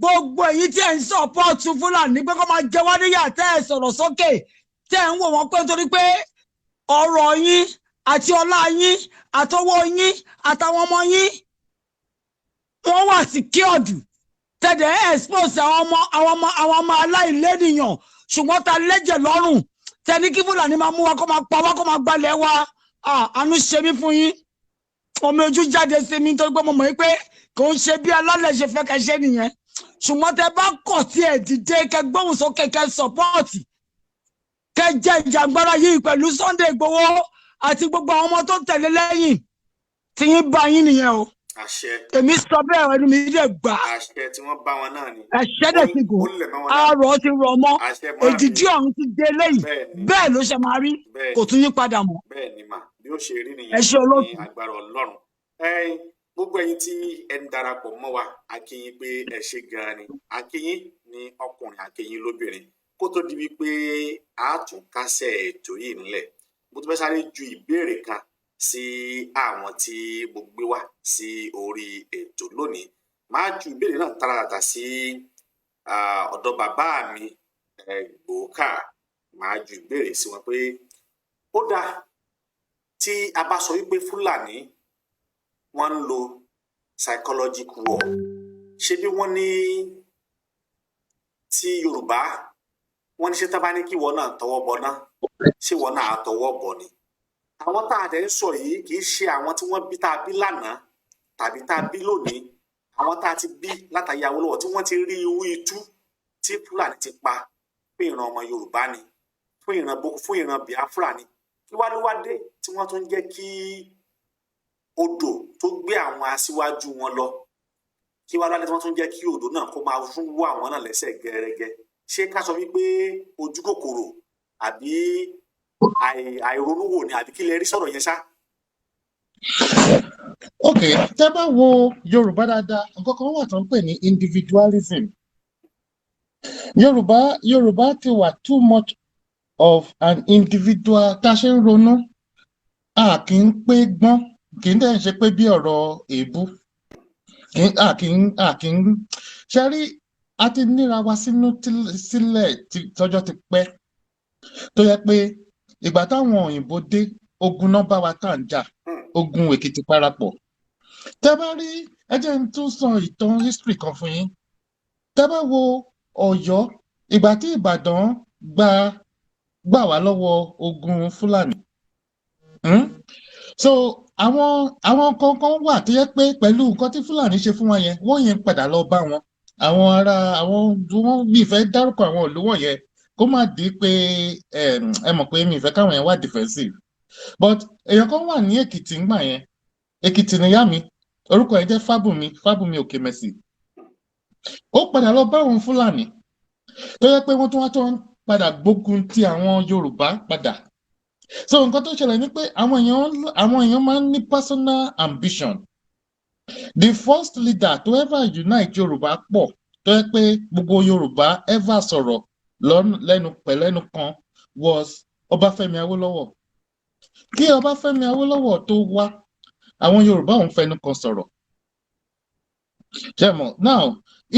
Gbogbo èyí tí ẹ̀ ń support Fúlàní pé kó máa jẹ wá níyà, tẹ́ ẹ̀ sọ̀rọ̀ sókè, tẹ́ ẹ̀ ń wò wọ́n pé nítorí pé ọ̀rọ̀ yín àti ọlá yín àtọwọ́ yín àtàwọn ọmọ yín wọ́n wà secured, tẹ̀dẹ̀ expose àwọn ọmọ aláìlẹ́nìyàn, ṣùgbọ́n ta lẹ́jẹ̀ lọ́rùn tẹni kí Fúlàní máa mú wa, kó máa pa wá, kó máa gbalẹ̀ wa. Ah, àánú ṣe mí fún yín, omi ojú jáde sí mi, nítorí pé mo mọ̀ pé kò ń ṣe bí alálẹ̀ ṣe fẹ́ kẹ́ ṣe nìyẹn. Ṣùgbọ́n tẹ bá kọ̀ tí ẹ̀ dìde, kẹ́ gbóhùn sókè, kẹ́ support, kẹ́ jẹ́ ìjàngbara yìí pẹ̀lú Sunday Igboho àti gbogbo àwọn ọmọ tó ń tẹ̀lé lẹ́yìn. Tí yín bá yín nìyẹn o. Àṣẹ. Èmi sọ bẹ́ẹ̀, ẹnu mi dẹ̀ gbà. Àṣẹ tí wọ́n bá wọn náà ni. Ẹ̀ṣẹ́ dẹ̀ ti Ó gùn. lẹ̀ mọ́ wọn lára. Arọ̀ ti rọ̀ mọ́. Àṣẹ mọ́ mi. Èdìdí ọ̀run ti dé léyìí. Bẹ́ẹ̀ ni. Bẹ́ẹ̀ ló ṣe máa rí. Bẹ́ẹ̀ Kò ni. tún yí padà mọ́. Bẹ́ẹ̀ ni mà, bí ó ṣe rí Ẹ nìyẹn ṣé ní olóòtú. agbára Ọlọ́run. Ẹ̀yin, gbogbo ẹ̀yin tí ẹ ń darapọ̀ mọ́ wa, a kí yín pé ẹ ṣé gan-an ni. A kí yín ní ọkùnrin, a kí yín lóbìnrin. Kó tó di wípé a tún kásẹ̀ ètò yìí ńlẹ̀, mo tún fẹ́ sáré ju ìbéèrè kan sí àwọn tí mo gbé wá sí orí ètò lónìí. Máa ju ìbéèrè náà tààràtà sí ọ̀dọ̀ bàbá mi Gbòókà. Máa ju ìbéèrè sí wọn pé ó dáa tí a bá sọ wípé Fúlàní wọ́n ń lo psychological war. Ṣé bí wọ́n ní tí Yorùbá wọ́n ní, ṣé tá bá ní kí ìwọ náà tọwọ́ bọ ná, ṣé ìwọ náà á tọwọ́ bọ̀ ni? Àwọn tá a dẹ̀ ń sọ yìí kì í ṣe àwọn tí wọ́n bí, tá a bí lánàá tàbí tá a bí lónìí. Àwọn tá a ti bí látàyè Awólọ́wọ̀, tí wọ́n ti rí irú itú tí Fúlàní ti pa fún ìran ọmọ Yorùbá ni, fún ìran Boko, fún ìran Biafra ni. Kí wá ló wá dé tí wọ́n tún jẹ́ kí odò tó gbé àwọn aṣíwájú wọn lọ, kí wá ló dé tí wọ́n tún jẹ́ kí odò náà kó máa fún wọ́ àwọn náà lẹ́sẹ̀ gẹ́rẹ́gẹ́? Ṣé ká sọ wípé ojú kòkòrò àbí àìronúwò ni, àbí kí lẹ rí sọ̀rọ̀ yẹn ṣá? Ok, tẹ́ bá wo Yorùbá dáadáa, nǹkan kan wà tó ń pè ní individualism. Yorùbá ti wà too much of an individual. Tá a ṣe ń ronú, a kì í pé gbọ́n, kì í dẹ̀ ń ṣe pé bí ọ̀rọ̀ èébú, kì í a kì í ṣe rí. A ti níra wa sínú sílẹ̀ tọ́jọ́ ti pẹ́, tó yẹ pé ìgbà táwọn òyìnbó dé, ogun náà bá wa tá à ń jà, ogun Èkìtì parapọ̀. Tẹ́ bá rí, ẹ jẹ́ n tún sọ ìtàn history kan fún yín. Tẹ́ bá wo Ọ̀yọ́, ìgbà tí Ìbàdàn gbà wá lọ́wọ́ ogun Fúlàní, So àwọn kankan wà tó yẹ pé pẹ̀lú nǹkan tí Fúlàní ṣe fún wa yẹn, wọ́n yẹn padà lọ bá wọn, àwọn ará àwọn wọn. Mi fẹ́ dárúkọ àwọn ìlú wọ̀nyẹn kó má di pé ẹ mọ̀ pé mi fẹ́ káwọn yẹn wà defensive, but èèyàn kan wà ní Èkìtì ńgbà yẹn. Èkìtì níyá mi, orúkọ ẹ̀ jẹ́ Fábùnmi, Fábùnmi Òkèmẹsì. Ó padà lọ bá àwọn Fúlàní tó yẹ pé wọ́n tún wá tó ń padà gbógun ti àwọn Yorùbá padà. So nǹkan tó ṣẹlẹ̀ ni pé àwọn èèyàn máa ń ní personal ambition. The first leader to ever unite Yorùbá pọ̀, tó yẹ pé gbogbo Yorùbá ever sọ̀rọ̀ lẹ́nu pẹ̀lẹ́nu kan, was Ọbáfẹ́mi Awólọ́wọ̀. Kí Ọbáfẹ́mi Awólọ́wọ̀ tó wá, àwọn Yorùbá òun fẹnu kan sọ̀rọ̀ ṣe mọ̀. Now,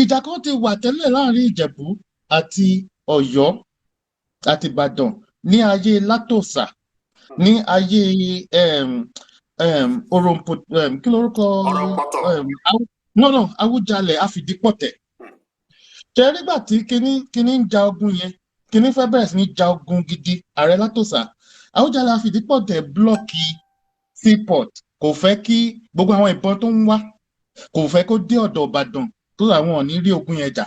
ìjà kan ti wà tẹ́lẹ̀ láàrin Ìjẹ̀bú àti Ọ̀yọ́ àti Ìbàdàn ní ayé Látòsà, ní ayé Òròǹpò, kí lorúkọ? Ọ̀rọ̀pọ̀tọ̀. No, Awùjalẹ̀ Àfìdípọ̀tẹ̀. Ṣe nígbà tí kíní ń ja ogun yẹn, kíní fẹ́ bẹ̀rẹ̀ sí ní ja ogun gidi, ààrẹ Látòsà, Àwùjalẹ̀ Àfìdípọ̀tẹ̀ block seaport. Kò fẹ́ kí gbogbo àwọn ìbọn tó ń wá, kò fẹ́ kó dé ọ̀dọ̀ Ìbàdàn, tó àwọn ò ní rí ogun yẹn jà.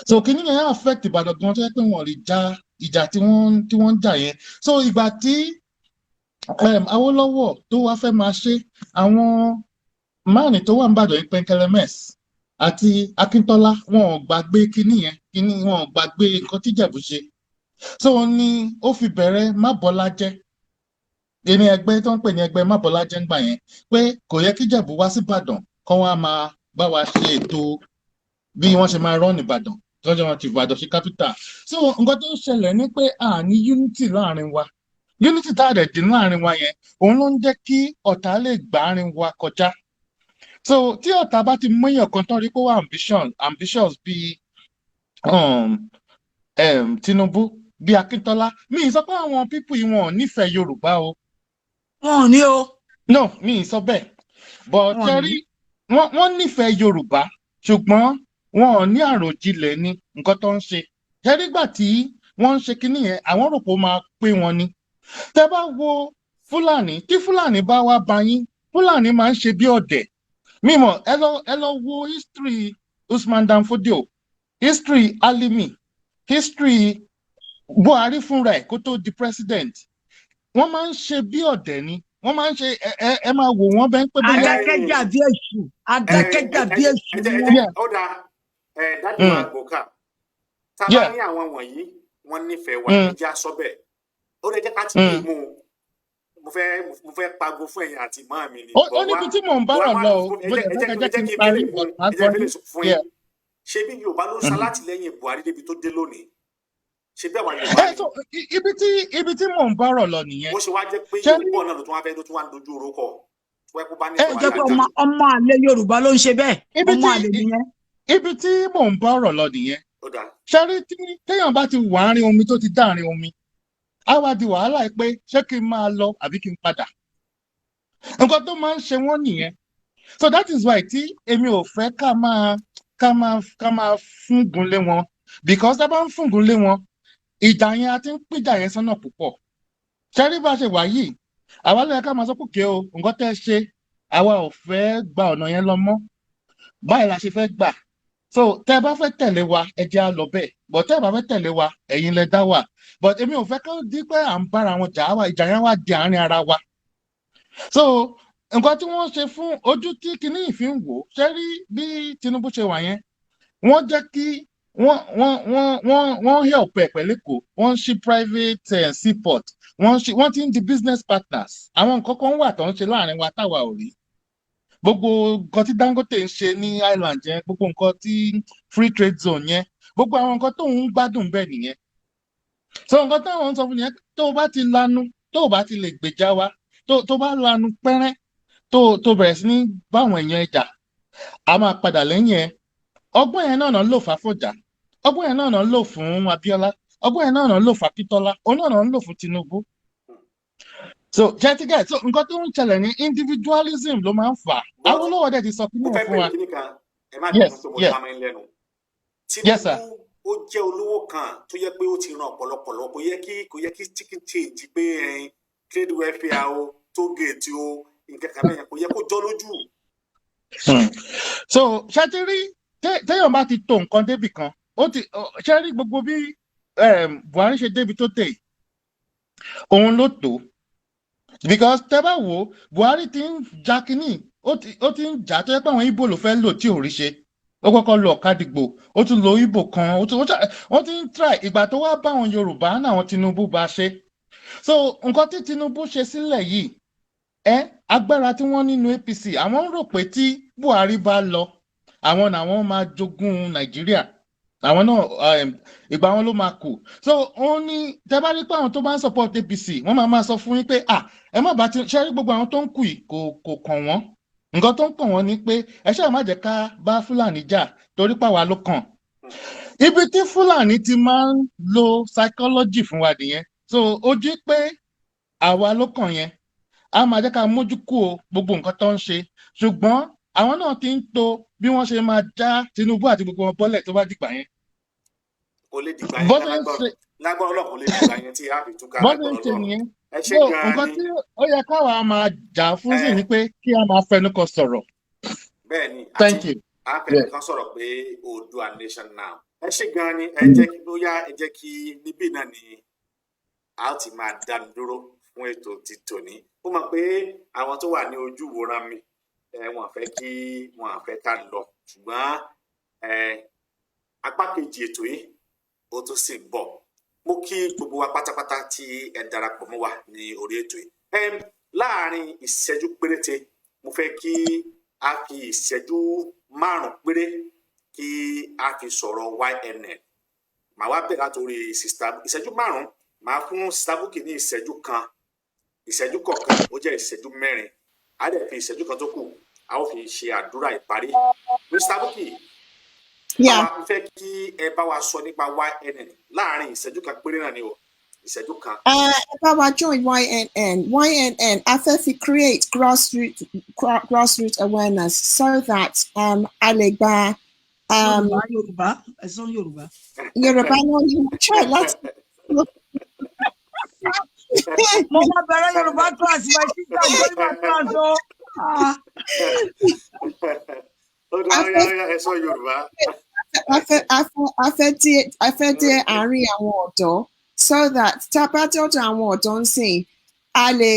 So kíní yẹn affect Ìbàdàn gan, tó yẹ pé wọn ò lè ja ìjà tí wọ́n ń jà yẹn. So ìgbà tí Awólọ́wọ̀ tó wá fẹ́ máa ṣe, àwọn márùn tó wà n'Ìbàdàn yìí, Pẹnkẹlẹmẹs àti Akíntọ́lá, wọn ò gbàgbé kíní yẹn, kíní wọn ò gbàgbé nǹkan tí Ìjẹ̀bú ṣe. So ní ó fi bẹ̀rẹ̀ Mábọ́lájẹ́ ní ẹgbẹ́ tó ń pè ní ẹgbẹ́ Mábọ́lájẹ́ ńgbà yẹn, pé kò yẹ kí Ìjẹ̀bú wá sí Ìbàdàn kọ́ wá máa bá wa ṣe ètò bí wọ́n ṣe máa run Ìbàdàn, tí wọ́n ṣe máa ti Ìbàdàn ṣe capital. So nǹkan tó ń ṣẹlẹ̀ ni pé a ní unity láàrin wa. Unity tá a dẹ̀ dín láàrin wa yẹn, òun ló ń jẹ́ kí ọ̀tá lè gbárin wa kọjá. So tí ọ̀tá bá ti mú èèyàn kan tán rí pé ó wà ambitious bíi Tinubu, bíi Akíntọ́lá, mi ì sọ pé àwọn people yìí, wọn ò nífẹ̀ẹ́ Yorùbá o. Wọn ò ní o. No, mi ì sọ bẹ́ẹ̀, but Wọn ò ní. Tẹ́rí, wọ́n nífẹ̀ẹ́ Yorùbá, ṣùgbọ́n wọn ò ní àròjinlẹ̀ ní nǹkan tó ń ṣe. Tẹ́rí, gbà tí wọ́n ń ṣe kinní yẹn, àwọn rò pé ó máa pé wọn ni. Tẹ́ bá wo Fúlàní, tí Fúlàní bá wá bá yín, Fúlàní máa ń ṣe bí ọ̀dẹ̀ mímọ̀. Ẹ lọ wo history Usman Dan Fodio, history Alimi, history Buhari fúnra ẹ̀ kó tó di president. Wọ́n máa ń ṣe bí ọ̀dẹ̀ ni. Wọ́n máa ń ṣe ẹ máa wò wọ́n bẹ́ẹ̀ pé bóyá Adákẹ́jà bí èṣù, adákẹ́jà bí èṣù Ẹ jẹ́ ni ẹ wọ́n. jẹ́ ó dáa, ẹ dájú wa gbòókà tá a bá ní àwọn wọ̀nyí, wọ́n nífẹ̀ẹ́ wa. Ẹ jẹ́ á sọ bẹ́ẹ̀, ó lè jẹ́ ká ti bí mú un. Mo fẹ́ pago fún ẹ̀yin àti ìmọ̀ mi ni. Ó níbi tí mò ń bá rọ̀ lọ o. Ẹ Mo jẹ́ dẹ̀ ẹ fẹ́ jẹ́ kẹ́ ẹ jẹ́ jẹ́ kí n kí n parí fẹ́lẹ̀ but fún máa ẹ jẹ́ gbọ́ fẹ́lẹ̀ yín. Fún yín, ṣé bí Yorùbá ló ń ṣalátìlẹ́yìn Buhari débi tó dé lónìí? Ṣé bí àwa Yorùbá Ẹ ni? So ibi tí mò ń bá rọ̀ lọ nìyẹn. Bó ṣe wá jẹ́ pé Ṣé rí Yorùbá náà ló tún wá fẹ́ ló tún wá ń dojú oró kọ tó wáá kó bá ẹ nífẹ̀ẹ́ Ó wa jẹ́ pé dáadáa. ọmọ àlè Yorùbá ló ń ṣe bẹ́ẹ̀. Ibi Ọmọ tí àlè nìyẹn. Ibi tí mò ń bá ọ̀rọ̀ lọ nìyẹn. Ó dáa. Ṣé rí, tí téèyàn bá ti wà áárín omi, tó ti dáàrin omi, á wá di wàhálà yìí pé ṣé kí n máa lọ àbí kí n padà. Nǹkan tó máa ń ṣe wọ́n nìyẹn. So that is why tí èmi ò fẹ́ ká máa fúngun lé wọn, because tá a bá ń fúngun lé wọn, ìjà yẹn, a ti ń píjà yẹn sọ́nà púpọ̀. Ṣé rí, bá a ṣe wà yìí, àwa ló yẹ ká máa sọ pé kí o nǹkan tẹ́ ẹ ṣe, àwa ò fẹ́ gba ọ̀nà yẹn lọ mọ́, báyìí la ṣe fẹ́ gbà. So tẹ́ ẹ bá fẹ́ tẹ̀lé wa, ẹ jẹ́ á lọ bẹ́ẹ̀, but tẹ́ ẹ bá fẹ́ tẹ̀lé wa, ẹ̀yin lẹ dá wà. But èmi ò fẹ́ kó di pé à ń bára wọn jà wá, ìjà yẹn wá di àárín ara wa. So nǹkan tí wọ́n ṣe fún ojú tí kinní yìí fi ń wò, ṣé rí bí Tinubu ṣe wà yẹn, wọ́n jẹ́ kí wọ́n help ẹ̀ pẹ̀lú Èkó, wọ́n ń ṣí private seaport, wọ́n ń ṣí, wọ́n ti ń di business partners. Àwọn nǹkan kan wà tó ń ṣe láàrin wa táwa ò rí. Gbogbo nǹkan tí Dangote ń ṣe ní island yẹn, gbogbo nǹkan tí free trade zone yẹn, gbogbo àwọn nǹkan tó ń gbádùn bẹ́ẹ̀ nìyẹn. So nǹkan táwọn ń sọ fún nìyẹn, tó o bá ti lanu, tó o bá ti lè gbèjà wa, tó bá lanu pẹ́rẹ́, tó bẹ̀rẹ̀ sí ní báwọn èèyàn ẹ jà, a máa padà lẹ́yìn ẹ. Ọgbọ́n yẹn náà ń lò fáfọ̀jà, ọgbọ́n yẹn náà ń lò fún Abíọ́lá, ọgbọ́n yẹn náà ń lò fún Akíntọ́lá, òun náà ń lò fún Tinubu. So jẹ́tígẹ̀, so nǹkan tó ń ṣẹlẹ̀ ní individualism ló máa ń fà á. But Awólọ́wọ̀ dẹ̀ ti sọ kí mo náà fẹ́ fún wa. bẹ̀rẹ̀ kíní kan, ẹ má bínú pé mo dá mọ́ yín lẹ́nu. Yes, sir. Tinubu, ó jẹ́ olówó kan tó yẹ pé ó ti ran ọ̀pọ̀lọpọ̀ lọ. Kò yẹ kí chicken change pé ẹyin trade welfare o, toll gate o, nǹkan kan bẹ́ẹ̀ yẹn, kò yẹ kó jọ́ lójú. So ṣé ti rí, téèyàn bá ti tó nǹkan débì kan, ó ti ṣe rí gbogbo bí Buhari ṣe débi tó tẹ̀ yìí, òun ló tó, because tẹ́ bá wò ó, Buhari ti ń ja kínní, ó ti ń jà tó yẹ pé àwọn Ìgbò ló fẹ́ lò tí ò rí ṣe. Ó kọ́kọ́ lo Ọ̀kadìgbò, ó tún lo Ìgbò kan, ó tún wọ́n ti ń try. Ìgbà tó wá bá àwọn Yorùbá náà, àwọn Tinubu bá ṣe. So nǹkan tí Tinubu ṣe sílẹ̀ yìí, ẹ agbára tí wọ́n nínú APC, àwọn ń rò pé tí Buhari bá lọ, àwọn làwọn máa jogún Nàìjíríà, àwọn náà ìgbà wọn ló máa kù. So òun ní tẹ́ bá rí pé àwọn tó bá ń support APC, wọ́n máa máa sọ fún yín pé, ah, ẹ má bá ti ṣe rí gbogbo àwọn tó ń kù yìí, kò kàn wọ́n. Nǹkan tó ń kàn wọ́n ni pé ẹ ṣáà má jẹ́ ká bá Fúlàní jà, torí pàwa ló kàn. Ibi tí Fúlàní ti máa ń lo psychology fún wa nìyẹn. So ojú pé àwa ló kàn yẹn, a máa jẹ́ ká mójú kú o gbogbo nǹkan tó ń ṣe. Ṣùgbọ́n àwọn náà ti ń to bí wọ́n ṣe máa já Tinubu àti gbogbo wọn bọ́lẹ̀ tó bá dìgbà yẹn. Kò lè dìgbà yẹn. Bó ṣe ń ṣe Lágbára Ọlọ́run, kò lè dìgbà yẹn tí a fi túká. Bó ṣe ń Lágbára ṣe Ọlọ́run. nìyẹn. Ẹ ṣé So gan-an nǹkan ni. tí ó yẹ káwa máa jà fún sí ni pé kí a máa fẹnu kọ sọ̀rọ̀. Bẹ́ẹ̀ ni. Thank Àti you. à ń fẹnu kan sọ̀rọ̀ pé Oòduà nation now. Ẹ ṣé gan-an ni. Ẹ jẹ́ kí bóyá ẹ jẹ́ kí níbí náà ni a ó ti máa dánu dúró fún ètò ti tòní. Ó mọ̀ pé àwọn tó wà ní ojú ìwòran mi, ẹ wọ́n fẹ́ kí wọ́n fẹ́ ká lọ, ṣùgbọ́n ẹ apá kejì ètò yìí, ó tún sì ń bọ̀. Mo kí gbogbo wa pátápátá tí ẹ darapọ̀ mọ́ wa ní orí ètò yìí. Láàárín ìṣẹ́jú péréte, mo fẹ́ kí a fi ìṣẹ́jú 5 péré kí a fi sọ̀rọ̀ YNN. Màá wá bẹ̀rẹ̀ látòrí sister. Ìṣẹ́jú 5 màá fún Sister Bukky ní ìṣẹ́jú kan, ìṣẹ́jú kọ̀ọ̀kan ó jẹ́ ìṣẹ́jú 4. Á dẹ̀ fi ìṣẹ́jú kan tó kù, a ó fi ṣe àdúrà ìparí. Mr. Bukky, Yeah. àwa fẹ́ kí ẹ bá wa sọ nípa YNN láàárín ìṣẹ́jú kan péré náà ni o, ìṣẹ́jú kan. Ẹ bá wa join YNN. YNN, a fẹ́ fi create grassroots awareness so that a lè gba Yorùbá, Yorùbá, ẹ̀sán Yorùbá. Yorùbá náà ni mo try láti. Mo máa bẹ̀rẹ̀ Yorùbá class, my sister, join my class o. Ah. Ó dá, ó yá, ó yá, ẹ sọ Yorùbá. A fẹ́ dé àárín àwọn ọ̀dọ́ so that tá a bá dọ́dọ̀ àwọn ọ̀dọ́ ń sìn, a lè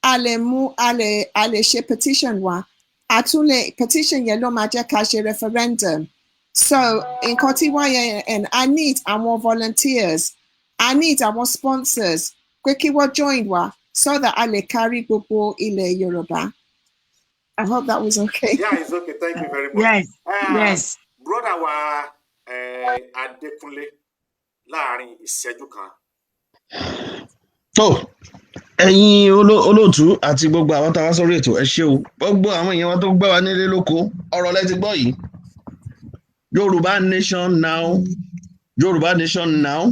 A lè mú a lè ṣe petition wa. A tún lè petition yẹn ló máa jẹ́ ká ṣe referendum. So nǹkan tí YNN, I need àwọn volunteers, I need àwọn sponsors pé kí wọ́n join wa so that a lè kárí gbogbo ilẹ̀ Yorùbá. I hope that was okay. Yeah, it's okay. Thank you very much. Yes. Brother wa Adékúnlé, láàrin ìṣẹ́jú kan. Tó ẹ̀yin olóòtú àti gbogbo àwọn tá a wá sórí ètò, ẹ ṣé o. Gbogbo àwọn èèyàn wa tó gbọ́ wa nílé lóko, ọ̀rọ̀ lẹ ti gbọ́ yìí. Yorùbá nation now, Yorùbá nation now,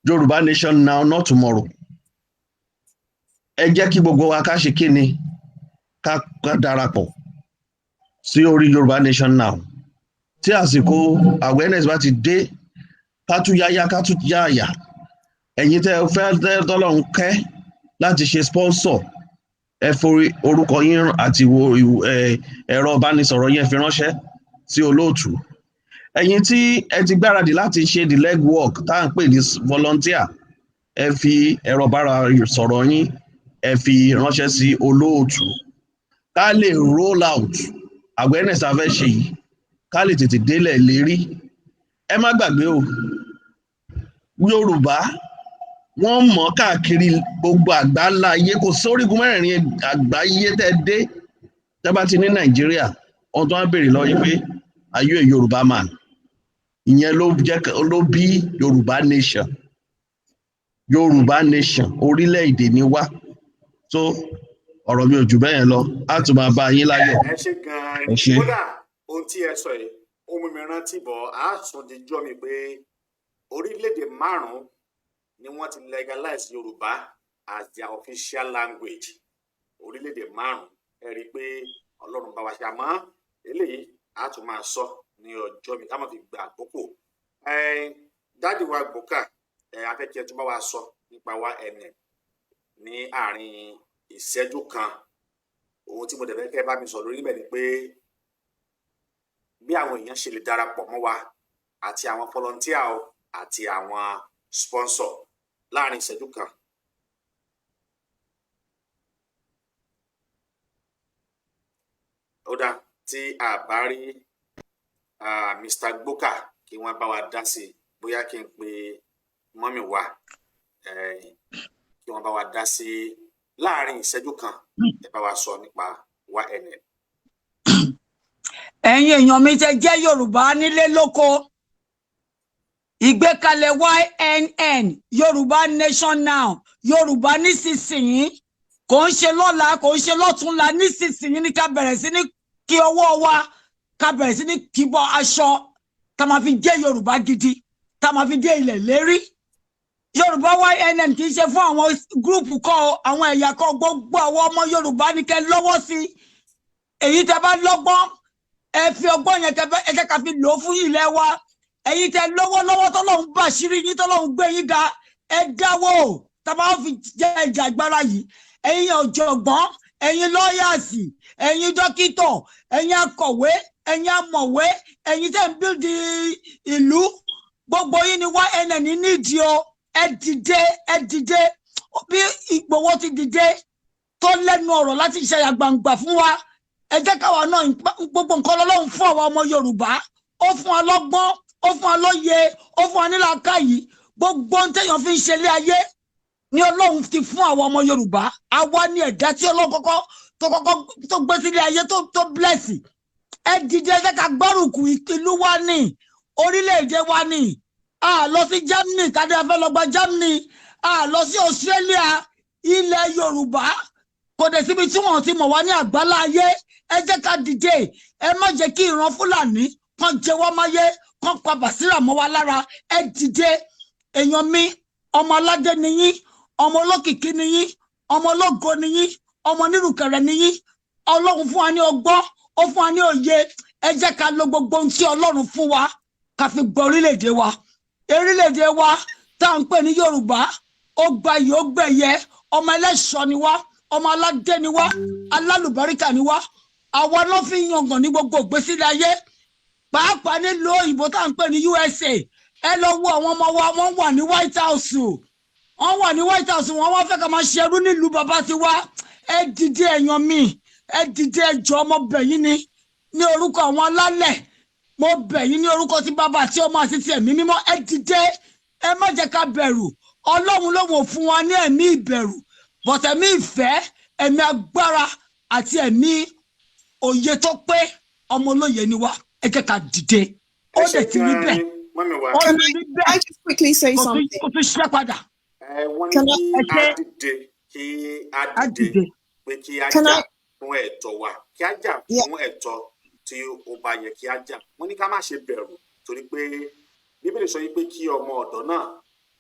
Yorùbá nation now, not tomorrow. Ẹ jẹ́ kí gbogbo wa ká ṣe kíni, ká darapọ̀ sí orí Yorùbá nation now. Tí àsìkò awareness bá ti dé, ká tún yáyá, ká tún yáàyà. Ẹ̀yin tẹ́ ẹ fẹ́ tẹ́ tọ́lọ́run kẹ́ láti ṣe sponsor, ẹ forí orúkọ yín àti wo ẹ̀rọ ìbánisọ̀rọ̀ yẹn fi ránṣẹ́ sí olóòtú. Ẹ̀yin tí ẹ ti gbáradì láti ṣe the leg work tá à ń pè ní volunteer, ẹ fi ẹ̀rọ ìbánisọ̀rọ̀ yín, ẹ fi ránṣẹ́ sí olóòtú, ká lè roll out awareness a fẹ́ ṣe yìí, ká lè tètè délẹ̀ lérí. Ẹ má gbàgbé o, Yorùbá wọ́n mọ̀ káàkiri gbogbo àgbáńlá ayé. Kò sórígun mẹ́rẹ̀ẹ̀rin àgbáyé tẹ́ dé, tẹ́ bá ti ní Nàìjíríà, wọ́n tún á béèrè lọ́wọ́ yín pé, "Are you a Yorùbá man?" Ìyẹn ló jẹ́ ló bí Yorùbá nation. Yorùbá nation, orílẹ̀-èdè ni wá. So ọ̀rọ̀ mi ò jù bẹ́ẹ̀ yẹn lọ. Á tún máa bá yín láyọ̀. Ẹ ṣe gan-an. Ẹ ṣé. Kódà ohun tí ẹ sọ yìí, ó mú mi rántí bọ̀ á sùn díjọ́ mi pé orílẹ̀-èdè márùn-ún ni wọ́n ti legalize Yorùbá as their official language, orílẹ̀-èdè márùn-ún. Ẹ rí i pé Ọlọ́run bá wa ṣe, àmọ́ eléyìí á tún máa sọ ní ọjọ́ mi, ká má fi gba àkókò. Daddy wa Gbòkà, ẹ afẹ́kẹ́ tún bá wa sọ nípa wa ẹnẹ ní àárín ìṣẹ́jú kan. Ohun tí mo dẹ̀ fẹ́ kẹ́ bá mi sọ lórí níbẹ̀ ni pé bí àwọn èèyàn ṣe lè darapọ̀ mọ́ wa àti àwọn volunteer o àti àwọn sponsor, láàrin ìṣẹ́jú kan. Ó dá tí a bá rí Mr. Gboka kí wọ́n bá wa dá sí i, bóyá kí n pe mummy wa kí wọ́n bá wa dá sí i láàrin ìṣẹ́jú kan. Ẹ bá wa sọ nípa YNN. Ẹ̀yin èèyàn mi tẹ́ jẹ́ Yorùbá nílé lóko, ìgbékalẹ̀ YNN, Yorùbá Nation Now, Yorùbá nísinsìnyí, kò ń ṣe lọ́la, kò ń ṣe lọ́túnla, nísinsìnyí ní ká bẹ̀rẹ̀ sí ní kí ọwọ́ wa, ká bẹ̀rẹ̀ sí ní kíbọ̀ aṣọ tá máa fi jẹ́ Yorùbá gidi, tá máa fi dé ilẹ̀ lérí. Yorùbá YNN kì í ṣe fún àwọn group kọ́ o, àwọn ẹ̀yà kọ́. Gbogbo àwọn ọmọ Yorùbá ní kẹ́ lọ́wọ́ sí. Èyí tẹ́ bá lọ́gbọ́n, ẹ fi ọgbọ́n yẹn kẹ́ ẹ jẹ́ ká fi lò ó fún ilẹ̀ wa. Ẹ̀yin tẹ́ lọ́wọ́ lọ́wọ́, tọ́lọ́hún bàṣírí yín, tọ́lọ́hún gbé yín ga, ẹ dáwọ́ tá a bá fi jẹ́ ìjà agbára yìí. Ẹ̀yin ọ̀jọ̀gbọ́n, ẹ̀yin lawyers, ẹ̀yin dókítà, ẹ̀yin akọ̀wé, ẹ̀yin amọ̀wé, ẹ̀yin tẹ́ ń build ìlú, gbogbo yín ni YNN nídìí o. Ẹ dìde, ẹ dìde. Bí Ìgbòho ti dìde tó lẹ́nu ọ̀rọ̀ láti ṣe àgbàǹgbà fún wa, ẹ jẹ́ káwa náà. Gbogbo nǹkan lọ́lọ́run fún àwa ọmọ Yorùbá. Ó fún wa lọ́gbọ́n, ó fún wa lóye, ó fún wa nílàákàyè. Gbogbo ohun téèyàn fi ń ṣe ilé ayé ní Ọlọ́run ti fún àwa ọmọ Yorùbá. Àwa ní ẹ̀dá tí Ọlọ́run kọ́kọ́ tó kọ́kọ́ tó gbé sílé ayé tó bless. Ẹ dìde, ẹ jẹ́ ká gbárùkù ìlú wa ní orílẹ̀-èdè wa ní. A lọ sí Germany kádé a fẹ́ lọ gba Germany, a lọ sí Australia, ilẹ̀ Yorùbá kò dẹ̀ síbi tí wọ́n ti mọ̀ wá ní àgbálá ayé. Ẹ jẹ́ ká dìde. Ẹ má jẹ́ kí ìran Fúlàní kan jẹ wá máyé, kan pa bàsírà mọ́ wa lára. Ẹ dìde, èèyàn mi. Ọmọ aládé ni yín, ọmọ olókìkí ni yín, ọmọ ológo ni yín, ọmọ onírùkẹ̀rẹ̀ ni yín. Ọlọ́run fún wa ní ọgbọ́n, ó fún wa ní òye. Ẹ jẹ́ ká lo gbogbo ohun tí Ọlọ́run fún wa ká fi gbọ́ orílẹ̀-èdè wa. Orílẹ̀-èdè wa tá à ń pè ní Yorùbá, ó gbayì, ó gbẹ̀yẹ. Ọmọ ẹlẹ́ṣọ́ ni wá, ọmọ aládé ni wá, alálùbáríkà ni wá. Àwa ló fi ń yangàn ní gbogbo ìgbésílẹ̀ ayé, pàápàá nílùú òyìnbó tá à ń pè ní USA. Ẹ lọ wo àwọn ọmọ wa, wọ́n wà ní White House, wọ́n wà ní White House. Wọ́n wá fẹ́ ká máa ṣerú nílùú bàbá tiwa. Ẹ dìde, ẹ̀yàn mi, ẹ dìde. Ẹ jọ̀ọ́, mo bẹ̀ yín ni ní orúkọ àwọn alálẹ̀. Mo bẹ̀ yín ní orúkọ tí Bàbá àti Ọmọ àti ti Ẹ̀mí Mímọ́. Ẹ dìde, ẹ má jẹ́ ká bẹ̀rù. Ọlọ́run ló wò fún wa ní ẹ̀mí ìbẹ̀rù, but ẹ̀mí ìfẹ́, ẹ̀mí agbára àti ẹ̀mí òye tó pé. Ọmọ olóye ni wá, ẹ jẹ́ ká dìde. Ó Ẹ ṣe dẹ̀ ti rí gan-an bẹ́ẹ̀. ni, mummy wa. Ó Can ti I, rí bẹ́ẹ̀. I just quickly say Kò tún something? kò tún ṣiṣẹ́ padà. Ẹ wọ́n ní Can kí I, Ẹ á ṣe. dìde, kí á Á dìde dìde. pé kí á Can jà I, fún ẹ̀tọ́ wa, kí á jà fún ẹ̀tọ́ tí ó bá yẹ kí á jà. Wọ́n ní ká má ṣe bẹ̀rù, torí pé Bíbélì sọ wípé kí ọmọ ọ̀dọ́ náà,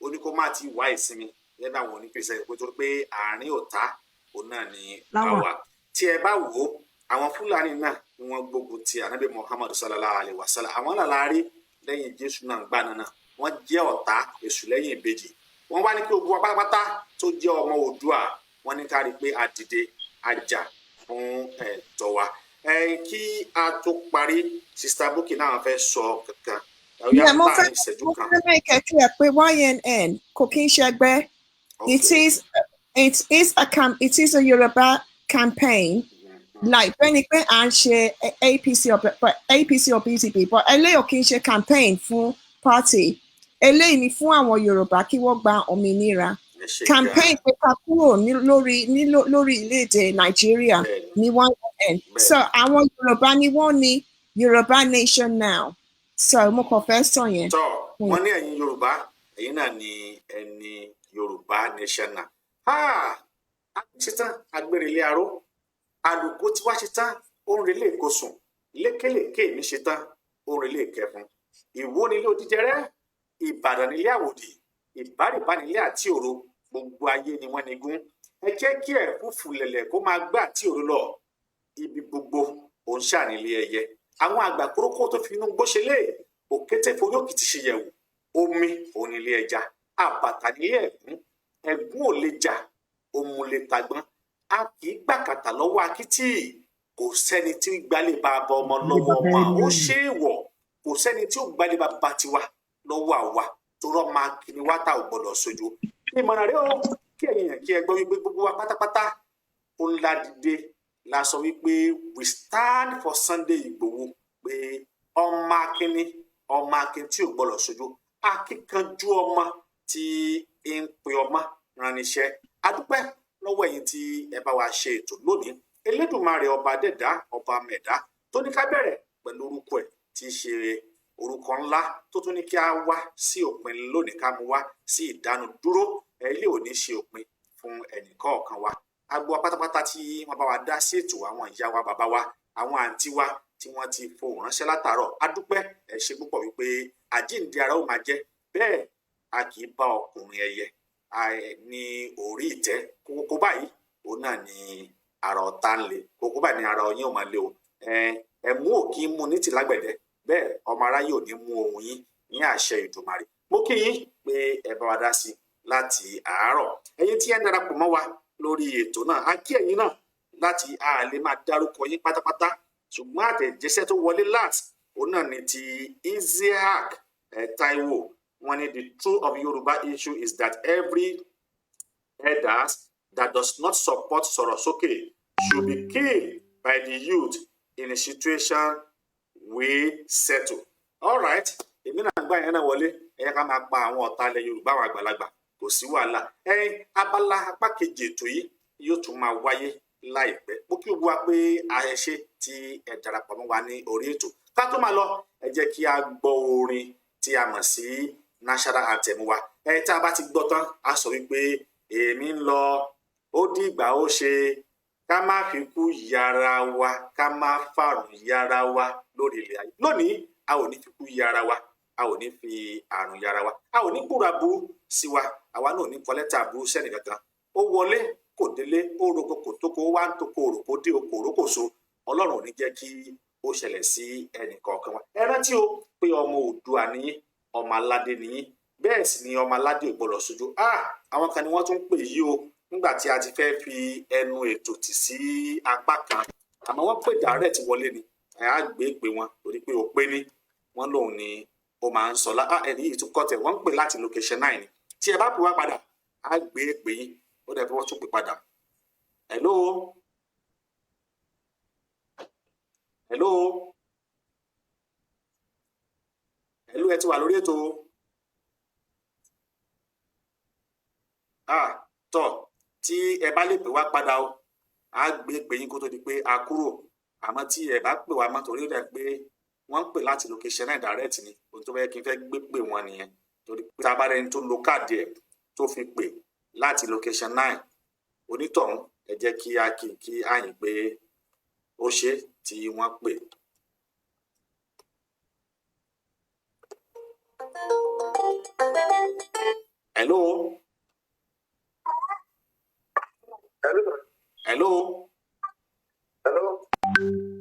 ó ní kó má ti wá ìsinmi lẹ́nu àwọn oníkìrìsẹ́, pé torí pé àárín ọ̀tá òun náà ni a Láwà. wà. Tí ẹ bá wò ó, àwọn Fúlàní náà ni wọ́n gbógun ti Ànábì Muhammad sallallahu alayhi wa sallam. Àwọn náà la rí lẹ́yìn Jésù náà gbà náà, wọ́n jẹ́ ọ̀tá èṣù lẹ́yìn ìbejì. Wọ́n wá ní kí ogun wa pátápátá tó jẹ́ ọmọ Oòduà, wọ́n ní ká rí i pé a dìde, a jà fún ẹ̀tọ́ wa. Ẹ kí a tó parí, Sister Bukky náà fẹ́ sọ kankan. Ó yá, Yeah, mo fẹ́ láàrin ìṣẹ́jú mo kan. fẹ́ make it clear pé YNN kò kí ń ṣẹgbẹ́. It is a Yoruba campaign, like bẹ́ẹ̀ ni pé à ń ṣe APC or, but APC or PDP, but eléyìí ò kí ń ṣe campaign fún party. Eléyìí ni fún àwọn Yorùbá kí wọ́n gba òmìnira. Ẹ ṣe Campaign gan-an. pé ká kúrò ní lórí ní lórí ilẹ̀-èdè Nàìjíríà Bẹ́ẹ̀ni. ní YNN. So àwọn Yorùbá ni wọ́n ní Yorùbá Nation now. So mo kàn fẹ́ sọ yẹn. Tọ́, wọ́n ní ẹ̀yin Yorùbá, ẹ̀yin náà ni ẹni Yorùbá Nation náà. A ṣetán agbérelé aró, àlùkò tí wàá ṣetán, ó ń relé ìkosùn lékèlékè mi, ṣetán, ó ń relé ìkẹfun. Ìwó nílé Odídẹrẹ́, Ìbàdàn nílé Àwòdì, Ìbárìbá nílé àti òro. Gbogbo ayé ni wọ́n nigún. Ẹ jẹ́ kí ẹ̀fúùfù lẹ̀lẹ̀ kó máa gbá àti òro lọ ibi gbogbo. Òun ṣànílé ẹyẹ àwọn àgbà kórókó tó fi inú gbó ṣe lé òkété forí òkìtì ṣe yẹ̀wò omi. Òun nílé ẹja, àbàtà nílé ẹ̀gún. Ẹ̀gún ò lè jà, òun lè tagbọ́n. A kì í gbàkàtà lọ́wọ́ akítì. Kò sẹ́ni tí gbalẹ̀ bàbá ọmọ lọ́wọ́ ọmọ, ó ṣe é wọ̀. Kò sẹ́ni tí ó gbalẹ̀ bàbá tiwa lọ́wọ́ àwa, torọ́ máa kíni wá tá ò gbọ́dọ̀ sojú. Ìmọ̀ràn rẹ o, kí ẹ̀yin yẹn kí ẹ gbọ́ wípé gbogbo wa pátápátá ó ń la dìde la sọ wípé we stand for Sunday Igboho, pé ọmọ akínní, ọmọ akin tí ò gbọ́dọ̀ sojú, akíkanjú ọmọ tí ń pe ọmọ ránníṣẹ́. Adúpẹ́ lọ́wọ́ ẹ̀yin tí ẹ bá wa ṣe ètò lónìí. Elédùmarè, ọba dẹ̀dá, ọba mẹ̀dá, tó ní ká bẹ̀rẹ̀ pẹ̀lú orúkọ ẹ̀ tí í ṣe orúkọ ńlá, tó tún ní kí a wá sí òpin lónìí, ká mú wá sí ìdánudúró, ẹ ilé ò ní ṣe òpin fún ẹnìkọ̀ọ̀kan wa. Agbo wa pátápátá tí wọ́n bá wa dá sí ètò, àwọn ìyá wa, bàbá wa, àwọn àǹtí wa tí wọ́n ti fohùn ránṣẹ́ látàárọ̀, a dúpẹ́, ẹ ṣe púpọ̀, wípé àjíǹde ara ó máa jẹ́ bẹ́ẹ̀. A kì í bá ọkùnrin ẹyẹ ní orí ìtẹ́ kókó báyìí, òun náà ni ara ọ̀tá ń le kókó báyìí, ni ara ọyìn ò máa le o. Ẹ mú òkì mú ní tìlágbẹ̀dẹ bẹ́ẹ̀, ọmọ aráyé ò ní mú ohun yín ní àṣẹ Ìdùmarè. Mo kí yín pé ẹ bá wa dá sí láti àárọ̀. Ẹ̀yin tí ẹ ń darapọ̀ mọ́ wa lórí ètò náà, a kí ẹ̀yin náà láti a lè máa dárúkọ yín pátápátá, ṣùgbọ́n àtẹ̀jíṣẹ́ tó wọlé last, òun náà ni ti Isiaq Taiwo. Wọ́n ní the truth of Yoruba issue is that every elders that does not support Sọ̀rọ̀sókè should be killed by the youth in a situation we settle. All right, èmi náà gbà yẹn náà wọlé. Ẹ yẹ ká máa pa àwọn ọ̀tá ilẹ̀ Yorùbá, àwọn àgbàlagbà, kò sí wàhálà. Ẹ abala apá kejì ètò yìí yóò tún máa wáyé láìpẹ́. Mo kí gbogbo wa pé àṣẹ tí ẹ darapọ̀ mọ́ wa ní orí ètò. Ká tó máa lọ, ẹ jẹ́ kí a gbọ́ orin tí a mọ̀ sí national anthem wa. Ẹ tá a bá ti gbọ́ tán, a sọ wípé èmi ń lọ, ó dìgbà, ó ṣe ká má fi kú yára wa, ká má fàrùn yára wa lórí ilẹ̀ ayé lónìí. A ò ní fi kú yára wa, a ò ní fi àrùn yára wa, a ò ní gbúra burú sí wa, àwa náà ò ní kọ lẹ́tà burú sẹ́nì kankan. Ó wọlé kò délé, ó roko kò tóko, ó wá ń toko òròkó dé oko òrókòso. Ọlọ́run ò ní jẹ́ kí ó ṣẹlẹ̀ sí ẹnì kọ̀ọ̀kan wa. Ẹ rántí o pé ọmọ Oòduà nìyí, ọmọ aládé nìyí, bẹ́ẹ̀ sì ni ọmọ aládé ò gbọ́dọ̀ sojú. Ah, àwọn kan ni wọ́n tún ń pè yí o nígbà tí a ti fẹ́ fi ẹnu ètò tì sí apá kan, àmọ́ wọ́n pè direct wọlé ni. Ẹ̀ á gbé pé wọn torí pé ó pé ní wọ́n lòun ni ó máa ń sọ lá. Ah, ẹni yìí tún kọ́ tẹ̀ wọ́n ń pè láti location 9 ni. Tí ẹ bá pè wá padà, á gbé pé yín. Ó dẹ̀ fi wọ́n tún pè padà. Hello, hello, hello, ẹ ti wà lórí ètò o. Ah, tọ, tí ẹ bá lè pè wá padà o, á gbé pè yín kó tó di pé a kúrò. Àmọ́ tí ẹ bá pè wá mọ́, torí ó dà pé wọ́n ń pè láti location náà direct ni, ohun tó fẹ́ kí n fẹ́ gbé pè wọ́n nìyẹn, torí pé tá a bá rẹni tó lo káàdì ẹ̀ tó fi pè láti location nine, onítọ̀hún, ẹ jẹ́ kí á kí á yìn pé ó ṣe tí wọ́n pè. Hello, Hello, sir. Hello. Hello.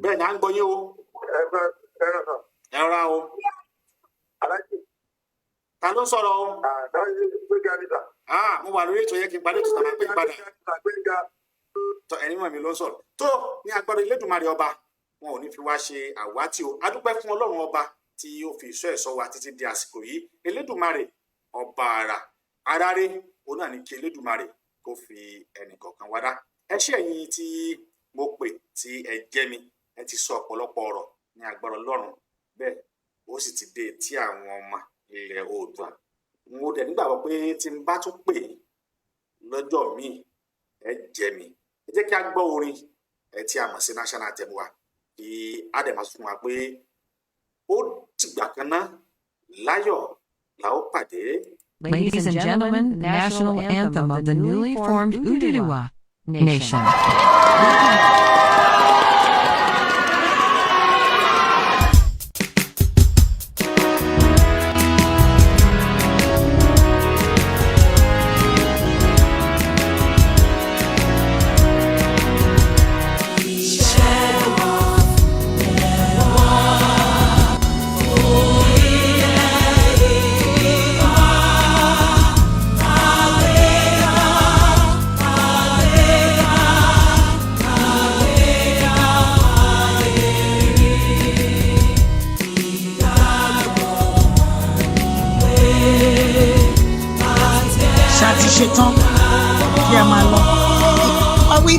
Bẹ́ẹ̀ ni, à ń gbọ́ yín o. Ẹ bá ẹ rà sàn. Ẹ rọra o. Aláàjì, Ta ló ń sọ̀rọ̀ o? Àdáyé Gbéga ni sà. Ah, mo wà lórí ètò yẹn, kí n parí ètò tá a máa pè padà. Gbéga ni sà, Gbéga. Tọ, ẹni mọ̀ mi ló ń sọ̀rọ̀ tó ní agbára Elédùmarè ọba, wọn ò ní fi wá ṣe àwátì o. A dúpẹ́ fún Ọlọ́run ọba tí ó fi ìṣọ́ ẹ̀ṣọ́ wa títí di àsìkò yìí. Elédùmarè ọba àrà aráre, òun náà ní kí Elédùmarè kó fi ẹnìkọ̀ọ̀kan wá dá. Ẹ ṣé ẹ̀yin tí mo pè tí ẹ jẹ́ mi, ẹ ti sọ ọ̀pọ̀lọpọ̀ ọ̀rọ̀ ní agbára Ọlọ́run, bẹ́ẹ̀ ó sì ti dé tí àwọn ọmọ ilẹ̀ Oòduà. Mo dẹ̀ nígbàgbọ́ pé tí n bá tún pè lọ́jọ́ míì, ẹ jẹ́ mi. Ẹ jẹ́ kí a gbọ́ orin ẹ tí a mọ̀ sí national anthem wa, kí a dẹ̀ máa sọ fún wa pé ó dìgbà kan ná, láyọ̀ la ó pàdé. Ladies and gentlemen, national anthem of the newly formed Oduduwa Nation. Ṣá ti ṣe tán kí ẹ máa lọ. Are we?